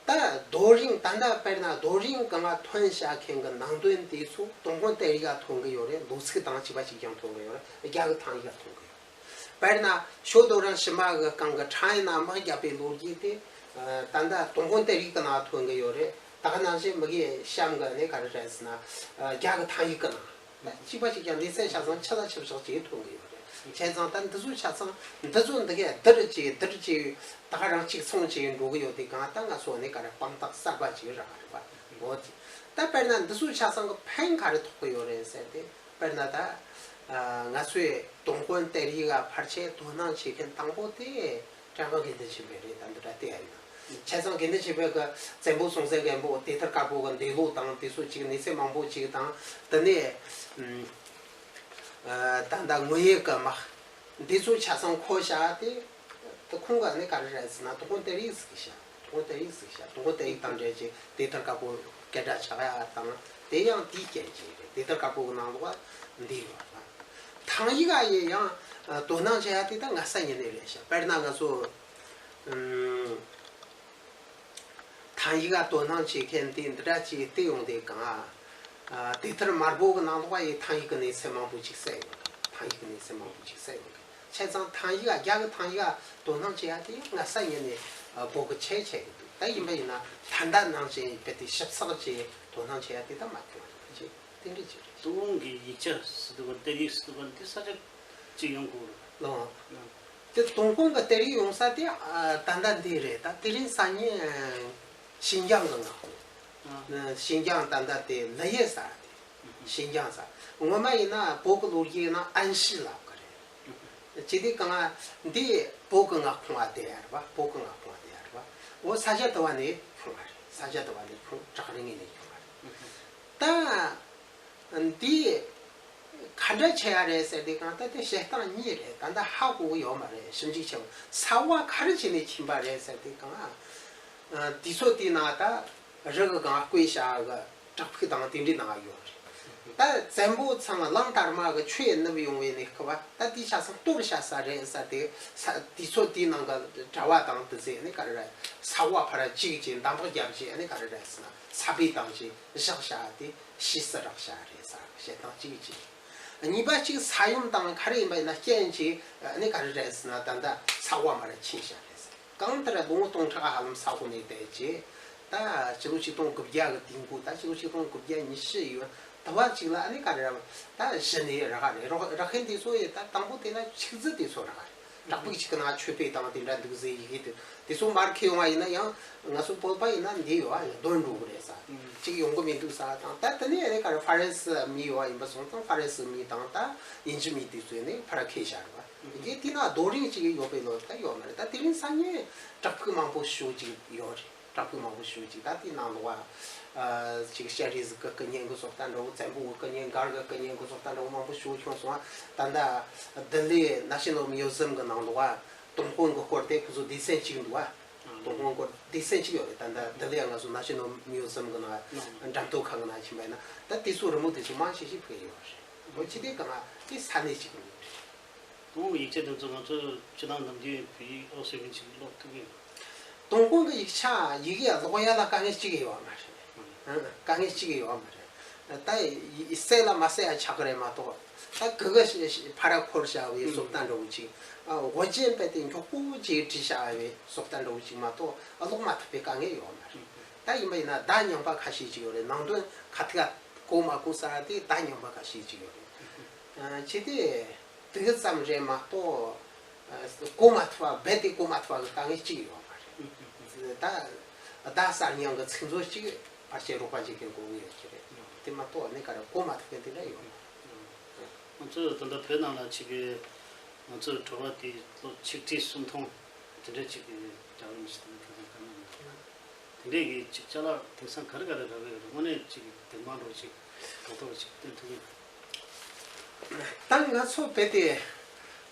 ད་རྡོ་རིང་ད་ལྟ་དཔེར་ན་རྡོ་རིང་སྒང་ཐོན་བཞག་མཁན་གྱི་ནང་དོན་དེ་ཚོ་ཏུན་ཧོང་གཏེར་ཡིག་ག་ཐོན་གི་ཡོད་རེད། ལོ་ཚིགས་དང་གཅིག་པ་གཅིག་རྐྱང་ཐོན་གི་ཡོད་རེད། རྒྱ་གི་ཐང་ཡིག་ག་ཐོན་གི་ཡོད་རེད། དཔེར་ན་ཞོལ་རྡོ་རིང་ཕྱི་མ་གི་སྒང་གི་ཁྲང་ཨན་ན་དམག་བརྒྱབ་པའི་ལོ་རྒྱུས་དེ་ད་ལྟ་ཏུན་ཧོང་གཏེར་ཡིག་གི་ནང་ཐོན་གི་ཡོད་རེད། ད་ག་ནང་བཞིན་མི་གི་གཤམ་གི་ནི་ག་རེ་རེད་ཟེར་ན་རྒྱ་གི་ཐང་ཡིག་གི་ནང་། གཅིག་པ་གཅིག་ཀྱང་ལེ་ཚན་ཆ་ཚང་ཆ་ལ་ཆ་བཞག་ཅིག་ཐོན་གི་ཡོད་རེད། བྱས་ཙང་ད་འདི་ཚོ་ཆ་ཚང་འདི་ཚོ་འདི་གས་བསྡུར་ཅིག་བསྡུར་ཅིག་ད་ག་རང་གཅིག་མཚུངས་ཅིག་འགྲོ་གི་ཡོད་དེ་གང་ད་ང་ཚོ་ནི་ག་རེ་དཔང་རྟགས་གསར་པ་ཅིག་རག་རེད་པ། འོ་དེ་ད་དཔེར་ན་འདི་ཚོ་ཆ་ཚང་གི་ཕན་ག་རེ་ཐོགས་གི་ཡོད་རེད་ཟེར་ཏེ། དཔེར་ན་ད་ ང་ཚོས་དུས་འཁོར་གཏེར་ཡིག་ག་ཕལ་ཆེར་དོ་སྣང་བྱེད་མཁན་དང་པོ་དེ་བཀྲ་མཁར་དགེ་འདུན་ཆོས་འཕེལ་རེད། ད་འདི་འདྲ་བལྟས་ཡ་ཡིན་ན། བྱས་ཙང་དགེ་འདུན་ཆོས་འཕེལ་གྱི་བཙན་པོ་སྲོང་བཙན་སྒམ་པོ་དེ་ལྟར་དཀར་པོ་གི་འདས་ལོ་དང་དེ་ཚོ་ཅིག་གནས་ཚུལ་མང་པོ་ཅིག་དང་། དེ་ནས་ད་ལྟ་དངོས་ཡོད་ཀྱི་དམག་འདི་ཚོ་ཆ་ཚང་ཁོ་བྱ་དེ། དེ་ཁོང་གིས་ནི་ག་རེ་རེད་ཟེར་ན། དུས་འཁོར་གཏེར་ཡིག་ཟིག་བྱ། དུས་འཁོར་གཏེར་ཡིག་ཟིག་བྱ། དུས་འཁོར་གཏེར་ཡིག་དང་འབྲེལ་གྱི་དེ་ལྟར་དཀར་པོ་སྐད་གྲགས་ཆགས་ཡ་དང་། དེ་ཡང་དེའི་རྐྱེན་གྱིས་རེད། དེ་ལྟར་དཀར་པོ་གི་ནང་ལོགས་འདི་ཡོད་པ། ཐང་ཡིག་ག་ཡི་ཡང་དོ་སྣང་བྱེད་ཡ་དེ་ད་སྔ་ས་ཉིན་ནས་རེད་ཤག་དཔེར་ན་ང་ཚོ་ཨམ། ཐང་ཡིག་ག་དོ་སྣང་བྱེད་མཁན་དེ་འདི་འདྲ་ཅིག་བལྟས་ཡོང་དུས་གང་། ཨ། དེབ་ཐེར་དམར་པོ་གི་ནང་ལོགས་ཡི་ཐང་ཡིག་གི་གནས་ཚུལ་མང་པོ་ཅིག་གསལ་ཡོང་གི། ཐང་ཡིག་གི་གནས་ཚུལ་མང་པོ་ཅིག་གསལ་ཡོང་གི། བྱས་ཙང་ཐང་ཡིག་ག་རྒྱ་གི་ཐང་ཡིག་ག་དོ་སྣང་བྱེད་ཡ་དེ་སྔ་ས་ཉིན་ནས་ཨ་བོད་གི་ཆེ་ཆེ་གི་འདུག་ད་ཡིན་པ་ཡིན་ན་ད་ལྟ་ནང་བཞིན་རྦད་དེ་ཞིབ་ཚགས་ཀྱི་དོ་སྣང་བྱེད་ཡ་དེ་ད་མ་མཐོང་བ་ཡིན་པ་ཅིག་དེ་འདྲ་ཅིག་རེད། ཏུན་ཧོང་གི་ཡིག་ཆ་ཟེར་དུས་ག་གཏེར་ཡིག་ཟེར་དུས་ག་འདི་ས་ཆ་ཅིག་ཡོང་དགོས་རེད། ལགས། དེ་ཏུན་ཧོང་གི་གཏེར་ཡིག་ཡོང་ས་དེ་ཨ་ད་ལྟ་འདི་རེད། ད་དེ་རིང་སང་ཉིན་ཨ་ཤིན་ཅང་གི་མངའ་ཁོངས། ཨ། ཨ། ཤིན་ཅང་ད་ལྟ་དེ་ལི་ཡེ་ས་རེད། ཤིན་ཅང་ས། སྔོན་མ་ཡིན་ན་བོད་ཀྱི་ལོ་རྒྱུས་ནང་ཨན་ཤི་ལབ་ཀྱི་རེད། ཅི་སྟེ་གང་ང་འདི་བོད་ཀྱི་མངའ་ཁོངས་ཨ་དེ་ཡ་རེད་པ། བོད་ཀྱི་མངའ་ཁོངས་ཨ་དེ་ཡ་རེད་པ། འོ་ས་ཆ་དེ་བ་ནས་ཁྱོང་བ་རེད། ས་ཆ་དེ་བ་ནས་ཁྱོང་། བྲག་རི་ངོས་ནས་ཁྱོང་བ་རེད། ད། འདི་ག་འདྲ་བྱེད་ཡ་རེད་ཟེར་དུས་གང་ལྟར་དེ་བཤད་སྟངས་གཉིས་རེད། ད་ལྟ་ཧ་གོ་གི་ཡོད་མ་རེད། ཞིབ་འཇུག་བྱས་པ་ས་བ་ག་རེ་བྱས་ནས་ཕྱིན་པ་རེད་ཟེར་དུས་གང་། ཨ། དུས་ཚོད་དེའི་ནང་ད་རི་གི་སྒང་བརྐོས་བཞག་གི་བྲག་ཕུག་དང་དེ་འདྲའི་ནང་ཡོད་རེད། ད་བཙན་པོ་ཚང་གླང་དར་མ་གི་ཆོས་ནུབ་ཡོང་བའི་གནས་སྐབས་ད་དེའི་ཆ་ཚང་གཏོར་བཞག་ས་རེད་ཟེར་དུས་ས་དུས་ཚོད་དེའི་ནང་གི་གྲྭ་བ་དང་དེ་ཚོས་ནི་ག་རེ་རེད། ས་བ་ཕར་བཅུག་བྱས་འདམ་བག་བརྒྱབ་བྱས་ནི་ག་རེ་རེད་ཟེར་ན་ས་སྦས་བཏང་བྱས་བཞག་བཞག་དེ། ཕྱིས་སུ་རག་བྱ་རེད་ཟེར་བཤད་སྟངས་གཅིག་གཅིག་གཉིས་པ་གཅིག་ས་ཡོམ་དང་ག་རེ་ཡིན་པ་ཡིན་ན་རྐྱེན་གྱིས་ཨ་ནི་ག་རེ་རེད་ཟེར་ན། ད་ལྟ་ས་བ་མར་ཕྱིན་བཞག་རེད་ཟེར། གང་ལྟར་ལོ་ངོ་སྟོང་ཕྲག་ཧ་ལམ་ས་འོག་ནས་བསྡད་རྗེས། ད་ཕྱི་ལོ་ཆིག་སྟོང་དགུ་བརྒྱ་གི་དུས་འགོ། ད་ཕྱི་ལོ་ཆིག་སྟོང་དགུ་བརྒྱ་ཉི་ཤུ་ཡོད་དུ་བ་གཅིག་ལ་ཨ་ནི་ག་རེ་རེད། ད་གཞི་ནས་རག་རེད། རག་རག་མཁན་དེ་ཚོ་ཡི་ད་དང་པོ་དེ་ལ་ཆིག་རྫི་དེ་ཚོ་རག་རེད། བྲག་ཕུག་གཅིག་གི་ནང་མཆོད་པ་དང་དེ་འདྲ་འདུག་ཟེར་ཡི་གེ་དེ་དེ་ཚོ་མར་ཁེལ་ཡོང་བ་ཡིན་ན་ཡང་ང་ཚོ་བོད་པ་ཡིན་ན་འདི་ཡོད་ཨ་ཡང་དོན་འགྲོ་གི་རེད་ཟེར། ཨུམ། གཅིག་ཡོང་གི་མི་འདུག་ཟེར་དང་། ད་དེ་ནས་ཨ་ནི་ག་རེ་ཧྥ་རན་སི་མི་ཡོད་ཨ་ཡིན་པ་སོང་ཙང་ཧྥ་རན་སི་མི་དང་ད་དབྱིན་ཇི་མི་དེ་ཚོས་ནི་ཕར་ཁེལ་བཞག་རེད་བ། ཨུམ། རྒྱལ་དེ་ན་རྡོ་རིང་གཅིག་ཡོད་པའི་ལོ་ད་ཡོད་མ་རེད། ད་དེ་རིང་སང་ཉིན་བྲག་ཕུག་མང་པོ་ཞེ་གཅིག་ཡོད་རེད། བྲག་ཕུག་མང་པོ་ཞེ་གཅིག་ད་དེའི་ནང་ལོགས་ཨ་ཅིག་ཤ་རི་ཟིག་གི་སྐུ་བརྙན་གི་བཟོ་ལྟ་འདྲ་བོ། བཙན་པོ་གི་སྐུ་བརྙན། མགར་གི་སྐུ་བརྙན་གི་བཟོ་ལྟ་འདྲ་བོ་མང་པོ་ཞེ་བྱུང་སོང་ཨ། ད་ལྟ་ལྡི་ལི་National Museum གི་ནང་ལོགས་ཨ་ཏུན་ཧོང་གི་སྐོར་དེ་ཁོ་ཚོ་སྡེ་ཚན་གཅིག་འདུག་ཨ། ཏུན་ཧོང་སྐོར་སྡེ་ཚན་གཅིག་ཡོད་རེད། ད་ལྟ་ལྡི་ལི་ང་ཚོ་National Museum གི་ནང་འགྲེམས་སྟོན་ཁང་གི་ནང་ཕྱིན་པ་ཡིན་ན་ད་དེ་ཚོ་རི་མོ་དེ་ཚོ་མང་ཆེ་ཤོས་བོད་ཡོད་རེད། འོ་ཅི་སྟེ་གང་ཨ་དེ་ས་གནས་གཅིག་གི་མིང་རེད། ཏུན་ཧོང་ཡིག་ཆ་དེ་ཚོ་ང་ཚོ་སྤྱིར་བཏང་ནམ་རྒྱུན་བོད་ཡིག་ཀློག་སྲོལ་མི་ཅིག་ཀློག་ཐུབ་ཀྱི་ཡོད། ཏུན་ཧོང་གི་ཡིག་ཆ་ཡི་གེ་ཀློག་ཡ་ལ་དཀའ་ངལ་གཅིག་ཡོད་མ་རེད། ཨང་། དཀའ་ངལ་གཅིག་ཡོད་མ་རེད། ད་ཡི་གསལ་ལ་མ་གསལ་ཡ་ཆགས་ཀྱི་རེད་མ་གཏོགས། ད་གི་གི་ཕར་འཁོར་བྱ་བའི་བཟོ་ལྟ་འདྲ་བོ་ཅིག་ཨ་འོ་ཅན་པས་དེ་མགྱོགས་པོ་ཅིག་བྲིས་བྱ་བའི་བཟོ་ལྟ་འདྲ་བོ་ཅིག་མ་གཏོགས་ཨ་ཀློག་མ་ཐུབ་པའི་དཀའ་ངལ་ཡོད་མ་རེད། ད་ཡིན་པ་ཡིན་ན་བརྡ་རྙིང་པ་ཁ་ཤས་ཅིག་ཡོད་རེད། ནང་དོན་ཁ་ཐུག་གོ་མ་གོ་ས་དེ་བརྡ་རྙིང་པ་ཁ་ཤས་ཅིག་ཡོད་རེད། ཨ་ཅི་སྟེ། དེ་ཙམ་རེད་མ་གཏོགས། གོ་མ་ཐུབ་པ་རྦད་དེ་གོ་མ་ཐུབ་པ་གི་དཀའ་ངལ་གཅིག་ཡོད་མ་རེད། ད་བརྡ་གསར་རྙིང་གི་ཚིག་མཛོད་གཅིག་ཕལ་ཆེར་རོགས་པ་བྱེད་མཁན་དགོས་ཀྱི་ཡོད་ཀྱི་རེད། དེ་མ་གཏོགས་ནི་ག་རེ་གོ་མ་ཐུབ་མཁན་དེ་འདྲ་ཡོད་མ་རེད། ང་ཚོ་ད་ལྟ་བོད་ནང་ལ་ཆེ་གེ་ང་ཚོའི་བྲོ་བ་དེ་ལོ་ཆིག་ཁྲི་སུམ་སྟོང་དེ་འདྲ་ཅིག་གི་རྒྱལ་བ་རིན་པོ་ཆེ་དང་བོད་དང་བཀའ་མོལ་གནང་། དེ་འདྲས་ཀྱི་ཅིག་ཅ་ལག་དེང་སང་ག་རེ་ག་རེ་རག་གི་ཡོད་རེད། དངོས་གནས་ཅིག་བདེན་དཔང་འདྲ་བོ་ཅིག་རྡོག་རྡོག་ཅིག་སྟོན་ཐུབ་ཀྱི་ཡོད། ད་ང་ཚོ་བོད་དེ་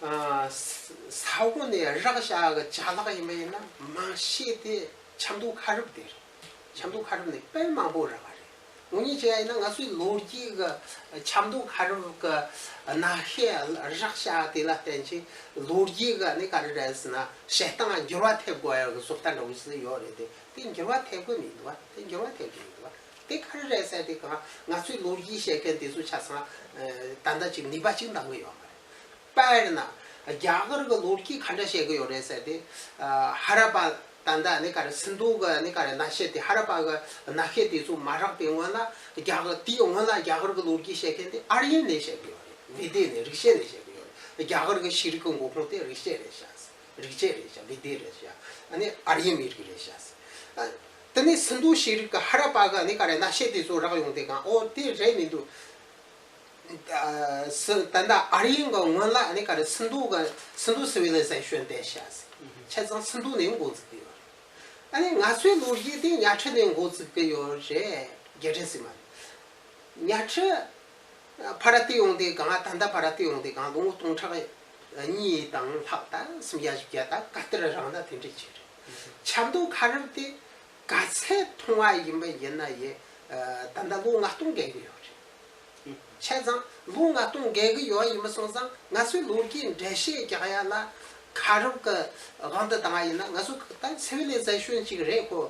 ཨ་ས་འོག་ནས་རག་བཞག་གི་ཅ་ལག་ཡིན་པ་ཡིན་ན་མང་ཤས་དེ་ཆབ་མདོ་ཁ་རུབ་དེ་རེད། ཆབ་མདོ་ཁ་རུབ་ནས་དཔེ་མང་པོ་རག་གི་རེད། དངོས་གནས་བྱས་ཡིན་ན་ང་ཚོའི་ལོ་རྒྱུས་ཀྱི་ཆབ་མདོ་ཁ་རུབ་ཀྱི་གནའ་ཤུལ་རག་བཞག་དེ་ལ་བརྟེན་ཅིང་ལོ་རྒྱུས་ཀྱི་ནི་ག་རེ་རེད་ཟེར་ན་བཤད་སྟངས་འགྱུར་བ་ཐེབས་དགོས་ཡག་གི་བཟོ་ལྟ་འདྲ་བོ་ཞིག་ཡོད་རེད་དེ། དེ་འགྱུར་བ་ཐེབས་ཀྱི་མི་འདུག་བ། དེ་འགྱུར་བ་ཐེབས་ཀྱི་མི་འདུག་བ། དེ་ག་རེ་རེད་ཟེར་དེ་གང་ང་ཚོའི་ལོ་རྒྱུས་བཤད་མཁན་དེ་ཚོ་ཆ་ཚང་ད་ལྟ་ཅིག་ནུས་པ་ཅིག་འདང་གི་ཡོད་མ་རེད། དཔེར་ན། རྒྱ་གར་གྱི་ལོ་རྒྱུས་ག་འདྲ་བཤད་ཀྱི་ཡོད་རེད་ཟེར་ཏེ། ཧ་ར་པ་ད་ལྟ་ནི་ག་རེ་སིན་དྷུ་གི་ནི་ག་རེ་གནའ་ཤུལ་དེ་ཧ་ར་པ་གི་གནའ་ཤུལ་དེ་ཚོ་མ་རག་པའི་སྔོན་ལ་རྒྱ་གར་དེའི་སྔོན་ལ་རྒྱ་གར་གྱི་ལོ་རྒྱུས་བཤད་མཁན་དེ་ཨར་ཡན་ནས་བཤད་ཀྱི་ཡོད་རེད། བེ་དེ་ནས་རིག་བྱེད་ནས་བཤད་ཀྱི་ཡོད་རེད། རྒྱ་གར་གྱི་ཤེས་རིག་གི་འགོ་ཁུངས་དེ་རིག་བྱེད་རེད་ཤག་རིག་བྱེད་རེད་ཤག་བེ་དེ་རེད་ཤག་ཨ་ནི་ཨར་ཡན་མི་རིགས་རེད་ཤག་དེ་ནས་སིན་དྷུ་ཤེས་རིག་གི་ཧ་ར་པ་གི་ནི་ག་རེ་གནའ་ཤུལ་དེ་ཚོ་རག་ཡོང་དེ་གང་ཨོ་དེ་རེད་མི་འདུག་ཨ་སི་ད་ལྟ་ཨ་རིའི་གི་སྔོན་ལ་ཨ་ནི་ག་རེ་སིན་དྷུ་གི་སིན་དྷུ་སི་ཝི་ལི་ཟེ་ཤོན་དེ་བཤད་ཟིན། བྱས་ཙང་སིན་དྷུ་ནས་འགོ་འཛུགས་ཀྱི་ཡོད་རེད། ཨ་ནི་ང་ཚོའི་ལོ་རྒྱུས་དེ་ཉ་ཁྲི་ནས་འགོ་བཙུགས་ཀྱི་ཡོད་རེད། རྒྱལ་ཕྲན་ཟེར་མ་རེད། ཉ་ཁྲི་ཕར་བལྟས་ཡོང་དུས་གང་ད་ལྟ་ཕར་བལྟས་ཡོང་དུས་གང་ལོ་ངོ་སྟོང་ཕྲག་གཉིས་དང་ལྷག་ད་སུམ་བརྒྱ་བཞི་བརྒྱ་ད་ག་ལྟར་རང་ད་དེ་འདྲ་བྱས་རེད། ཆབ་མདོ་ཁ་རུབ་དེ་ག་ཚད་མཐོང་བ་ཡིན་པ་ཡིན་ན་ཡི་ད་ལྟ་ལོ་ལྔ་སྟོང་བརྒལ་གྱི་ཡོད་རེད། བྱས་ཙང་ལོ་ལྔ་སྟོང་བརྒལ་གྱི་ཡོད་ཡིན་པ་སོང་ཙང་ང་ཚོའི་ལོ་རྒྱུས་འགྲེལ་བཤད་རྒྱག་ཡ་ལ་ཁ་རུབ་ཀྱི་དབང་དུ་བཏང་བ་ཡིན་ན་ང་ཚོ་ད་སི་ཝི་ལི་ཟེ་ཤོན་ཅིག་རེད་ཁོ།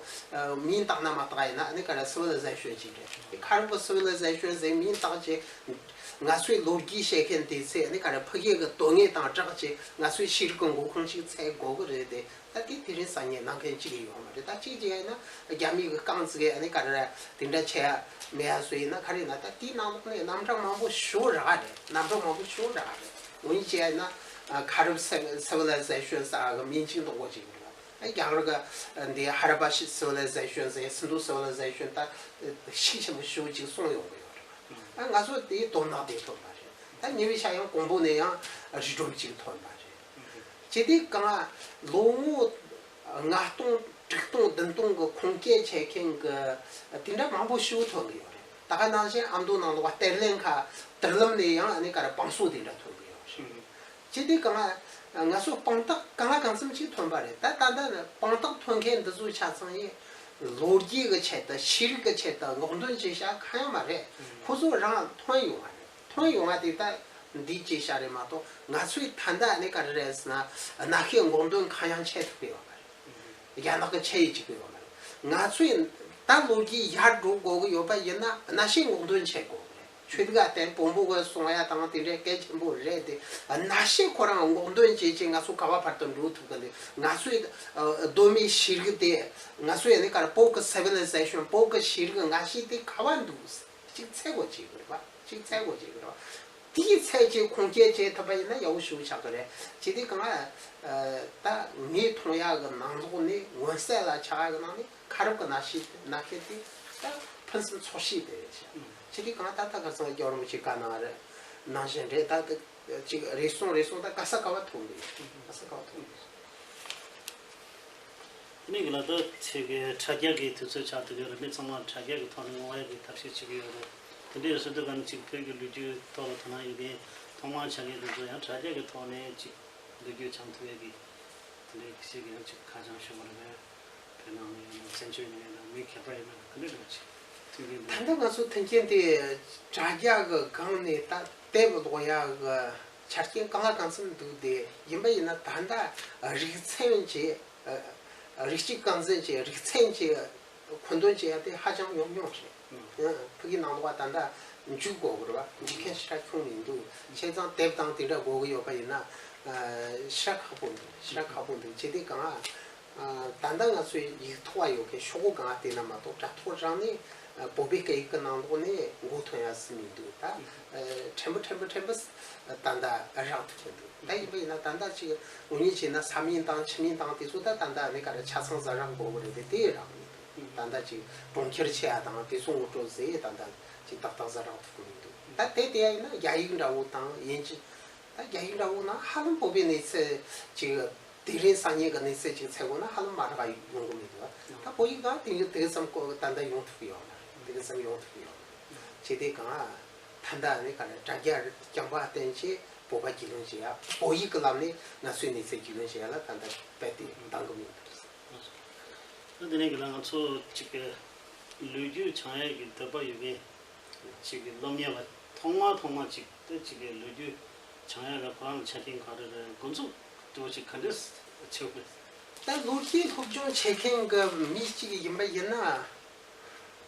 མིང་བཏགས་ན་མ་བཏགས་ཡིན་ན་ཨ་ནི་ག་རེ་སི་ཝི་ལི་ཟེ་ཤོན་ཅིག་རེད། ཁ་རུབ་ཀྱི་སི་ཝི་ལི་ཟེ་ཤོན་ཟེར་མིང་བཏགས་བྱས་ང་ཚོའི་ལོ་རྒྱུས་བཤད་མཁན་དེ་ཚོས་ཨ་ནི་ག་རེ་ཕ་གི་གི་དོན་དངོས་དང་སྦྲགས་བྱས་ང་ཚོའི་ཤེས་རིག་གི་འགོ་ཁུངས་ཤིག་འཚོལ་དགོས་ཀྱི་རེད་དེ། ད་དེ་དེ་རིང་སང་ཉིན་གནང་མཁན་གཅིག་ཡོད་མ་རེད། ད་གཅིག་བྱས་ན་རྒྱ་མི་གི་རྐང་བཙུགས་ཨ་ནི་ག་རེ་དེ་འདྲ་བྱས་མེད་ཡ་བཟོས་ཡིན་ན་ག་རེ་ཡིན་ན་ད་དེའི་ནང་ལོགས་ནས་རྣམ་གྲངས་མང་པོ་ཤོར་རག་རེད། རྣམ་གྲངས་མང་པོ་ཤོར་རག་རེད། འོ་ཡིན་བྱས་ན་ཁ་རུབ་སི་ཝི་ལི་ཟེ་ཤོན་ཟེར་གི་མིང་གཅིག་འདོགས་གོ་གཅིག་རེད། རྒྱ་གར་གི་འདི་ཧ་ར་པ་སི་ཝི་ལི་ཟེ་ཤོན་ཟེར་སིན་དྷུ་སི་ཝི་ལི་ཟེ་ཤོན་ད་ཤུགས་ཆེན་པོ་ཞེ་པོ་ཅིག་གསུངས་ཡོང་གི་ཡོད་རེད། ང་ཚོ་དེའི་དོན་དག་དེ་ཐོན་པ་རེད། ད་ཉེ་བའི་ཤ་ཡང་གོང་པོ་ནས་ཡང་རི་སྒྲོམ་ཅིག་ཐོན་པ་རེད། ཇི་སྟེ་གང་ལོ་ངོ་ལྔ་སྟོང་དྲུག་སྟོང་བདུན་སྟོང་གི་ཁུངས་སྐྱེལ་བྱེད་མཁན་གྱི་དེ་འདྲ་མང་པོ་ཞེ་པོ་ཐོན་གི་ཡོད་རེད། ད་ག་ནང་བཞིན་ཨ་མདོ་ནང་ལོགས་གཏེར་ལེན་ཁ་དུར་ལམ་ནས་ཡང་ཨ་ནི་ག་རེ་བང་སོ་དེ་འདྲ་ཐོན་གི་ཡོད་རེད། ཇི་སྟེ་གང་ང་ཚོ་དཔང་རྟགས་གང་ལ་གང་འཚམ་ཅིག་ཐོན་པ་རེད། ད་ད་ལྟ་ནི་དཔང་རྟགས་ཐོན་མཁན་འདི་ཚོ་ཆ་ཚང་ཡིན་ལོ་རྒྱུས་ཀྱི་ཆེད་དུ་ཤེས་རིག་གི་ཆེད་དུ་སྔོག་འདོན་བྱེད་བྱ་གང་ཡང་མ་རེད། ཁོ་ཚོ་རང་ཐོན་ཡོང་བ་རེད། ཐོན་ཡོང་བ་དེ་ད་འདི་ཅེས་བྱ་རེད་མ་གཏོགས་ང་ཚོའི་ད་ལྟ་ནི་ག་རེ་རེད་ཟེར་ན་གནའ་ཤུལ་སྔོག་འདོན་གང་ཡང་བྱེད་ཐུབ་ཀྱི་ཡོད་མ་རེད། རྒྱ་ནག་གི་ཆེད་ཡིག་ཅིག་ཡོད་མ་རེད། ང་ཚོས་ད་ལོ་རྒྱུས་ཡར་འགྲོ་དགོས་ཀྱི་ཡོད་པ་ཡིན་ན་གནའ་ཤུལ་སྔོག་འདོན་བྱེད་དགོས་ཀྱི་རེད། ཆོས་དགའ་བསྟན་བོན་པོ་གི་གསུང་ཡ་དང་དེ་འདྲའི་གལ་ཆེན་པོ་རེད་དེ། གནའ་ཤུལ་ཁོ་རང་སྔོག་འདོན་བྱེད་ཅིང་ང་ཚོ་ག་བ་བར་དུ་འགྲོ་ཐུབ་ཀྱི་འདུག་ང་ཚོའི་གདོད་མའི་ཤེས་རིག་དེ་ང་ཚོའི་ནི་ག་རེ་བོད་ཀྱི་སི་ཝི་ལི་ཟེ་ཤོན་བོད་ཀྱི་ཤེས་རིག་སྔ་ཤོས་དེ་ག་བ་འདུག་ཅིག་འཚོལ་དགོས་ཀྱི་ཡོད་རེད་པ། ཅིག་འཚོལ་དགོས་ཀྱི་ཡོད་རེད་པ། དེའི་ཚད་ཀྱི་ཁུངས་སྐྱེལ་བྱེད་ཐུབ་པ་ཡིན་ན་ཡག་པོ་ཞེ་པོ་ཆགས་ཀྱི་རེད། ཇི་སྟེ་གང་ད་ངས་མཐོང་ཡག་གི་ནང་ལོགས་ནས་མངོན་གསལ་ལ་ཆགས་ཡག་གི་ནང་ནས་ཁ་རུབ་ཀྱི་གནའ་ཤུལ་གནའ་ཤུལ་དེ་ད་ཕུན་སུམ་ཚོགས་ཤོས་དེ་རེད་ཤག་ཇི་སྟེ་གང་ད་ལྟ་ཁ་སང་རྒྱལ་བ་རིན་པོ་ཆེ་བཀའ་གནང་རེད། ནང་བཞིན་རེད། ད་ཅིག་རེ་ཟུང་རེ་ཟུང་ད་ག་ས་ག་བ་ཐུག་འདུག་ག་ས་ག་བ་ཐུག་འདུག་དེ་ནས་གི་ལ་ད་ཚེ་གི་དྲ་རྒྱ་གི་དུས་ཚོད་ཆགས་འདུག་གི་རེད། མི་ཚང་མ་དྲ་རྒྱ་གི་ཐོག་ནས་ངོ་ཡག་གི་ཐབས་ཤེས་བྱེད་ཀྱི་ཡོད་རེད། དེ་འདྲ་ཡོད་སྲིད་དུས་ག་ནས་ཅིག་བོད་ཀྱི་ལོ་རྒྱུས་ཐོག་ལ་དོ་སྣང་ཡོད་མཁན་ཐོག་མར་ཆ་མཁན་དེ་ཚོ་ཡང་དྲ་རྒྱ་གི་ཐོག་ནས་ཅིག་ལོ་རྒྱུས་སྦྱང་ཐུབ་ཡག་གི་དེ་འདྲའི་ཞིག་ཡང་ཅིག་ཁ་བྱང་ཞུ་བ་རེད། བོད་ནང་ནས་ཡིན་ན་བཙན་བྱོལ་ནས་ཡིན་ན་མི་མཁས་པ་ཡིན་ན་ག་འདྲ་འདྲ་ཅིག་མཐུན་རྐྱེན་ད་འདི་ལྟ་ང་ཚོ་མཐུན་རྐྱེན་དེ་དྲ་རྒྱ་གི་སྒང་ནས་ད་དེབ་ཀློག་ཡག་གི་ཆ་རྐྱེན་གང་ལ་གང་འཚམ་འདུག་དེ་ཡིན་པ་ཡིན་ན་ད་ལྟ་རིག་ཚན་གྱི་རིགས་གཅིག་རྐང་འཛིན་གྱི་རིག་ཚན་གྱི་མཁོ་འདོན་བྱེད་ཡ་དེ་ཧ་ཅང་ཉུང་ཉུང་རེད། ཕ་གི་ནང་ལོགས་ད་ལྟ་འཇུག་དགོས་ཀྱི་རེད་བ། འཇུག་མཁན་ཞེ་དྲག་ཁྱོན་མི་འདུག་བྱས་ཙང་དེབ་དང་དེ་འདྲ་དགོས་ཀྱི་ཡོད་པ་ཡིན་ན་ཞེ་དྲག་ཁག་པོ་འདུག་ཞེ་དྲག་ཁག་པོ་འདུག་བྱས་དུས་གང་ཨ། ད་ལྟ་ང་ཚོའི་ཡིག་ཐོག་ཡོད་མཁན་ཤོག་གུ་གང་བལྟས་ན་མ་གཏོགས་དྲ་ཐོག་རང་ནས་བོད་པའི་སྐད་ཡིག་གི་ནང་ལོགས་ནས་མགོ་ཐོན་ཡ་སུ་མི་འདུག་ད་ཕྲན་བུ་ཕྲན་བུ་ཕྲན་བུ་ད་ལྟ་རག་ཐུབ་ཀྱི་འདུག་ད་ཡིན་པ་ཡིན་ན་ད་ལྟ་ཅིག་ངོ་ཉིད་བྱས་ན་ས་མིང་དང་ཆུ་མིང་དང་དེ་ཚོ་ད་ད་ལྟ་ནི་ག་རེ་ཆ་ཚང་ཟ་རག་དགོས་གི་རེད་དེ་དེ་རག་མི་འདུག་ད་ལྟ་ཅིག་གྲོང་ཁྱེར་ཆེ་ཡ་དང་དེ་ཚོ་ངོ་སྤྲོད་ཟེར་ད་ལྟ་ཅིག་ཏག་ཏག་ཟ་རག་ཐུབ་ཀྱི་མི་འདུག་ད་དེ་དེ་ཡ་ཡིན་ན་རྒྱ་ཡིག་འདྲ་བོ་དང་དབྱིན་ཇི། ད་རྒྱ་ཡིག་འདྲ་བོ་ན་ཧ་ལམ་བོད་པའི་གནས་ཚུལ་ཅིག་དེ་རིང་སང་ཉིན་གྱི་གནས་ཚུལ་ཅིག་འཚོལ་དགོས་ན་ཧ་ལམ་མ་རག་ཡོང་གི་མི་འདུག་ད་བོད་ཡིག་ག་དེང་དེ་ཙམ་གོ་ད་ལྟ་ཡོང་ཐུབ་ཀྱི་ཡོད་མ་རེད། དེ་ཙམ་ཡོང་ཐུབ་ཀྱི་ཡོད་མ་རེད། བྱས་དུས་གང་ཨ། ད་ལྟ་ནི་ག་རེ་དྲ་རྒྱ་རྐྱང་པ་བསྟན་བྱས་བོད་པ་རྒྱུས་ལོན་བྱེད་ཡ། བོད་ཡིག་གི་ལམ་ནས་ང་ཚོའི་གནས་ཚུལ་རྒྱུས་ལོན་བྱེད་ཡ་ལ་ད་ལྟ་རྦད་དེ་འདང་གི་མི་འདུག་ད་དེ་ནས་གི་ལ་ང་ཚོ་ཅིག་གི་ལོ་རྒྱུས་སྦྱང་ཡ་གི་འདོད་པ་ཡོད་མཁན་ཅིག་གི་སློབ་གཉེར་བ་ཐོག་མ་ཐོག་མ་ཅིག་ད་ཅིག་གི་ལོ་རྒྱུས་སྦྱང་ཡ་ལ་ཁོ་རང་ཆ་རྐྱེན་ག་རེ་རེད། འགོ་འཛུགས་འགྲོ་ཅིག་ག་འདྲས་བྱེད་དགོས། ད་ལོ་རྒྱུས་སློབ་སྦྱོང་བྱེད་མཁན་གི་མི་གཅིག་ཡིན་པ་ཡིན་ན།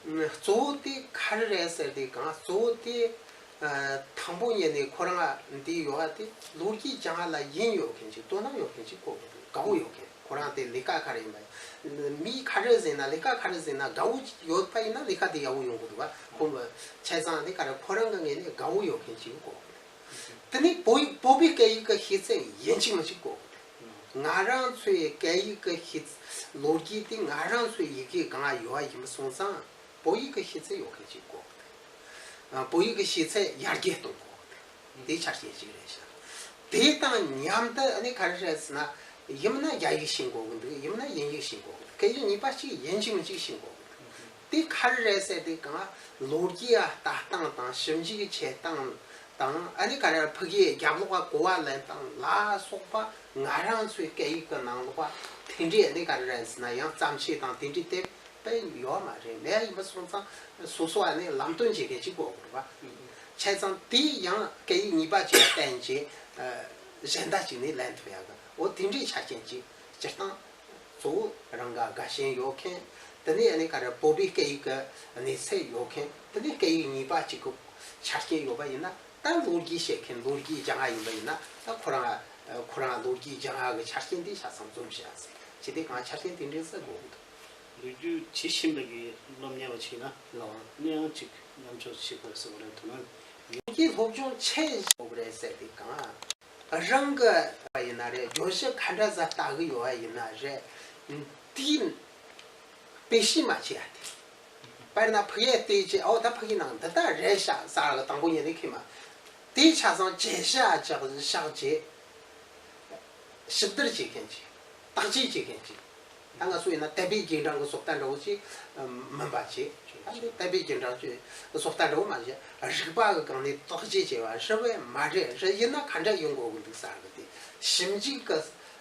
གཙོ་བོ་དེ་ག་རེ་རེད་ཟེར་དུས་གང་གཙོ་བོ་དེ་དང་པོ་ཉིད་ནས་ཁོ་རང་འདི་ཡོད་པ་དེ་ལོ་རྒྱུས་སྦྱང་བ་ལ་ཡིད་ཡོད་མཁན་ཅིག་དོ་སྣང་ཡོད་མཁན་ཅིག་དགོས་ཀྱི་འདུག་དགའ་བོ་ཡོད་མཁན། ཁོ་རང་དེ་ལས་ཀ་ག་རེ་ཡིན་པ། མི་ག་རེ་ཟིན་ན་ལས་ཀ་ག་རེ་ཟིན་ན་དགའ་བོ་ཡོད་པ་ཡིན་ན་ལས་ཀ་དེ་ཡག་པོ་ཡོང་གི་འདུག་བ། ཁོ་བྱས་ཙང་དེ་ག་རེ་ཁོ་རང་གི་ངོས་ནས་དགའ་བོ་ཡོད་མཁན་ཅིག་དགོས་ཀྱི་འདུག་དེ་ནས་བོད་ཡིག་བོད་པའི་སྐད་ཡིག་གི་ཤེས་ཚད་ཡིན་གཅིག་མིན་གཅིག་དགོས་ཀྱི་འདུག་ང་རང་ཚོའི་སྐད་ཡིག་གི་ཤེས་ཚད་ལོ་རྒྱུས་དེ་ང་རང་ཚོའི་ཡི་གེ་སྒང་ཡོད་པ་ཡིན་པ་སོང་ཙང་བོད་ཡིག་གི་ཤེས་ཚད་ཡོད་མཁན་ཅིག་དགོས་ཀྱི་ བོད་ཡིག་གི་ཤེས་ཚད་ཡར་རྒྱས་གཏོང་དགོས། དེའི་ཆ་རྐྱེན་གཅིག་རེད་ཤག་དེ་དང་མཉམ་དུ་ཨ་ནི་ག་རེ་རེད་ཟེར་ན། ཡིན་ན་རྒྱ་ཡིག་ཤེས་དགོས་ཀྱི་འདུག་ཡིན་ན་དབྱིན་ཡིག་ཤེས་དགོས་ཀྱི་འདུག་སྐད་ཡིག་གཉིས་པ་གཅིག་ཡིན་གཅིག་མིན་གཅིག་ཤེས་དགོས་ཀྱི་འདུག་དེ་ག་རེ་རེད་ཟེར་དུས་གང་ལོ་རྒྱུས་ལྟ་སྟངས་དང་ཞིབ་འཇུག་བྱེད་སྟངས་དང་ཨ་ནི་ག་རེ་ཕ་གིའི་རྒྱབ་ལོགས་ག་གོ་བ་ལེན་སྟངས་ལ་སོགས་པ་ང་རང་ཚོའི་སྐད་ཡིག་གི་ནང་ལོགས་པ་དེ་འདྲའི་ཨ་ནི་ག་རེ་རེད་ཟེར་ན་ཡང་བརྩམས་ཆོས་དང་དེ་འདྲའི་དེ་དཔེ་ཡོད་མ་རེད། མེད་ཡིན་པ་སོང་ཙང་སོ་སོ་ཨ་ནི་ལམ་སྟོན་བྱེད་མཁན་གཅིག་དགོས་དགོས་པ། བྱས་ཙང་དེ་ཡང་སྐད་ཡིག་གཉིས་པ་གཅིག་ལ་བརྟེན་བྱས་གཞན་དག་ཅིག་ནས་ལེན་ཐུབ་ཡག་གི་འོ་དེ་འདྲའི་ཆ་རྐྱེན་གཅིག་སྤྱིར་བཏང་གཙོ་བོ་རང་ག་དགའ་ཞེན་ཡོད་མཁན། དེ་ནས་ཨ་ནི་ག་རེ་བོད་པའི་སྐད་ཡིག་གི་གནས་ཚད་ཡོད་མཁན། དེ་ནས་སྐད་ཡིག་གཉིས་པ་གཅིག་གི་ཆ་རྐྱེན་ཡོད་པ་ཡིན་ན། ད་ལོ་རྒྱུས་བཤད་མཁན་ལོ་རྒྱུས་སྦྱང་ཡ་ཡིན་པ་ཡིན་ན་ད་ཁོ་རང་ཁོ་རང་ལོ་རྒྱུས་སྦྱང་ཡ་གི་ཆ་རྐྱེན་དེ་ཆ་ཚང་འཛོམས་བྱེད་ཡ་ཟེར་བྱས་དེ་གང་ཆ་རྐྱེན་དེ་འདྲའི་ས་དགོས་ཀྱི་འདུག་ལོ་རྒྱུས་ཇི་ཞིམ་པ་གི་སློབ་གཉེར་བ་བྱས་ན་ལོ་ནི་ཡང་ཅིག་ཉམས་ཆོག་ཞིག་དགོས་སོགས་རེད་དོ་ན། ལོ་རྒྱུས་སློབ་སྦྱོང་ཆེ་ཞིག་དགོས་རེད་ཟེར་དེ་གང་རང་གི་བ་ཡིན་ན་རེད། བརྗོད་གཞི་ག་འདྲ་ཟ་ལྟ་གི་ཡོད་བ་ཡིན་ན་རེད། དེའི་དཔེ་ཤེས་མ་བྱེད་ཡ་དེ། དཔེར་ན་ཕ་གིའི་ལྟས་ཀྱི་ཨོ་ད་ཕ་གི་ནང་འདི་ལྟར་རེད་ཤག་ཟེར་གི་དང་པོ་ཉིད་ནས་ཁེལ་མ། དེའི་ཆ་ཚང་བརྗོད་བྱ་བཞག་བཞག་བྱས། ཞིབ་བསྡུར་བྱེད་མཁན་ཅིག་བརྟག་དཔྱད་བྱེད་མཁན་ཅིག་ད་ང་ཚོ་ཡིན་ན་དད་པའི་རྗེས་འབྲང་གི་བཟོ་ལྟ་འདྲ་བོ་ཅིག་མིན་པ་བྱས། ད་འདི་དད་པའི་རྗེས་འབྲང་གི་བཟོ་ལྟ་འདྲ་བོ་མ་བྱས། རིག་པ་གི་སྒང་ནས་བརྟག་དཔྱད་བྱས་པ་རེད་བས་མ་རེད། རེད་ཡིན་ན་ག་འདྲ་ཡོང་དགོས་ཀྱི་འདུག་ཟེར་གི་དེ་ཞིབ་འཇུག་གི་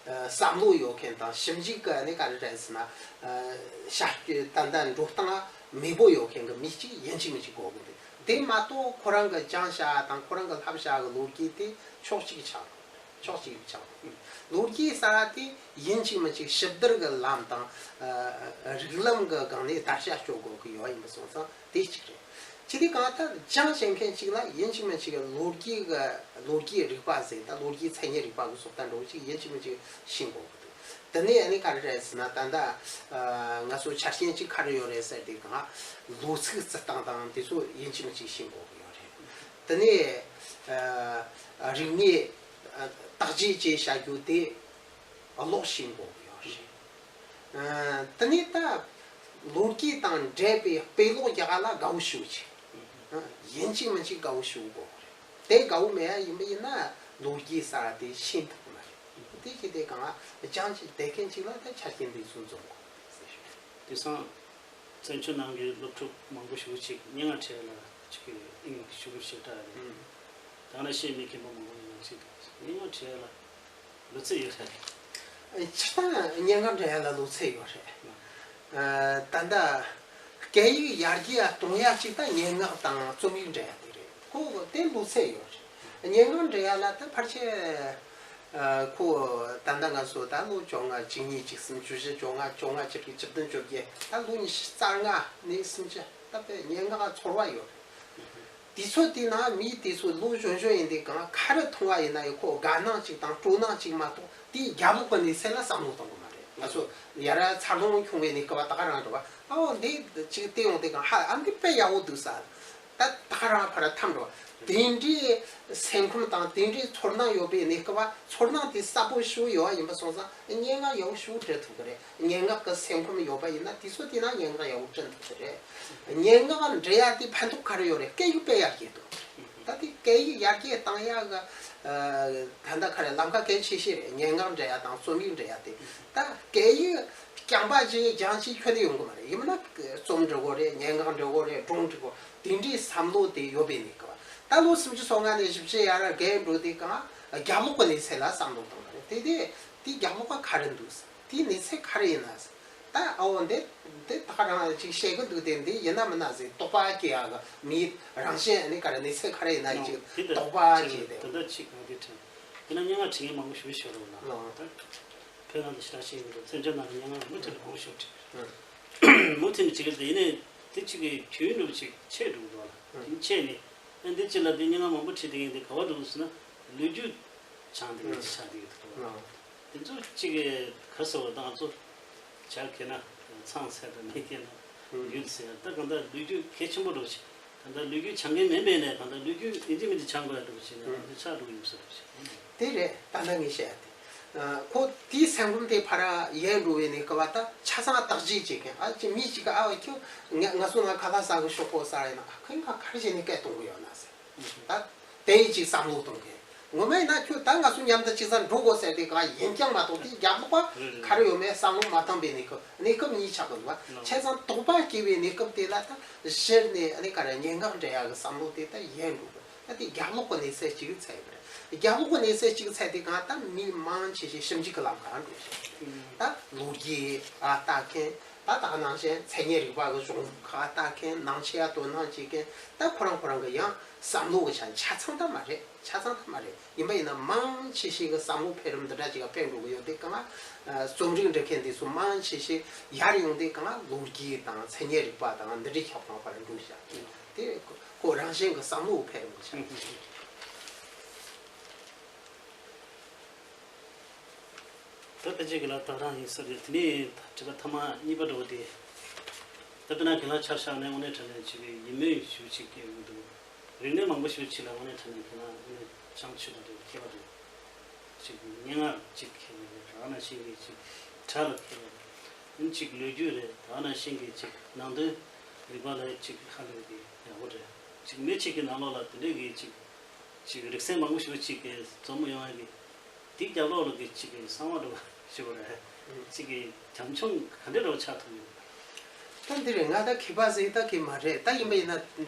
བསམ་བློ་ཡོད་མཁན་དང་ཞིབ་འཇུག་གི་ནི་ག་རེ་རེད་ཟེར་ན། བྱ་སྤྱོད་ད་ལྟ་འགྲོ་སྟངས་མེས་པོ་ཡོད་མཁན་གྱི་མི་གཅིག་ཡིན་གཅིག་མིན་གཅིག་དགོས་ཀྱི་འདུག་དེ་མ་གཏོགས་ཁོ་རང་གི་སྦྱངས་བྱ་དང་ཁོ་རང་གི་བསླབ་བྱ་གི་ལོ་རྒྱུས་དེ་ཕྱོགས་གཅིག་ཆགས། ཕྱོགས་གཅིག་ཆགས། ལོ་རྒྱུས་གསར་བ་དེ་ཡིན་གཅིག་མིན་གཅིག་ཞིབ་བསྡུར་གྱི་ལམ་དང་། རིགས་ལམ་གྱི་སྒང་ནས་བརྡར་ཤ་གཅོད་དགོས་ཀྱི་ཡོད་ཡིན་པ་སོང་ཙང་དེ་གཅིག་རེད། ཅི་སྟེ་གང་ལྟར་སྦྱང་བྱེད་མཁན་གཅིག་ལ་ཡིན་གཅིག་མིན་གཅིག་ལོ་རྒྱུས་ཀྱི་ལོ་རྒྱུས་རིག་པ་ཟེར་ད་ལོ་རྒྱུས་མཚན་ཉིད་རིག་པ་གི་བཟོ་ལྟ་འདྲ་བོ་ཅིག་ཡིན་གཅིག་མིན་གཅིག་ཤེས་དགོས་ཀྱི་འདུག་དེ་ནས་ཨ་ནི་ག་རེ་རེད་ཟེར་ན་ད་ལྟ་ང་ཚོ་ཆ་རྐྱེན་གཅིག་ག་རེ་ཡོད་རེད་ཟེར་དུས་གང་ལོ་ཚིགས་བརྩི་སྟངས་དང་དེ་ཚོ་ཡིན་གཅིག་མིན་གཅིག་ཤེས་དགོས་ཀྱི་ཡོད་རེད། དེ་ནས་རིག་གནས་བརྟག་དཔྱད་བཅས་བྱ་རྒྱུ་དེ་ཀློག་ཤེས་དགོས་ཀྱི་ཡོད་རེད། དེ་ནས་ད་ལོ་རྒྱུས་དང་འབྲེལ་བའི་དཔེ་ཀློག་རྒྱག་ག་ལ་དགའ་བོ་ཞེ་པོ་ཅིག་ཡིན་གཅིག་མིན་གཅིག་དགའ་བོ་ཞེ་པོ་དགོས་ཀྱི་རེད། དེ་དགའ་བོ་མེད་ཡ་ཡིན་པ་ཡིན་ན་ལོ་རྒྱུས་གསར་བ་དེ་ཤེས་ཐུབ་ཀྱི་མ་རེད། དེ་བྱས་ཏེ་གང་ལ་སྦྱང་ཅིག་བསྡད་མཁན་ཅིག་ལ་ད་ཆ་རྐྱེན་འདི་ཚོ་འཛོམས་དགོས་ཟེར་ཞུ། དེང་སང་བཙན་བྱོལ་ནང་གི་སློབ་ཕྲུག་མང་པོ་ཞིག་ཅིག་སྙན་ངག་བྲིས་ལ་ཅིག་གི་དབྱིངས་ཞུ་གི་ཞེ་དྲག་རེད། ད་ང་ཤེས་མེད་མཁན་པོ་མང་པོ་ཡིན་ན་ཅིག་སྙན་ངག་བྲིས་ལ་ལོ་ཚད་ཡོད་རེད། སྤྱིར་བཏང་སྙན་ངག་འབྲི་ཡ་ལ་ལོ་ཚད་ཡོད་རེད། ད་ལྟ་སྐད་ཡིག་ཡར་རྒྱས་གཏོང་ཡ་ཅིག་ད་སྙན་ངག་དང་རྩོམ་ཡིག་འབྲི་ཡ་དེ་རེད། ཁོ་དེ་ལོ་ཚད་ཡོད་རེད། སྙན་ངག་འབྲི་ཡ་ལ་ད་ཕལ་ཆེར་ཨ་ཁོ་ད་ལྟ་ང་ཚོ་ད་ལོ་བཅོ་ལྔ་བཅུ་གཉིས་བཅུ་གསུམ་བཅུ་བཞི་བཅོ་ལྔ་བཅོ་ལྔ་བཅུ་དྲུག་བཅུ་བདུན་བཅོ་བརྒྱད་ད་ལོ་ཉི་ཤུ་རྩ་ལྔ་ནས་སུམ་ཅུ་ད་དཔེ་སྙན་ངག་ཚོར་བ་ཡོད་རེད། དུས་ཚོད་དེ་ན་མིའི་དུས་ཚོད་ལོ་གཞོན་གཞོན་ཡིན་དུས་གང་ག་རེ་མཐོང་བ་ཡིན་ན་ཡང་ཁོ་དགའ་སྣང་གཅིག་དང་སྤྲོ་སྣང་གཅིག་མ་གཏོགས་དེའི་རྒྱབ་ལོགས་པ་ནས་སེམས་ལ་བསམ་བློ་གཏོང་གི་མ་རེད། ང་ཚོ་ཡ་ར་འཚར་ལོངས་བྱུང་བའི་གནས་སྐབས་ད་ག་རང་རེད་བ། ཨའོ་འདི་གཅིག་བལྟས་ཡོང་དུས་གང་ཧ་ཨ་འདི་དཔེ་ཡག་པོ་འདུག་ས། ད་ད་ག་རང་ཕར་འཐམ་འགྲོ། དེ་འདྲའི་སེམས་ཁམས་དང་དེ་འདྲའི་ཚོར་སྣང་ཡོད་པའི་གནས་སྐབས་ཚོར་སྣང་དེ་གསལ་པོ་ཞིག་ཡོད་པ་ཡིན་པ་སོང་ཙང་སྙན་ངག་ཡག་པོ་ཞིག་འབྲི་ཐུབ་ཀྱི་རེད། སྙན་ངག་གི་སེམས་ཁམས་ཡོད་པ་ཡིན་ན་དུས་ཚོད་དེ་ན་སྙན་ངག་ཡག་པོ་བྲིས་ཐུབ་ཀྱི་རེད། སྙན་ངག་འབྲི་ཡ་དེ་ཕན་ཐོགས་ག་རེ་ཡོད་རེད། སྐད་ཡིག་དཔེ་ཡར་རྒྱས་འདུག་ད་དེ་སྐད་ཡིག་ཡར་རྒྱས་བཏང་ཡ་གི་ད་ལྟ་ག་རེ་ལམ་ཁ་གལ་ཆེ་ཤོས་རེད། སྙན་ངག་འབྲི་ཡ་དང་རྩོམ་ཡིག་འབྲི་ཡ་དེ་ད་སྐད་ཡིག་རྐྱང་པ་ཅིག་སྦྱང་ཅིག་ཁྱོན་ནས་ཡོང་གི་མ་རེད། ཡིན་ན་རྩོམ་འབྲི་དགོས་རེད། སྙན་ངག་འབྲི་དགོས་རེད། སྒྲུང་འབྲི་དགོས་དེ་འདྲའི་བསམ་བློ་དེ་ཡོད་པའི་གནས་སྐབས་ད་ལོ་སུམ་ཅུ་སོ་ལྔ་ནས་བཞི་བཅུ་ཡར་རྒས་འགྲོ་དུས་གང་རྒྱབ་ལོགས་ཀྱི་གནས་ཚད་ལ་བསམ་བློ་གཏོང་གི་རེད། དེ་དེ་དེ་རྒྱབ་ལོགས་ཀ་ག་རེ་འདུག་དེའི་གནས་ཚད་ག་རེ་ཡིན་ན། ད་ཨོ་འདི་འདི་ད་ག་རང་ཅིག་བཤད་གི་འདུག་དེ་འདི་ཡིན་ན་མིན་ན་ཟེར་དོགས་པ་སྐྱེ་ཡག་གི་མིའི་རང་བཞིན་ནི་ག་རེ་གནས་ཚད་ག་རེ་ཡིན་ན་ཅིག་དོགས་པ་སྐྱེ་དེ། ད་ལྟ་ཅིག་ང་འདི་དྲན་དེ་ན་སྙན་ངག་བྲིས་མཁན་མང་པོ་ཞིག་ཤོར་རོགས་ལ་ད་བོད་ནང་དུ་ཞེ་དྲག་ཤེས་ཡིན་འདུག་བཙན་བྱོལ་ནང་གི་སྙན་ངག་མུ་མཐུད་ནས་མང་པོ་ཞིག་བྲིས་མུ་མཐུད་ནས་བྲིས་གི་དེ་ཡིན་ནའི་དེ་ཅིག་གི་དུས་ཡུན་འདྲ་བོ་ཅིག་ཆད་འགྲོ་གི་འདུག་ལ་དེ་ཆད་ནས་ཨ་འདི་ཅི་ལ་དེ་སྙན་ངག་མང་པོ་བྲིས་དེ་ཡིན་དེ་ག་བ་འགྲོ་གི་ཟེར་ན་ལོ་རྒྱུས་ཆགས་འདི་གི་ཆགས་འདི་གི་འདུག་དེ་ཚོ་གཅིག་གི་ག་ཟེར་བ་དང་ང་ཚོ་བྱ་གལ་ན་ཚང་ཚད་དང་མེད་གལ་ན་ཡུལ་ཟེར་ད་གང་ལྟར་ལོ་རྒྱུས་གལ་ཆེན་པོ་འགྲོ་ཞིག་གང་ལྟར་ལོ་རྒྱུས་བྱ་མཁན་མིན་པས་ནས་གང་ལྟར་ལོ་རྒྱུས་ཡིན་གཅིག་མིན་གཅིག་བྱ་དགོས་ཡ་འགྲོ་ཞིག་ན་ང་ཚོ་ཆགས་འགྲོ་ཡོད་ས་རེད་ཞིག་དེ་རེད། ད་ལྟ་ངས་བཤད་ཡ་དེ་ ཁོ་དེའི་སེམས་ཁམས་དེ་ཕར་ཡལ་འགྲོ་བའི་གནས་སྐབས་ད་ཆ་ཚང་བརྟག་དཔྱད་བྱེད་མཁན། ཨ་ཅེ་མི་གཅིག་ག་ཨ་ཁྱོད་ང་ང་ཚོ་ནང་ཁ་ལག་ཟ་གི་ཤོག་གོ་ཟེར་ཡིན་ན། ཨ་ཁོས་ང་ག་རེ་བྱས་ནས་སྐད་གཏོང་གི་ཡོད་ན་ཟེར། ད་དེ་ཡིན་ཅིག་བསམ་བློ་གཏོང་མཁན། ངོ་མ་ཡིན་ན་ཁྱོད་ད་ང་ཚོ་མཉམ་དུ་གཅིག་ས་འགྲོ་དགོས་ཟེར་དེ་ག་ཡིན་ཀྱང་མ་གཏོགས། དེ་རྒྱབ་ལོགས་པ་ག་རེ་ཡོད་མེད་བསམ་བློ་མ་བཏང་པའི་གནས་སྐབས། གནས་སྐབས་གཉིས་ཆགས་ཀྱི་འདུག་བ། བྱས་ཙང་དོགས་པ་སྐྱེ་བའི་གནས་སྐབས་དེ་ལ་ད་གཞི་ནས་ཨ་ནི་ག་རེ་སྙན་ངག་འབྲི་ཡག་གི་བསམ་བློ་དེ་ད་ཡལ་འགྲོ་གི། ད་དེ་རྒྱབ་ལོགས་ཀྱི་གནས་ཚུལ་གཅིག་ཚད་ཡོད་རེད། རྒྱབ་ལོགས་ཀྱི་གནས་ཚུལ་གཅིག་ཚད་དེ་གང་ལྟར་མི་མང་ཆེ་ཤས་ཞིབ་འཇུག་གི་ལམ་ཁར་འགྲོ་ཤག་ད་ལོ་རྒྱུས་ཨ་ལྟ་མཁན། ད་ད་ག་ནང་བཞིན་མཚན་ཉིད་རིག་པ་གི་གཞུང་ལུགས་ཁག་ལྟ་མཁན། ནང་ཆོས་ཡ་དོ་སྣང་བྱེད་མཁན། ད་ཁོ་རང་ཁོ་རང་གི་ཡང་བསམ་བློ་གི་ཆ་ཆ་ཚང་ད་མ་རེད། ཆ་ཚང་ད་མ་རེད། ཡིན་པ་ཡིན་ན་མང་ཆེ་ཤས་ཀྱི་བསམ་བློ་འཕེལ་རིམ་འདི་འདྲ་ཅིག་ལ་འཕེལ་འགྲོ་གི་ཡོད་དེ་གང་ལ། རྩོམ་རིག་འབྲི་མཁན་དེ་ཚོ་མང་ཆེ་ཤས་ཡར་ཡོང་དེ་གང་ལ་ལོ་རྒྱུས་དང་མཚན་ཉིད་རིག་པ་དང་འདི་འདྲའི་ཁྱབ་ཁོངས་བར་འགྲོ་ཤག་དེ་ཁོ་རང་བཞིན་གྱི་བསམ་བློ་འཕེལ་རིམ་གྱི་ཆ་ནས། ད་ཕལ་ཆེར་གྱི་ལ་དག་རང་ཡིན་ས་རེད། དེ་ནས་དྲི་བ་ཐ་མ་གཉིས་པ་འདྲ་བོ་དེ། ད་དཔེར་ན་གྱི་ལ་ཆ་བཞག་ནས་དངོས་གནས་དྲང་གནས་ཅིག་ཡིད་སྨོན་ཞུ་ཅིག་སྐྱེ་གི་འདུག་རིག་གནས་མང་པོ་ཞིག་ཕྱི་ལ་དངོས་གནས་དྲང་གནས་ཁྱེད་རང་དངོས་གནས་བྱང་ཆུབ་པ་རེད། མཁས་པ་རེད། ཅིག་སྙན་ངག་ཅིག་མཁས་པ་རེད། ད་ནང་བཞིན་གྱི་ཅིག་གྲྭ་ལ་མཁས་པ་རེད། ཨིན་ཅིག་ལོ་རྒྱུས་རེད། ད་ནང་བཞིན་གྱི་ཅིག་ནང་དོན་རིག་པ་ལ་ཅིག་ཧ་ལས་པའི་ཡག་པོ་རེད། ཅིག་མི་གཅིག་གི་ནང་ལོགས་ལ་དེ་འདྲས་ཀྱི་ཅིག་ཅིག་རིག་ཚན་མང་པོ་ཞིག་ཅིག་གི་འཛོམས་ཡོང་ཡ་གི་དེའི་རྒྱབ་ལོགས་ལ་གི་གཅིག་གི་གསང་བ་འདྲ་བ་ཞིག་རེད། གཅིག་གི་བྱམས་སྐྱོང་ག་འདྲ་འདྲ་བ་ཆགས་ཐུབ་ཡོད། ད་འདི་རེད། ང་ད་མཁས་པ་ཟིག་ད་གི་མ་རེད། ད་ཡིན་པ་ཡིན་ན་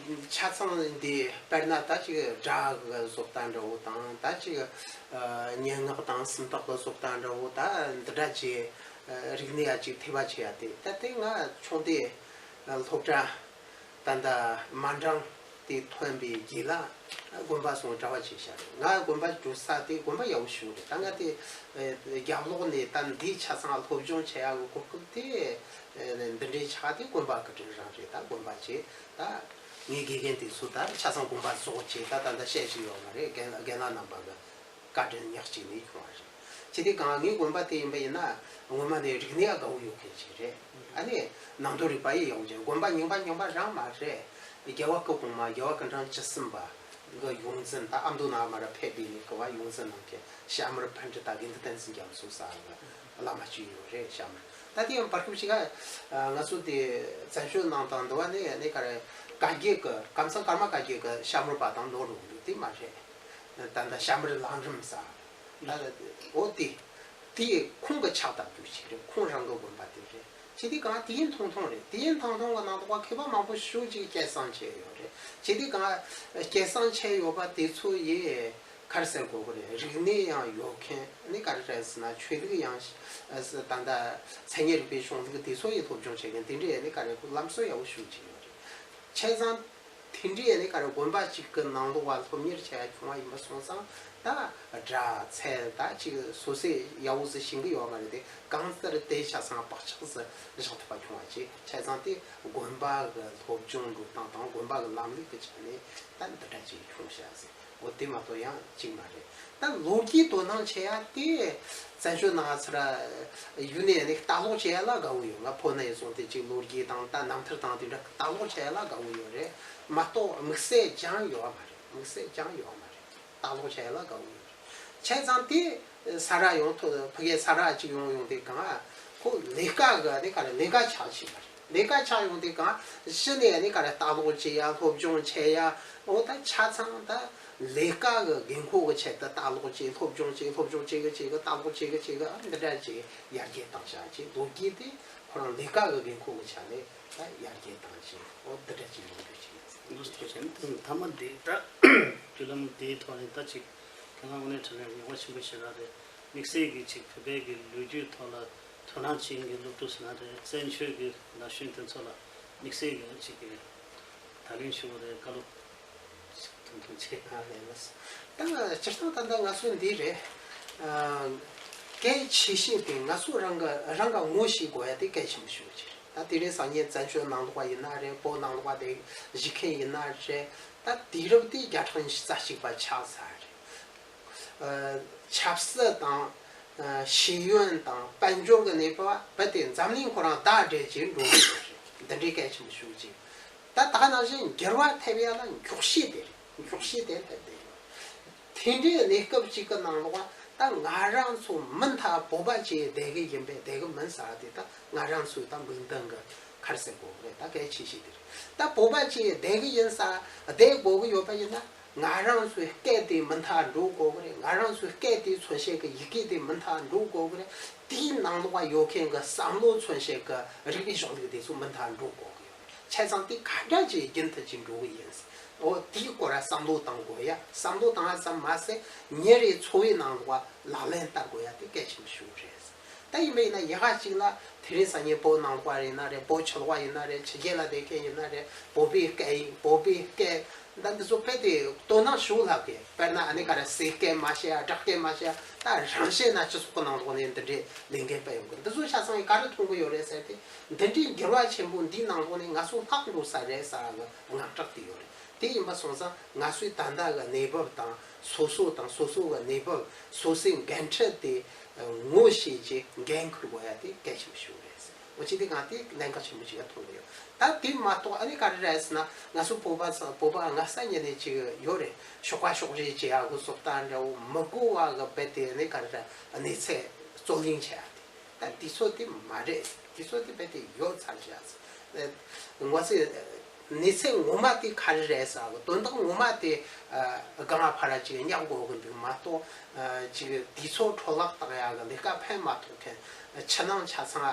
ཆ་ཚང་འདི་དཔེར་ན་ད་ཅིག་སྒྲ་གི་བཟོ་ལྟ་འདྲ་བོ་དང་། ད་ཅིག་སྙན་ངག་དང་སུམ་རྟགས་གི་བཟོ་ལྟ་འདྲ་བོ། ད་འདི་འདྲ་ཅིག་རིག་གནས་ཡ་ཅིག་ཐེ་བ་ཆེ་ཡ་དེ། ད་དེ་ང་ཆུང་དུས་སློབ་གྲྭ་ད་ལྟ་མ་འགྲངས་དེ་ཐོན་པའི་རྗེས་ལ་དགོན་པ་སོང་གྲྭ་བ་བྱས་ཤག་ང་དགོན་པ་འགྲོ་ས་དེ་དགོན་པ་ཡག་པོ་ཞིག་རེད། ད་ང་དེ་རྒྱབ་ལོགས་ནས་ད་འདི་ཆ་ཚང་སློབ་སྦྱོང་བྱེད་ཡག་གི་གོ་སྐབས་དེ་འདི་འདྲའི་ཆགས་དེ་དགོན་པ་གི་དྲིན་རང་རེད། ད་དགོན་པ་བྱས། ད་ངའི་དགེ་རྒན་དེ་ཚོ་ད་ཆ་ཚང་དགོན་པ་ཟོག་བྱས། ད་ད་ད་བཤད་ཞིག་ཡོད་མ་རེད། རྒན་རྒན་ལགས་རྣམ་པ་གི་བཀའ་དྲིན་ཉག་གཅིག་ནས་བྱུང་བ་རེད། ཅི་སྟེ་གང་ངའི་དགོན་པ་དེ་ཡིན་པ་ཡིན་ན་ངོ་མ་ནས་རིག་གནས་ཡ་དགའ་བོ་ཡོད་མཁན་ཞིག་རེད། ཨ་ནི་ནང་དོན་རིག་པ་ཡི་ཡོང་ཅན། དགོན་པ་རྙིང་པ་རྙིང་པ་རང་མ་རེད། རྒྱལ་བ་སྐུ་གོང་མ་རྒྱལ་བ་སྐུ་ཕྲེང་བཅུ་གསུམ་པ་གི་ཡོངས་འཛིན། ད་ཨ་མདོ་ནང་མར་ཕེབས་པའི་ནས་གི་བ་ཡོངས་འཛིན་གནང་མཁན་ཤ་མར་པཎྜི་ཏ་དགེ་འདུན་བསྟན་འཛིན་རྒྱ་མཚོ་ཟེར་གི་བླ་མ་ཅིག་ཡོད་རེད། ཤ་མར། ད་དེ་ཡང་བར་སྐབས་ཤིག་ག་ང་ཚོ་དེ་བཙན་བྱོལ་ནང་དང་འདི་བ་ནས་ནས་ག་རེ་བཀའ་བརྒྱུད་གི་ཀམ་ཚང་ཀརྨ་བཀའ་བརྒྱུད་གི་ཤ་མར་པ་དང་ནོར་འོང་ལུགས་དེ་མ་རེད། ད་ལྟ་ཤ་མར་ལམ་རིམ་ས། ད་འོ་དེ། དེ་ཁོང་གི་ཕྱག་བཏབ་རྒྱུ་ཞིག་རེད། ཁོང་རང་གི་དགོན་པ་དེ་རེད། ཅི་སྟེ་གང་དེ་ཡིན་ཐུང་ཐུང་རེད། དེ་ཡིན་ཐུང་ཐུང་གི་ནང་དུ་བ་མཁས་པ་མང་པོ་ཞེ་ཅིག་སྐྱེད་སྲིང་བྱས་ཡོད་རེད། ཅི་སྟེ་གང་སྐྱེད་སྲིང་བྱས་ཡོད་པ་དེ་ཚོ་ཡི་ག་རེ་ཟེར་དགོས་གི་རེད། རིག་གནས་ཡང་ཡོད་མཁན་ནི་ག་རེ་རེད་ཟེར་ན་ཆོས་ལུགས་ཡང་ད་ལྟ་མཚན་ཉིད་རིག་པའི་གཞུང་ལུགས་དེ་ཚོ་ཡི་སློབ་སྦྱོང་བྱེད་མཁན་དེ་འདྲའི་ནི་ག་རེ་ལམ་སྲོལ་ཡག་པོ་ཞེ་ཅིག་ཡོད་རེད། བྱས་ཙང་། དེ་འདྲའི་ནི་ག་རེ་དགོན་པ་གཅིག་གི་ནང་ལོགས་བ་སློབ་གཉེར་བྱས་ཡ་བྱུང་བ་ཡིན་པ་སོང་ཙང་། ད་སྒྲ་ཚད་ད་ཅིག་སོ་སོས་ཡག་པོ་ཟིག་ཤེས་ཀྱི་ཡོད་མ་རེད་དེ། གང་ལྟར་དེ་ཆ་ཚང་བག་ཆགས་ཟིག་བཞག་ཐུབ་པ་བྱུང་བ་ཅིག་བྱས་ཙང་དེ་དགོན་པ་གི་སློབ་སྦྱོང་འགྲོ་སྟངས་དང་དགོན་པ་གི་ལམ་ལུགས་ཀྱི་ཆ་ནས་ད་འདི་འདྲ་ཅིག་བྱུང་ཤག་ཟེར། འོ་དེ་མ་གཏོགས་ཡང་གཅིག་མ་རེད། ད་ལོ་རྒྱུས་དོ་སྣང་བྱེད་ཡ་དེ་བཙན་བྱོལ་ནང་ཚུར་ཡུལ་ནས་ནི་ལྟ་ཀློག་བྱེད་ཡ་ལ་དགའ་བོ་ཡོད། ང་ཕོ་ན་ཡི་སོང་སྟེ་ཅིག་ལོ་རྒྱུས་དང་ད་རྣམ་ཐར་དང་དེ་འདྲ་ལྟ་ཀློག་བྱེད་ཡ་ལ་དགའ་བོ་ཡོད་རེད་མ་གཏོགས་དམིགས་བསལ་སྦྱངས་ཡོད་མ་རེད། དམིགས་བསལ་སྦྱངས་ཡོད་མ་རེད། ལྟ་ཀློག་བྱེད་ཡ་ལ་དགའ་བོ་ཡོད་རེད། བྱས་ཙང་དེ་ས་ར་ཡོང་ཐོ་ཕ་གིའི་ས་ར་ཅིག་ཡོང་ཡོང་དེ་གང་ཁོ་ལས་ཀ་གི་ནི་ག་རེ་ལས་ཀ་ཆགས་ཕྱིན་པ་རེད། ལས་ཀ་ཆགས་ཡོང་དུས་གང་གཞི་ནས་ནི་ག་རེ་ལྟ་ཀློག་བྱེད་ཡ་སློབ་སྦྱོང་བྱེད་ཡ། འོ་ད་ཆ་ཚང་ད་ལས་ཀ་གི་དགོས་མཁོ་གི་ཆེད་དུ་ལྟ་ཀློག་བྱེད་སློབ་སྦྱོང་བྱེད་སློབ་སྦྱོང་བྱེད་གི་བྱེད་གི་ལྟ་ཀློག་བྱེད་གི་བྱེད་གི་ཨ་འདི་འདྲ་ཅིག་ཡར་རྒྱས་བཏང་བཞག་ཅིག་ལོ་རྒྱུས་དེ་ཁོ་རང་ལས་ཀ་གི་དགོས་མཁོ་གི་ཆ་ནས་ད་ཡར་རྒྱས་བཏང་ཅིག་འོ་འདི་འདྲ་ཅིག་ཡོང་རྒྱུ་ཅིག་ཡིན། འདི་ཐོག་ཆེན་དང་མཐའ་མ་འདི་ད་བརྒྱུད་ལམ་འདིའི་ཐོག་ནས་ད་ཅིག་ཁྱེད་རང་དངོས་གནས་དྲང་གནས་མྱོང་བ་ཆེན་པོ་ཞེ་དྲག་རེད། དམིགས་བསལ་གྱི་ཅིག་བོད་པའི་གི་ལོ་རྒྱུས་ཐོག་ལ། དོ་སྣང་བྱེད་མཁན་སློབ་ཕྲུག་ཟེར་ན་རེད། བཙན་བྱོལ་གྱི་ན་གཞོན་དེ་ཚོ་ལ་དམིགས་བསལ་གྱི་ཅིག་གི་ད་ལན་ཞུ་བ་རེད། བཀའ་སློབ་ཐུང་ཐུང་བྱེད། ཨ་ལས་ལགས། ད་སྤྱིར་བཏང་ད་ལྟ་ང་ཚོ་འདི་རེད། ཨ་གལ་ཆེ་ཤོས་དེ་ང་ཚོ་རང་གི་རང་ག་ངོ་ཤེས་དགོས་ཡ་དེ་གལ་ཆེན་པོ་ཞིག་ཡོད་ཀྱི་རེད། ད་དེ་རིང་སང་ཉིན་བཙན་བྱོལ་ནང་ལོགས་པ་ཡིན་ན་རེད། བོད་ནང་ལོགས་པ་དེ་བཞུགས་མཁན་ཡིན་ན་རེད། ད་དུས་རབས་དེ་བརྒྱ་ཕྲག་ཉི་ཤུ་རྩ་གཅིག་པ་ཆགས་ཚར་རེད། ཆབ་སྲིད་དང་ཤེས་ཡོན་དང་དཔལ་འབྱོར་གྱི་གནས་བབ་བོད་དེ་འཛམ་གླིང་ཁོ་རང་ཟླ་སྒྲིལ་གྱིས་འགྲོ་གི་ཡོད་རེད། འདི་འདྲའི་གལ་ཆེན་པོ་ཞིག་ཅིག་ད་ད་ག་ནང་བཞིན་འགྱུར་བ་ཐེབས་ཡ་ལ་འགྱོགས་བཤད་དེ་རེད། འགྱོགས་བཤད་དེ་ཐེབས་བསྡད་ཡོད། དེ་འདྲའི་གནས་སྐབས་ཅིག་གི་ནང་ལོགས་ ད་ང་རང་ཚོ་མུ་མཐའ་བོད་པ་བྱས་བསྡད་གི་ཡིན་པས་བསྡད་གི་མིན་ཟེར་བ་དེ་ད་ང་རང་ཚོའི་ད་མིག་མདུན་གི་ཁར་ཟེར་དགོས་གི་རེད། ད་གལ་ཆེ་ཤོས་དེ་རེད། ད་བོད་པ་བྱས་བསྡད་གི་ཡིན་ཟེར་བསྡད་དགོས་གི་ཡོད་པ་ཡིན་ན། ང་རང་ཚོའི་སྐད་དེ་མུ་མཐའ་འགྲོ་དགོས་གི་རེད། ང་རང་ཚོའི་སྐད་དེ་མཚོན་བྱེད་ཀྱི་ཡི་གེ་དེ་མུ་མཐའ་འགྲོ་དགོས་གི་རེད། དེའི་ནང་ལོགས་ཡོད་མཁན་གྱི་བསམ་བློ་མཚོན་བྱེད་ཀྱི་རིག་པའི་གཞུང་ལུགས་དེ་ཚོ་མུ་མཐའ་འགྲོ་དགོས་གི་ཡོད། བྱས་ཙང་དེ་ག་འདྲ་ཅིག་རྒྱུན་མཐུད་ཅིག་འགྲོ་གི་ཡིན། འོ་དེའི་སྐོར་ལ་བསམ་བློ་བཏང་དགོས་ཡ། བསམ་བློ་བཏང་ཡ་ཙམ་མ་ཟད་ཉིན་རེའི་འཚོ་བའི་ནང་ལོགས་ལག་ལེན་བསྟར་དགོས་ཡ་དེ་གལ་ཆེན་པོ་ཞིག་རེད། ད་ཡིན་པ་ཡིན་ན་ཡ་ག་ཅིག་ལ་དེ་རིང་སང་ཉིན་བོད་ནང་ལོགས་ཡིན་ན་རེད། བོད་ཕྱི་ལོགས་ཡིན་ན་རེད། ཕྱི་རྒྱལ་ལ་བསྡད་མཁན་ཡིན་ན་རེད། བོད་པའི་སྐད་ཡིག་བོད་པའི་སྐད་ད་འདི་ཚོ་དཔེ་དེ་དོ་སྣང་ཞུ་ལབ་གི། དཔེར་ན་ཨ་ནི་ག་རེ་ཟས་སྐད་མ་ཤེས་ཡ། སྦྲག་སྐད་མ་ཤེས་ཡ། ད་རང་ཤེས་ན་སྤྱི་ཚོགས་ཀྱི་ནང་ལོགས་ནས་འདི་འདྲའི་ལས་འགན་སྤེལ་ཡོང་གི། འདི་ཚོ་ཆ་ཚང་གིས་ག་རེ་མཐོང་གི་ཡོད་རེད་ཟེར་ཏེ། འདི་འདྲའི་འགྱུར་བ་ཆེན་པོ་འདིའི་ནང་ལོགས་ནས་ང་ཚོ་ལྷག་འགྲོ་ས་རེད་ཟེར་བ་གི་དངངས་སྐྲག་དེ་ཡོད་རེད། དེ་ཡིན་པ་སོང་ཙང་ང་ཚོའི་ད་ལྟ་གི་གནས་བབ་དང་སོ་སོ་དང་སོ་སོ་གི་གནས་བབ། སོ་སོའི་འགན་འཁྲི་དེ་ངོ་ཤེས་ཀྱི་འགན་འཁུར་དགོས་ཡ་དེ་གལ་ཆེན་པོ་ཞིག་རེད། འོ་ཅི་སྟེ་ང་དེ་གནད་འགག་ཆེན་པོ་ཞིག་ལ་མཐོང་གི་ཡོད། ད་དེ་མ་གཏོགས་ཨ་ནི་ག་རེ་རེད་ཟེར་ན། ང་ཚོ་བོད་པ་ཚོ་བོད་པ་སྔ་ས་ཉིན་ནས་ཅིག་ཡོད་རེད། ཤོག་ཁ་ཤོག་རིས་བྱེད་ཡ་གི་སོགས་ད་འདྲ་བོ་མི་དགོས་པ་གི་རྦད་དེ་ཨ་ནི་ག་རེ་རེད། གནས་ཚད་རྩོད་གླེང་བྱེད་ཡ་དེ། ད་དུས་ཚོད་དེ་མ་རེད། དུས་ཚོད་དེ་རྦད་དེ་ཡོལ་ཚར་བཞག་ཟེར། ངོ་ཚ་གནས་ཚད་ངོ་མ་དེ་ག་རེ་རེད་ཟེར་བ་དོན་དག་ངོ་མ་དེ་སྒང་ལ་ཕར་ཅིག་བསྙག་དགོས་གི་འདུག་མ་གཏོགས། ཅིག་དུས་ཚོད་འཕྲོ་བརླག་བཏང་ཡ་གི་ལས་ཀ་ཕན་མ་ཐོགས་མཁན། ཕྱི་ནང་ཆ་ཚང་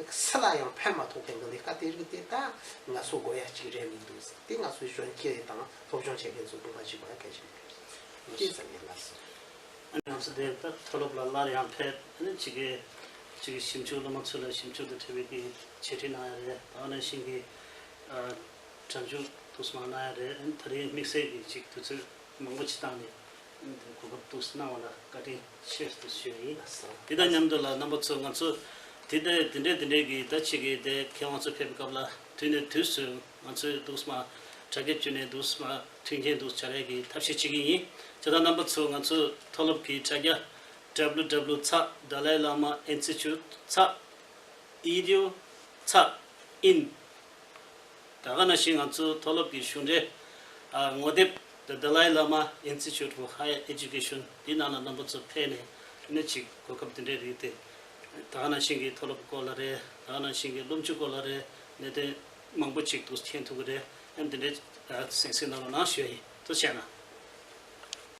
སུ་ལ་ཡང་ཕན་མ་ཐོགས་མཁན་གི་ལས་ཀ་དེ་རིགས་དེ་ད་ང་ཚོ་དགོས་ཡ་ཅིག་རེད་མི་འདུག་ཟེར། དེ་ང་ཚོའི་གཞོན་སྐྱེས་དང་སློབ་སྦྱོང་བྱེད་མཁན་ཚོ་དགོངས་པ་ཞུ་དགོས་ཡ་གལ་ཆེན་པོ་རེད། ཅེས་ཟེར་ངེས་ལགས་སོ། ང་ཚོ་དེ་ལྟར་མཐོ་སློབ་ལ་སླར་ཡང་ཕེབས། ཨ་ནི་ཅིག་གི་ཅིག་གི་ཞིབ་འཇུག་སློབ་མ་ཚོ་ལ་ཞིབ་འཇུག་དང་འབྲེལ་བའི་གི་འཆད་ཁྲིད་གནང་ཡ་རེད། ད་ག་ནང་བཞིན་གི་ཨ་སྒྲ་འཇུག་འདུག་སེ་མར་གནང་ཡ་རེད། ཨ་ནི་ད་རེས་དམིགས་བསལ་གྱི་ཅིག་དུས་ཚོད་མང་པོ་ཅིག་བཏང་ནས་ཨ་ནི་གོ་སྐབས་འདུག་སེ་གནང་བ་ལ་བཀའ་དྲིན་ཆེ་ཞུ་ཡིན། དེ་དང་མཉམ་དུ་ལ་རྣམ་པ་ཚོ་ང་ཚོ་དེ་ལྟར་དེ་འདྲའི་དེ་འདྲའི་གི་ད་ཅིག་གི་དེ་མཁས་དབང་ཚོ་ཕེབས་པའི་སྐབས་ལ་དུས་ནས་དུས་སུ་ང་ཚོས་འདུག་སེ་མར་དྲ་རྒྱ་བརྒྱུད་ནས་འདུག་སེ་མར་མཐུན་རྐྱེན་འདུག་སེ་སྦྱར་ཡས་ཀྱི་ཐབས་ཤེས་བྱེད་ཀྱི་ཡིན། བྱས་ཙང་རྣམ་པ་ཚོ་ང་ཚོ་མཐོ་སློབ་ཀྱི་དྲ་རྒྱ་W W W dot dalai lama institute dot edu dot in ད་ག་ནང་བཞིན་ང་ཚོ་མཐོ་སློབ་ཀྱི་གཞུང་འབྲེལ་ཨ་ངོ་དེབ་The Dalai Lama Institute for Higher Education འདི་ནང་ལ་རྣམ་པ་ཚོ་ཕེབས་ནས་ཨ་ནི་ཅིག་གོ་སྐབས་འདི་འདྲའི་རིགས་དེ་ད་ག་ནང་བཞིན་གྱི་མཐོ་སློབ་སྐོར་ལ་རེད། ད་ག་ནང་བཞིན་གྱི་སློབ་འཇུག་སྐོར་ལ་རེད། གནད་དོན་མང་པོ་ཅིག་འདུག་མཁྱེན་ཐུབ་ཀྱི་རེད། ཨ་ནི་འདི་འདྲའི་ཨ་གཟིགས་གཟིགས་གནང་རོགས་གནང་ཞུ་ཡ་ཡིན། ཐུགས་རྗེ་གནང་།